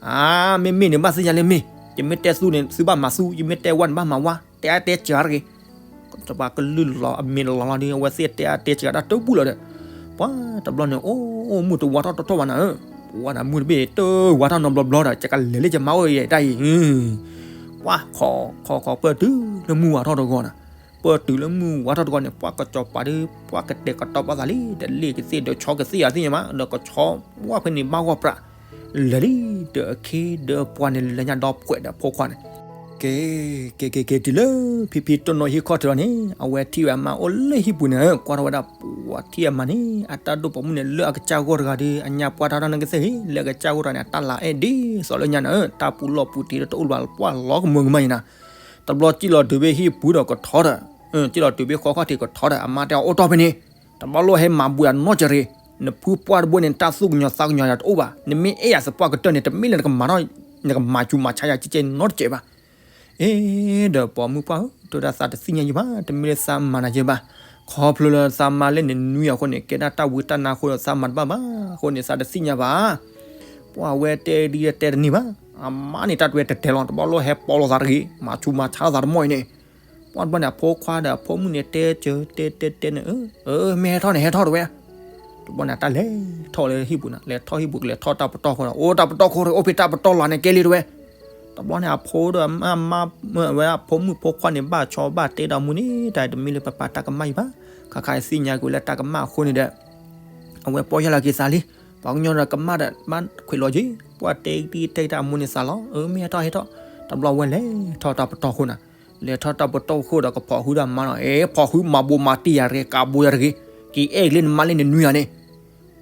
အါ မ့မ့ၢ်န့ၣ် ဘၣ်သ့ၣ်ညါလၢမ့ၢ်, ယမ့ၢ်တဲသူန့ၣ် သုဘၣ်မၤသူ ယမ့ၢ်တဲဝဲန့ၣ် ဘၣ်မၤဝဲ, တဲအါတဲစှၤတဂ့ၤ, စီၤပၤကလုၢ်လီၤအမ့ၢ်လီၤလီၤဒီး အဝဲသ့ၣ်တဲအါတဲစှၤတၢ်တဘူၣ်လီၤဒီး, ပှၤတဘျီန့ၣ် အိၣ်အိၣ်မုၢ်တဝါထီၣ်တထီၣ်ဘၣ်နၤဧၢ, ပှၤနၤမုၢ်တဘ့ၣ်တဝါထီၣ်နီတဘျီဘျီဒီး ကကလဲၤလၢယမါအိၣ်ယဲတၢ်အံၤ, ပှၤခီခီခီပၢၢ်တုၤလၢမုၢ်ဝါထီၣ်တဂီၤနၤ ပၢၢ်တုၤလၢမုၢ်ဝါထီၣ်တဂီၤန့ၣ် ပှၤကစီၤပၤဒီး ပှၤကတဲာ်ကတီၤပာ်သးလံ ဒီးလ့ၣ်ကသ့ၣ်ဒီးဆီကသ့ၣ်အသ့ၣ်ညါမး ဒီးကဆီပှၢ်ဖဲန့ၣ်ဘၣ်ဂီၢ်ပြး လဲၤလံ ဒီးအခ့ဒီးပှၤန့ၣ် လဲၤညါဒီးပှဲၤဒီးဖိခွါန့ၣ် ကဲ ကဲကဲကဲ တုၤလၢဖံဖံတိၢ်နီၣ်ဟံၣ်ခီၣ်ထံးလီၤန့ၣ် အဝဲထံၣ်ဝဲအမါအိၣ်လၢဟံၣ်ပူၤန့ၣ် ကွၢ်ထီၣ်ဝဲဒၣ်ပှၤထံၣ်အမါန့ၣ် အတၢ်ဒိၣ်ပိာ်မုၣ်န့ၣ် လၢအကစၢ်ဂီၢ်တဂၤဒီး အညါပှၢ်ထီၣ်တၢ်န့ၣ်ကသ့ၣ် လၢအကစၢ်ဂီၢ်တဂၤန့ၣ် အတၢ်လၤအဲၣ်ဒ်သိးလၢညါန့ၣ် တၢ်ပူၤလီၢ်ပူၤတ့ၤဒီးတအိၣ်ဘၣ်ပှၢ်လီၤကမၢကမၣ်အံၤနၤ တဘျီစံၣ်လီၤတုၤဖဲဟံၣ်ပူၤဒီးကထီဒီး စံၣ်လီၤတုၤဖဲဃီခီၣ်ထံးကထီဒီး အမါတဲအီၤအိၣ်တီၢ်ဖဲန့ၣ် တဘျီလိၣ်ဟဲမၤဘှံးအနီၢ်ကရ့ၣ် နဖုပှၢ်တဘိန့ၣ် တၢ်သူၣ်ကညီၤသးကညီၤယၤတအိၣ်ဘၣ် နမ့ၢ်အဲၣ်ယၤသပှၢ်ကတၢၢ်န့ၣ် တမ့ၢ်လၢနကမၤထီၣ် နကမၤစူၤမၤဆါယၤကဲကဲနီတစဲးဘၣ် အ့ ဒီးပိာ်မုၣ်ပှၢ်ဧၢ တဲဝဲဒၣ်သးတသ့ၣ်ညါယဲဘၣ် တမ့ၢ်လၢသးမၤနၤယဲဘၣ် ခီဖျိလၢသးမါလၢန့ၣ်နွံအဃိန့ၣ် ကဲဒၣ်တၢ်ဝံတၢ်နါအဃိဒီးသးမၤတဘၣ်ဘၣ် အဃိန့ၣ်သးတသ့ၣ်ညါဘၣ် ပှၢ်ဝဲတဲဒ်တဲတန့ၢ်ဘၣ် အမါန့ၣ်တၢ်တဝဲတတဲလီၤ တဘျီလိၣ်ဟဲပိာ်လိာ်သးတဂ့ၤ မၤဆူးမၤဆါလိာ်သးတမီၢ်အံၤန့ၣ် ပှၢ်တဘျီန့ၣ် အဖိခွါဒီးအဖိမုၣ်န့ၣ် တဲစၢၤတဲတဲတဲန့ၣ် အၢ မ့ၢ်ဟဲထီၣ်န့ၣ် ဟဲထီၣ်တဝဲ တဘျီန့ၣ် တၢ်လဲၤထီၣ်လၢဟံၣ်ပူၤန့ၣ် လဲၤထီၣ်ဟံၣ်ပူၤ ကလဲၤထီၣ်တၢ်ပတီၢ်ခိၣ်ဒီး အိၣ်တၢ်ပတီၢ်ခိၣ်ဒီး အိၣ်ဖဲတၢ်ပတီၢ်လီၤန့ၣ် ကဲလံတဝဲ တဘျီန့ၣ် အဖိဒီးအမါ ဝဲအဖိမုၣ်ဖိခွါန့ၣ် ဘၣ်ဆီဘၣ်တဲဒီးမူန့ၣ် တၢ်တမ့ၢ်လၢပပာ်တၢ်ကမၣ်အံၤဘၣ် ခါခါအံၤသ့ၣ်ညါက့ၤဝဲလၢတၢ်ကမၣ်အဃိန့ၣ်ဒီး အဝဲပီၢ်ယၢ်လီၤက့ၤသးလံ ပှၤကညီဒီးကမၣ်ဒီး ဘၣ်ခွဲးလီၤက့ၤ ပှၢ်တဲတံၢ်တဲတၢ်အမိၢ်န့ၣ်သးလီၤ, အၢ မ့ၢ်ဟဲထီၣ်ဟဲထီၣ်, တဘျီဝဲလဲၤထီၣ်တၢ်ပတီၢ်ခိၣ်နၤ, လဲၤထီၣ်တၢ်ပတီၢ်ခိၣ်ဒီးကဖီၣ်ဟုဒီးမါနီၤ, အဲ ဖီၣ်ဟုမၤဘိးမၤတံၢ်ယၤတဂ့ၤ, ကးဘိးယၤတဂ့ၤ, က့ၤအဲၣ်က့ၤလၢနမါလၢနနွံဂၤန့ၣ် ဒီ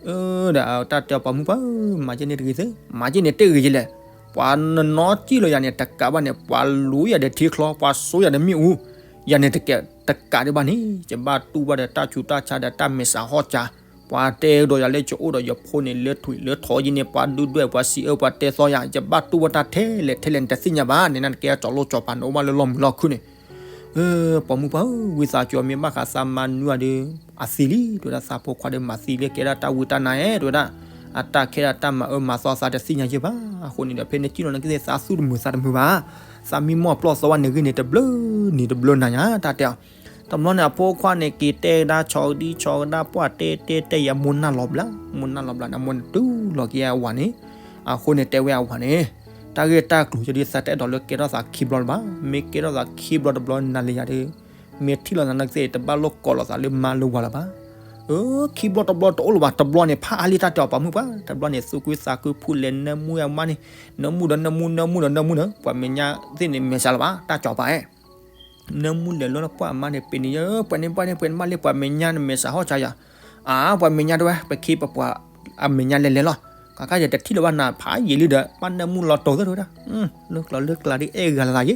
းတၢ်တဲအီၤပှၤမုၣ်ပှၢ်ဧၢ, မၤက့န့ၣ်တဂ့ၤသ့, မၤက့န့ၣ်တဂ့ၤယလဲၣ်, ပှၤနနီၢ်ကံၣ်လီၤယၤန့ၣ် တကးဘၣ်န့ၣ် ပှၤလူၤယၤဒီးထံချီ, ပှၤစိယၤဒီးမ့ၣ်အူ, ယၤန့ၣ်တကးတကးဒံးဘၣ်န့ၣ် ယဘၣ်တူၢ်ဘၣ်ဒီးတၢ်ဆူးတၢ်ဆါဒီးတၢ်မဲာ်ဆှးဟီၣ်စၢ်, ပှၤတဲဒီးယၤလၢယအိၣ်ဒီးယဖိန့ၣ် လၢထွံၣ်လၢထိးယံၤန့ၣ် ပှၤဒုၣ်ဒွဲၣ်ပှၤစံးအၢပှၤတဲသီယၤ, ယဘၣ်တူၢ်ဘၣ်တၢ်ထဲလဲၣ်ထဲလဲၣ်န့ၣ်တသ့ၣ်ညါဘၣ်, န့ၣ်နကဲကၠီၤလိကၠီၤပၤန့ၣ်အိၣ်ဘၣ်လၢလီၢ်မုာ်လီၢ်ခုၣ်န့ၣ် ပှၤမုၣ်ပှၢ်ဧၢ, ဝံသးစူၤမ့ၢ်ဘၣ်ဃးသးမါနွံဂၤဒီး အသံလံ, တဲဝဲဒၣ်သးဖိခွါဒီးမၤသံလံ, ကဲဒၣ်တၢ်ဝံတၢ်နါဧဲ, တဲဝဲဒၣ်, အတၢ်ခဲဒၣ်တၢ်မၤအၢမၤသီသးတသ့ၣ်ညါယဲၢ်ဘၣ်, အဃိန့ၣ်ဒီး ဖဲန့ၣ်ကံၣ်လီၤနကသ့ၣ်သးသူၣ်တမုာ်သးတမုာ်ဘၣ်, သးမံမီၢ်ပျီၢ်သီဝဲန့ၣ်ဂ့ၤန့ၣ် တဘျုးနံၤတဘျုးနၤညါ တၢ်တဲအီၤ, တဘျီန့ၣ်အဖိခွါန့ၣ် က့ၤတဲကဒါဆီကဒံဆီကဒါပှၢ်တဲတဲတဲယၤမိၢ်နၢ်လီၤဘျး, မိၢ်နၢ်လီၤဘျးန့ၣ် အမိၢ်န့ၣ်တူၢ်လိာ်က့ၤအဝၤန့ၣ်, အဃိန့ၣ်တဲဝဲအဝၤန့ၣ် တၢ်ဂ့ၢ်တၢ်ကျိၤယဒုးသးတအဲၣ်ဒိးလၢကဲထီၣ်သးခံဘျီလၢၤဘၣ်, မ့ၢ်ကဲထီၣ်သးခံဘျီတဘျီနၤလၢယၤဒီး, မ့ၢ်ထံၣ်လိာ်သးနကသ့ၣ် တဘၣ်လိာ်ကိးလိာ်သးလၢမါလၢဝၤလၢၤဘၣ်, အၢ ခံဘျီတဘျီတအိၣ်လၢၤဘၣ်, တဘျီန့ၣ်ဖးအါလံတၢ်တဲအီၤပှၤမုၣ်ပှၢ်, တဘျီန့ၣ်သူၣ်ခုသးခုဖူလဲၤနၢမူအမါန့ၣ်, နၢမူဒီးနၢမူ နၢမူဒီးနၢမူဒီး ပှၤမဲာ်ညါသ့ၣ်န့ၣ်မဲာ်ဆှးလၢၤဘၣ်, တၢ်ကၠီၤပၤအဲၣ် နၢမူလဲၤလၢပှၢ်အမါန့ၣ် ပ့ၤန့ၣ်ယဲ ပှဲၤန့ၣ်ပှၢ်န့ၣ် ပှဲၤန့ၣ်မးလံ ပှၤမဲာ်ညါန့ၣ်မဲာ်ဆှးဟီၣ်ဆါယၤ, အါ ပှၤမဲာ်ညါတဝဲ ပခ့ပပှၤအမဲာ်ညါလဲၤလဲၤလီၤ, ခါခါယတထံၣ်လၢၤဘၣ်နၤ ဖးယံာ်လံဒီး ဘၣ်နၢမူလီၤတိာ်သ့ၣ်တဝဲဒၣ်, လၢကျိၤလၢကျါဒ်အဲၣ်ဂၤလၢ်လၢ်ယဲ,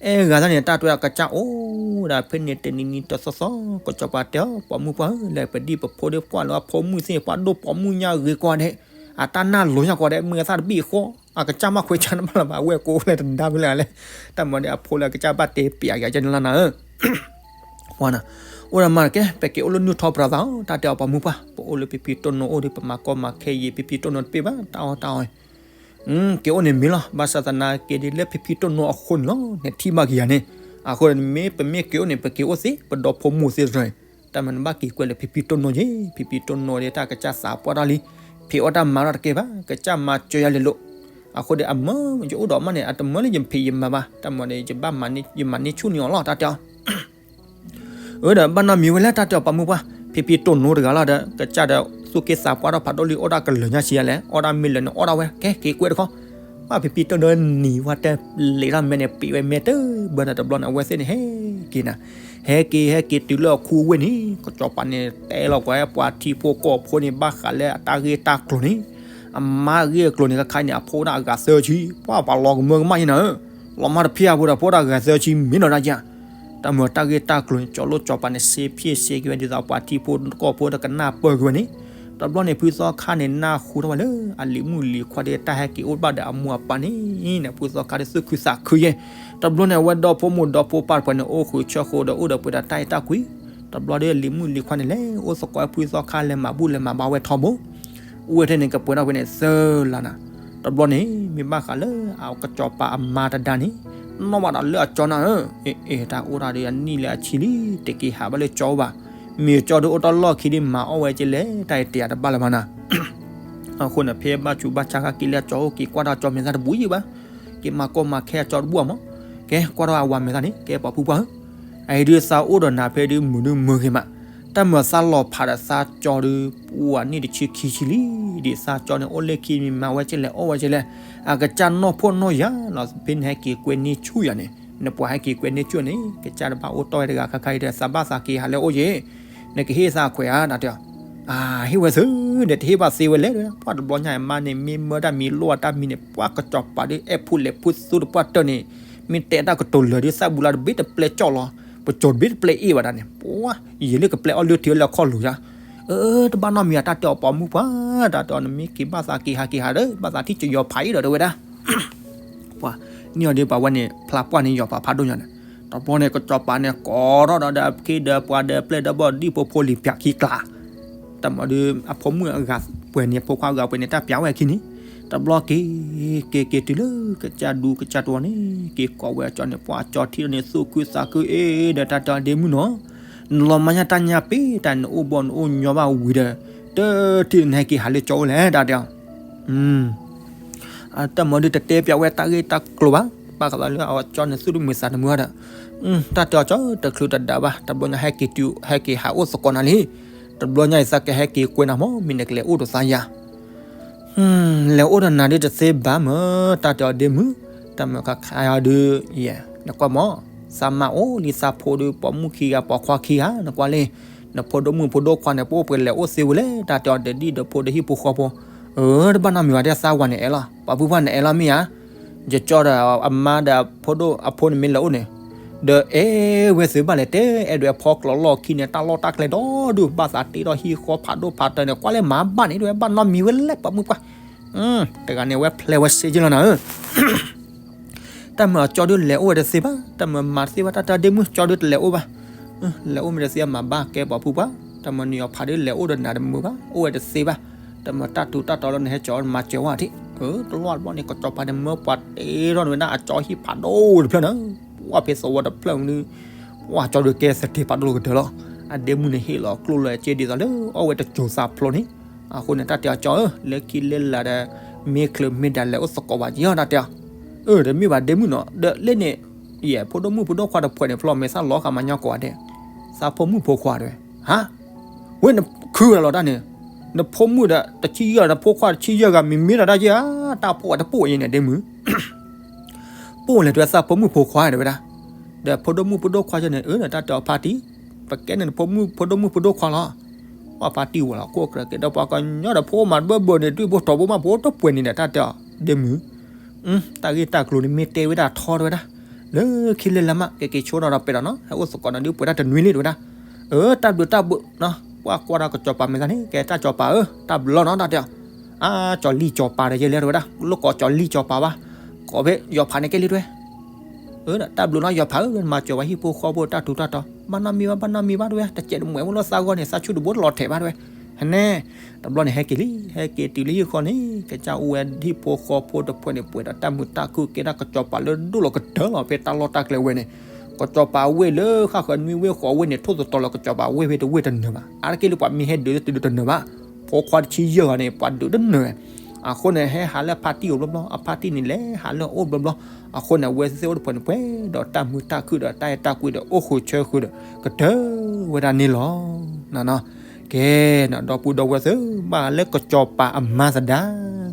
အဲၣ်ဂၤသ့ၣ်န့ၣ် တၢ်တဲအကစၢ်အိၣ်ဒၣ်ဖဲန့ၣ်တနံၤနံၤတသီသီ, ကစီၤပၤတဲအီၤ ပှၤမုၣ်ပှၢ်ဧၢ လၢပဒံၣ်ပဖိဒီးပှၢ်လၢအဖိမုၣ်သ့ၣ် ပှၤဒိၣ်ပိာ်မုၣ်ညါဂ့ၤကွၢ်ဒဲး, အတၢ်နၢ်လိၤညါကွၢ်ဒဲး မ့ၢ်သၣ်တဘ့ၣ်ဃီ, အကစၢ်မးခွဲးဆါနဘၣ်လၢၤဘၣ် အဝဲၢ်ကိးလၢတဒါဖဲလဲၣ်လဲၣ်, တၢ်မၤဒီးအဖိလၢအကစၢ်ဘၣ်တဲပျးက့ၤကဲန့ၣ်လီၤနၤဧၢ ပှၤနၤ, အိၣ်ဒၣ်မးတကဲ ပက့ၤအိၣ်လၢနုၢ်ထီၣ်ပြၤသးအီၤ တၢ်တဲအီၤပှၤမုၣ်ပှၢ် ပအိၣ်လၢဖံဖံတိၢ်နိအိၣ်ဒီး ပမၤကီမၤခဲယံာ် ဖံဖံတိၢ်နိတပ့ၢ်ဘၣ် တၢ်အီၣ်တၢ်အီ, က့ၤအိၣ်န့ၣ်မ့ၢ်လီၤ ဘၣ်ဆၣ်သနာ်က့ဒ်လၢဖံဖံတိၢ်နိအဃိန့ၣ်လီၤ နထံၣ်ဘၣ်က့ၤယၤန့ၣ်, အဃိန့ၣ်မ့ၢ်ပမ့ၢ်က့ၤအိၣ်န့ၣ် ပက့ၤအိၣ်သ့ ပဒီဖိမိၢ်သ့တြၢၤ, တၢ်မၤနဘၣ်က့ၤကွဲးလၢဖံဖံတိၢ်နိယဲ ဖံဖံတိၢ်နိဒီးတၢ်ကစၢ်သးပှၢ်တၢ်လံ, ဖံးအီၣ်တၢ်မၤတၢ်တကဲဘၣ် ကစၢ်မၤစၢၤယၤလဲၤလိာ် အဃိဒီးအမၢယအိၣ်ဒီးအမါန့ၣ် အတမၢလၢယဖံးယမၤဘၣ် တၢ်မၤဒီး ယမၤန့ၢ်ဆူၣ်န့ၢ်အီၤလီၤ တၢ်တဲအီၤ, အၢဒီးဘၣ်နီတမံၤဝဲလဲၣ် တၢ်တဲအီၤပှၤမုၣ်ပှၢ် ဖံဖံတိၢ်နိတဂၤလီၤဒီး ကစၢ်ဒီးသူၣ်က့သးပှၢ်ထီၣ်ဖးဒိၣ်လံ အိၣ်ဒၣ်ကလၢာ်ညါဆံးယၤလဲၣ် အီၣ်ဒၣ်မ့ၢ်လၢာ်န့ၣ်အီၣ်ဒၣ်ဝဲ ကဲက့ၤကွဲးတခီ ဘၣ်ဖံဖံတိၢ်နိနံၤဝဲတဲလံာ်ထီၣ်မဲန့ၣ် ပံးဝဲမဲတဘၢဒီးတဘျီန့ၣ် အဝဲသ့ၣ်န့ၣ် ဟဲက့ၤနၤ, ဟဲက့ၤ ဟဲက့ၤတုၤလၢအခူအဝ့ၢ်န့ၣ် ကစီၤပၤန့ၣ်တဲလီၤကွၢ် ပှၤထံဖိကီၢ်ဖိန့ၣ် ဘၣ်ဃးလၢအတၢ်ဂ့ၢ်တၢ်ကျိၤန့ၣ်, အမါဂ့ၢ်အကျိၤန့ၣ် ခါခါအံၤန့ၣ် အဖိဒၣ်အဂၤသၢဆံ, ပှၤပှၤလီၤကမၢကမၣ်ယဲနၤဧၢ, လီၤမၢ်တဖၠၣ်ဖိဒီး ဖိဒၣ်ဂၤသၢဆံ မ့ၢ်နီၢ်ဒၣ်ယၤ တၢ်မၤတၢ်ဂ့ၢ်တၢ်ကျိၤန့ၣ် ကၠီၤလိၣ်ကၠီၤပၤန့ၣ် စ့ဖျ့ၣ်စ့က့ၤဝဲဒ်သိးပှၤထံဖိကီၢ်ဖိဒီးကနၢ်ပၢၢ်က့ၤဝဲန့ၣ်, တဘျီန့ၣ် ဖုသီခါန့ၣ် နၢ်ဟူထီၣ်ဝဲလၢ အလံၤမုၣ်လံၤခွါဒီးတၢ်ဟဲက့ၤအိၣ်ဘၣ်ဒီးအမိၢ်အပၢ်န့ၣ် န့ၣ် ဖုသီခါဒီးသူၣ်ခုသးခုယဲၢ်, တဘျီန့ၣ် အဝဲဒီဖိမိၢ်ဒီဖိပၢ်တဖၣ်န့ၣ် အိၣ်ဃုာ်ဆၢဃိဒီးအိၣ်ဒီးပှဲၤဒီးတၢ်အဲၣ်တၢ်ကွံ, တဘျီဒီးလံၤမုၣ်လံၤခွါန့ၣ်လဲၤ အိၣ်သကိးဖုသီခါလဲၤမၤဘူၣ်လဲၤမၤဘါဝဲထီဘိ အဝဲထဲန့ၣ် ကပှဲၤထီၣ်ဖဲန့ၣ်သၢလါနၤ, တဘျီန့ၣ် မ့ၢ်ဘၣ်ဃးလၢအကစီၤပၤအမါတဒါန့ၣ် နီၣ်ဘၣ်ဒီးလၢအကၠီနၤဧၢ, အ့ၣ် တၢ်အိၣ်ဒၣ်ဒီးအနံၣ်လၢအဆံလံ တက့ၤဟးဘၣ်လၢကၠီအိၣ်ဘၣ်, မ့ၢ်ကၠီဒီးအိၣ်တ့ၢ်လီၢ်ခံဒီးမၤအီၣ်ဝဲက့လဲၣ် တၢ်အံၤတယာ်တဘၣ်လၢၤမးနၤ အဃိန့ၣ် ဖဲဘၣ်ဆူးဘၣ်ဆါခါက့ၤလၢအကၠီအိၣ် က့ၤကွၢ်ထီၣ်ကၠီမဲာ်သၣ်တဘူၣ်ယံၤဘၣ်, က့ၤမၤကီမၤခဲအကၠီတဘူၣ်အမး, ကဲကွၢ်ထီၣ်အဝၤမဲာ်သၣ်န့ၣ် ကဲပှၤဖုပှၢ်ဧၢ, အအံၤဒုးသးအိၣ်ဒီးနၤဖဲဒုးမုာ်ဒုးမုာ်ဂ့ၤမး, တၢ်မၤသးလီၤဖးဒီးသးကၠီဒီး ပှၤနံၣ်တဆံခံဆံလံ, ဒ်သးကၠီန့ၣ် အိၣ်လၢခံမံၤမၤဝဲက့လဲၣ် အီၣ်ဝဲက့လဲၣ်, အကစၢ်နီၢ်ဖှီၣ်နီၢ်ယာ်လီၤ ဖဲနဟဲက့ၤကွဲန့ၢ်ဆူၣ်ယၤန့ၣ် နပှၤဟဲက့ၤကွဲန့ၢ်ဆူၣ်န့ၣ် ကစၢ်တဘၣ်အိၣ်တီၢ်ဝဲတဂၤခါခါအံၤဒီး သးဘၣ်သးက့ၤဟးလၢအအိၣ်ယဲၢ် နကဟ့ၣ်သးခွဲးဧါ တၢ်တဲအီၤ, အၢ ဟ့ၣ်ဝဲသုဒီး တဟ့ၣ်ဘၣ်သ့ဝဲလဲၣ်, ပှၢ်တဘျီညါအံၤမါန့ၣ် မ့ၢ်မၢတၢ်မံၤလိၣ်အတၢ်မံၤန့ၣ် ပှၢ်ကစီၤပၤဒီး အဲၣ်ဖူလဲၤဖူသူတပှၢ်တၢၢ်န့ၣ် မ့ၢ်တဲတၢ်ကတိၤလၢာ်ဒီး သၣ်ဘူလါတဘ့ၣ်တပျဲၢ်ကၠီၣ်လီၤ, ပစိၤတဘ့ၣ်တပျဲၢ်အ့ၣ်ဘၣ်ဒၣ်န့ၣ် ပှၢ် ယံာ်လၢကပျဲၢ်အီၣ်လၢထံလၢအခီၣ်လိၤယါ, အၢ တဘၣ်နီတမံၤ တၢ်တဲအီၤပိာ်မုၣ်ပှၢ်, တၢ်တဲအီၤ နမ့ၢ်က့ၤဘၣ်သးက့ၤဟးက့ၤဟးဒီး ဘၣ်သးထံၣ်ကယီၤဖးအံၤဒီး တဲဝဲဒၣ် ပှၤ န့ၢ်အီၤဒီးပှၤဝဲန့ၣ် ဖျါပှၢ်န့ၣ်ယီၤဖးဖးဒိၣ်ညါန့ၣ်, တဘျီန့ၣ် ကစီၤပၤန့ၣ် ကိးထီၣ်ဒီး ဒီးအခ့ဒီးပှၤဒီးပျဲၢ်ဒီးဘီၣ်ဒံၣ်ဖိဖိလံၤပၠးခံကျါ, တၢ်မၤဒီး အဖိမုၣ်အဂၤပှဲၤန့ၣ် ဖိခွါအဂၤပှဲၤန့ၣ် တၢ်ပၠးဝဲအခံန့ၣ်, တဘျီက့ၤ က့ၤက့ၤတုၤလၢကစၢ်ဒူကစၢ်တဝီန့ၣ် က့ၤကိးဝဲအကၠီန့ၣ် ပှၤအကၠီထံၣ်ဒီးန့ၣ် သူၣ်ခုသးခုအ့ၣ်ဒီး တၢ်တဲအီၤဒ့မုၣ်နီၤ, နလီၤမၢ်ညါတၢ်ညါပ့ၤတၢ် နအိၣ်ဘီနအိၣ်ညီဘၣ်ဝံၤဒီး တထံၣ်နဟဲက့ၤဟးလၢကၠီအိၣ်လဲၣ် တၢ်တဲအီၤ တၢ်မၤဒီးတတဲပၠးဝဲတၢ်ဂ့ၢ်တၢ်ကျိၤဘၣ်, ဘၣ်ဃးလၢအကၠီန့ၣ်သူၣ်တမုာ်သးတမုာ်ဒီး, တၢ်တဲအီၤကၠီတချုးတဒးဘၣ်, တဘျီညါဟဲက့ၤတုၤ ဟဲက့ၤဟးအိၣ်သကိးနၤလံ, တဘျီညါအံၤသးကဟဲက့ၤကွဲနၤမး မ့ၢ်နကလဲၤအိၣ်ဒီးသးယၤ လဲၤအိၣ်ဒီးနၤဒုးတသ့ဘၣ်မၢ်, တၢ်တဲအီၤဒ့မုၣ်, တၢ်မၢခါခါအီၤဒုး, ယဲ, နကွၢ်မၢ်, သးမါအိၣ်လံသးဖိဒုး ပိာ်မုၣ်ခံဂၤ ပိာ်ခွါခံဂၤ နကွၢ်လံ, နဖိဒိၣ်မုၣ်ဖိဒိၣ်ခွါန့ၣ် ပအိၣ်ပှဲၤလဲၤအိၣ်သ့ဝဲလဲၣ်, တၢ်တဲအီၤဒ့ဒံၣ်ဒီးဖိဒီးဟံၣ်ဖိဃီဖိ, အၢ တဘၣ်နီတမံၤဘၣ် တဲသးဝၤန့ၣ်အဲၣ်လီၤ, ပှၤပုၢ်ပှၢ်န့ၣ်အဲၣ်လီၤမ့ၢ်ဧါ, ယကၠီဒီးအမါဒီးဖိဒိၣ်အဖိန့ၣ်မ့ၢ်လဲၤအိၣ်န့ၣ် ဒီးအဲၣ်ဝဲသ့ဘၣ်လဲၣ်, တဲအဲၣ်ဒိးဖီကျိးလီၢ်ခံန့ၣ် တၢ်လီၢ်တၢ်ကျဲဒီဒူၣ် ဘၣ်သးတ့ထီၣ်ဟံၣ်ဃီဖးဒိၣ်ဖးထၢန့ၣ် ကွၢ်လၢမၤဘၣ်န့ၣ် ဒ်ဝဲဘၣ်နီတမံၤဝဲလဲၣ် ပှၤမုၣ်ပှၢ်, တဂၤန့ၣ် ဝဲဖျဲးဝဲစ့က့လီၤနၤဧၢ တၢ်မၢအကၠီဒုးလဲၤအိၣ်ဝဲတသ့ဘၣ်, တၢ်မၢမၤတသ့ဘၣ်, တၢ်တဲဒ့မုၣ်ကၠီဒုးတလဲၤအိၣ်ဘၣ်, လဲၤအိၣ်မ့ၢ်တသ့မၤဘၣ်ကဲပှၤပုၢ်ပှၢ်, တၢ်မၢနံၤအီၤဖးဒုးလဲၤအိၣ်ဒီးနၤတမုာ်ဘၣ်, အိၣ်ဝဲတသ့ဘၣ်, တၢ်မၢတၢ်ထူးတၢ်တီၤလၢနဟဲကၠီမၤစၢၤဝဲထံၣ်, တလီၢ်တဘျီန့ၣ် ကစီၤပၤန့ၣ်မၢပှၤတ့ထီၣ်န့ၢ်ဝဲဒၣ်အကၠီဟံၣ်ဖးဒိၣ်တဖျၢၣ်န့ၣ်, ပှၢ်ဖဲသဝီတဖျၢၣ်န့ၣ်, ပှၢ်ကၠီဒုးကဲသတ့ၤဖးဒိၣ်လီၤကတၢၢ်လီၤ, အဒ့မုၣ်န့ၣ်ဟ့ၣ်လီၤကျိၣ်လၢအက့ဒ်သိးလၢအီၣ်ဝဲတစိၤသးဖျိန့ၣ်, အဃိန့ၣ် တၢ်တဲအီၤကၠီဧၢ, လၢခံလၢလာ်ဒီး မ့ၢ်ချုးမ့ၢ်ဒၣ်လဲၤအိၣ်သကိးဘၣ်က့ၤအီၤ တၢ်တဲအီၤ, အၢ တမ့ၢ်ဘၣ်ဒ့မုၣ်နီၤ, ဒီးလၢန့ၣ်, ယဲ ဖိဒိၣ်မုၣ်ဖိဒိၣ်ခွါတဖှဲးန့ၣ် ဖျီမဲာ်သၣ်လီၤဃာ်မၤညီကိးဂၤဒဲး, သးဖိမုၣ်ဖိခွါတဲဝဲ, ဟါ, ဝဲနခုဂၤလီၤတၢ်န့ၣ်, နဖိမုၣ်ဒီးတဆံယဲၢ် နဖိခွါတဆံယဲၢ်ဂၤ မ့မ့ၢ်ဒၣ်တၢ်က့ဧါ, တၢ်ပိၢ်ဝဲတပိၢ်အံၤန့ၣ် ဒ့မုၣ် ပိၢ်လဲၤတဲသးဖိမုၣ်ဖိခွါတဲဝဲဒၣ်, ဒီးဖိဒိၣ်မုၣ်ဖိဒိၣ်ခွါကၠီန့ၣ် အၢ တၢ်တဲအီၤဖါတံၢ်, ပကဲန့ၣ်နဖိမုၣ်ဖိဒိၣ်မုၣ်ဖိဒိၣ်ခွါလီၤ, ပှၢ်ဖါတံၢ်ဝဲလီၤ ကိးကြၢးကဲဒီးပှၤကညီဒီးဖိမၤတဘၢဘၢန့ၣ် ဒုၣ်ဖိထီဖိမးဖိတပှဲၤန့ၣ်ဒီး တၢ်တဲအီၤဒ့မုၣ် တၢ်ဂ့ၢ်တၢ်ကျိၤန့ၣ်မ့ၢ်တဲဝဲဒၣ်ထီတဲဝဲဒၣ်, လၢခံလၢလာ်မး ကက့ၤဆိဒီးပှဲၤဒီးနီၤ ဟဲအိၣ်သကိးဒီးဒုးပှဲၤတၢ်တနွံလံတဲဝဲဒၣ်, အၢ တၢ်ဘျုးတၢ်ဘျုးနီၤ, ပှၢ်ကွၢ်ဒီးကစီၤပၤမဲာ်သၣ်န့ၣ် ကဲတၢ်စီၤပၤဧၢ တၢ်ဘျုးလီၤနီၤ တၢ်တဲအီၤ, အါ ကၠီၤလံၢ်ကၠီၤပၤဒီးယဲလဲၣ်တဲဝဲဒၣ် လိၣ်ကိးကၠီၤလံၢ်ကၠီၤပၤဘၣ်, ကိးဖဲယီၤဖးန့ၣ်ကဲလံတဲဝဲ တၢ်ဘျုးနီၤယီၤဖးဧၢ မၤစၢၤဝဲဟံၣ်ဖိဃီဖိတၢ်ထူးတၢ်တီၤ ဘၣ်နီတမံၤဘၣ် ဘၣ်နီတမံၤဘၣ်တဲဝဲ တစဲးတမှဲးဖိလၢသးဂီၢ်န့ၣ် သးဆူၣ်တဘိတလီၤထဲးဘၣ်တဲဝဲ, ဟဲန့ၣ်, တဘျီန့ၣ် ဟဲက့ၤလံ ဟဲက့ၤတုၤလၢဟံၣ်ဃီန့ၣ် ကစၢ်အိၣ်ဝဲဟံၣ်ဖိဃီဖိတဖှဲးန့ၣ် ပှဲၤဒီးတၢ်မုာ်တၢ်ခုၣ် ကဲဒၣ်ကစီၤပၤလၢဒိၣ်လီၤကတၢၢ်လီၤ ဖဲတၢ်လီၢ်တၢ်ကျဲဝဲန့ၣ်, ကစီၤပၤဝ့ၢ်လၢဃၣ်ဃၢၤနွံဝ့ၢ်ဃိးဝ့ၢ်န့ၣ် ထိၣ်သတြီၤလၢကစီၤပၤဝ့ၢ်ဖဲတဝ့ၢ်တနၢၤဘၣ် အါတက့ၢ်လၢပှၤမ့ၢ်ဟဲဒုးတဒုးတနၢၤဘၣ်, ဖိခွါတဆံယဲၢ်ဂၤန့ၣ် ပှၤဒုးတနၢၤ အဃိန့ၣ် ဟဲဟးလၢအဖါတံၢ်အိၣ်ဘျီဘျီ အဖါတံၢ်န့ၣ်လဲၤဟးလၢအအိၣ်ဘျီဘျီ, အဃိန့ၣ် အဝဲသ့ၣ်အိၣ်တဖှဲးန့ၣ် ပှဲၤဒီးတၢ်မုာ်တၢ်ခုၣ်ဒီးတၢ်အဲၣ်တၢ်ကွံဒီးအိၣ်ဃုာ်ဆၢဃုာ်ဒီး ကတၢၢ်ဝဲဒၣ်န့ၣ်လီၤ. ကဲ, ဒီပုၢ်ဒီဝဲၢ်သ့ၣ် ဘၣ်လၢကစီၤပၤအမါသဒါ,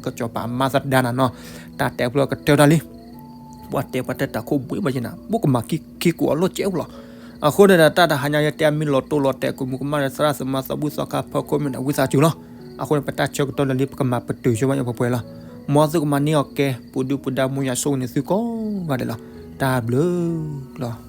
ကစီၤပၤအမါသဒါနၤနီၤ, တၢ်တဲဖျိကတၢၢ်တၢ်လံ ပှၤတဲပှၤတဲတၢ်ခိၣ်ဘှံးဘၣ်ယဲနၤ ဘိၣ်ကမၤခံခိၣ်အီၤလီၢ်ကဲအိၣ်လီၤ. အဃိန့ၣ်ဒီး တၢ်တဟါညါယတဲအမံၤလီၤတိၢ်လီၤတဲာ် ကမူးကမၣ်ဒီးသရၣ်သမါသီဘူၣ်သီခါဖီခိၣ်မ့ၢ်ဒီးဝံသးစူၤလီၤ. အဃိန့ၣ် ပတၢ်ဆၢကတီၢ်လၢလံ ပကမၤပတုာ်ဆိဝဲညါပှဲၤပှဲၤလီၤ. မ်သုကမၤန့ၢ်အီၤကဲ ပူၤဒုၣ်ပူၤဒါ မူယၤဆိၣ်ဂ့ၤန့ၣ်သုကိးဂၤဒဲးလီၤ. တၢ်ဘျုးလီၤ.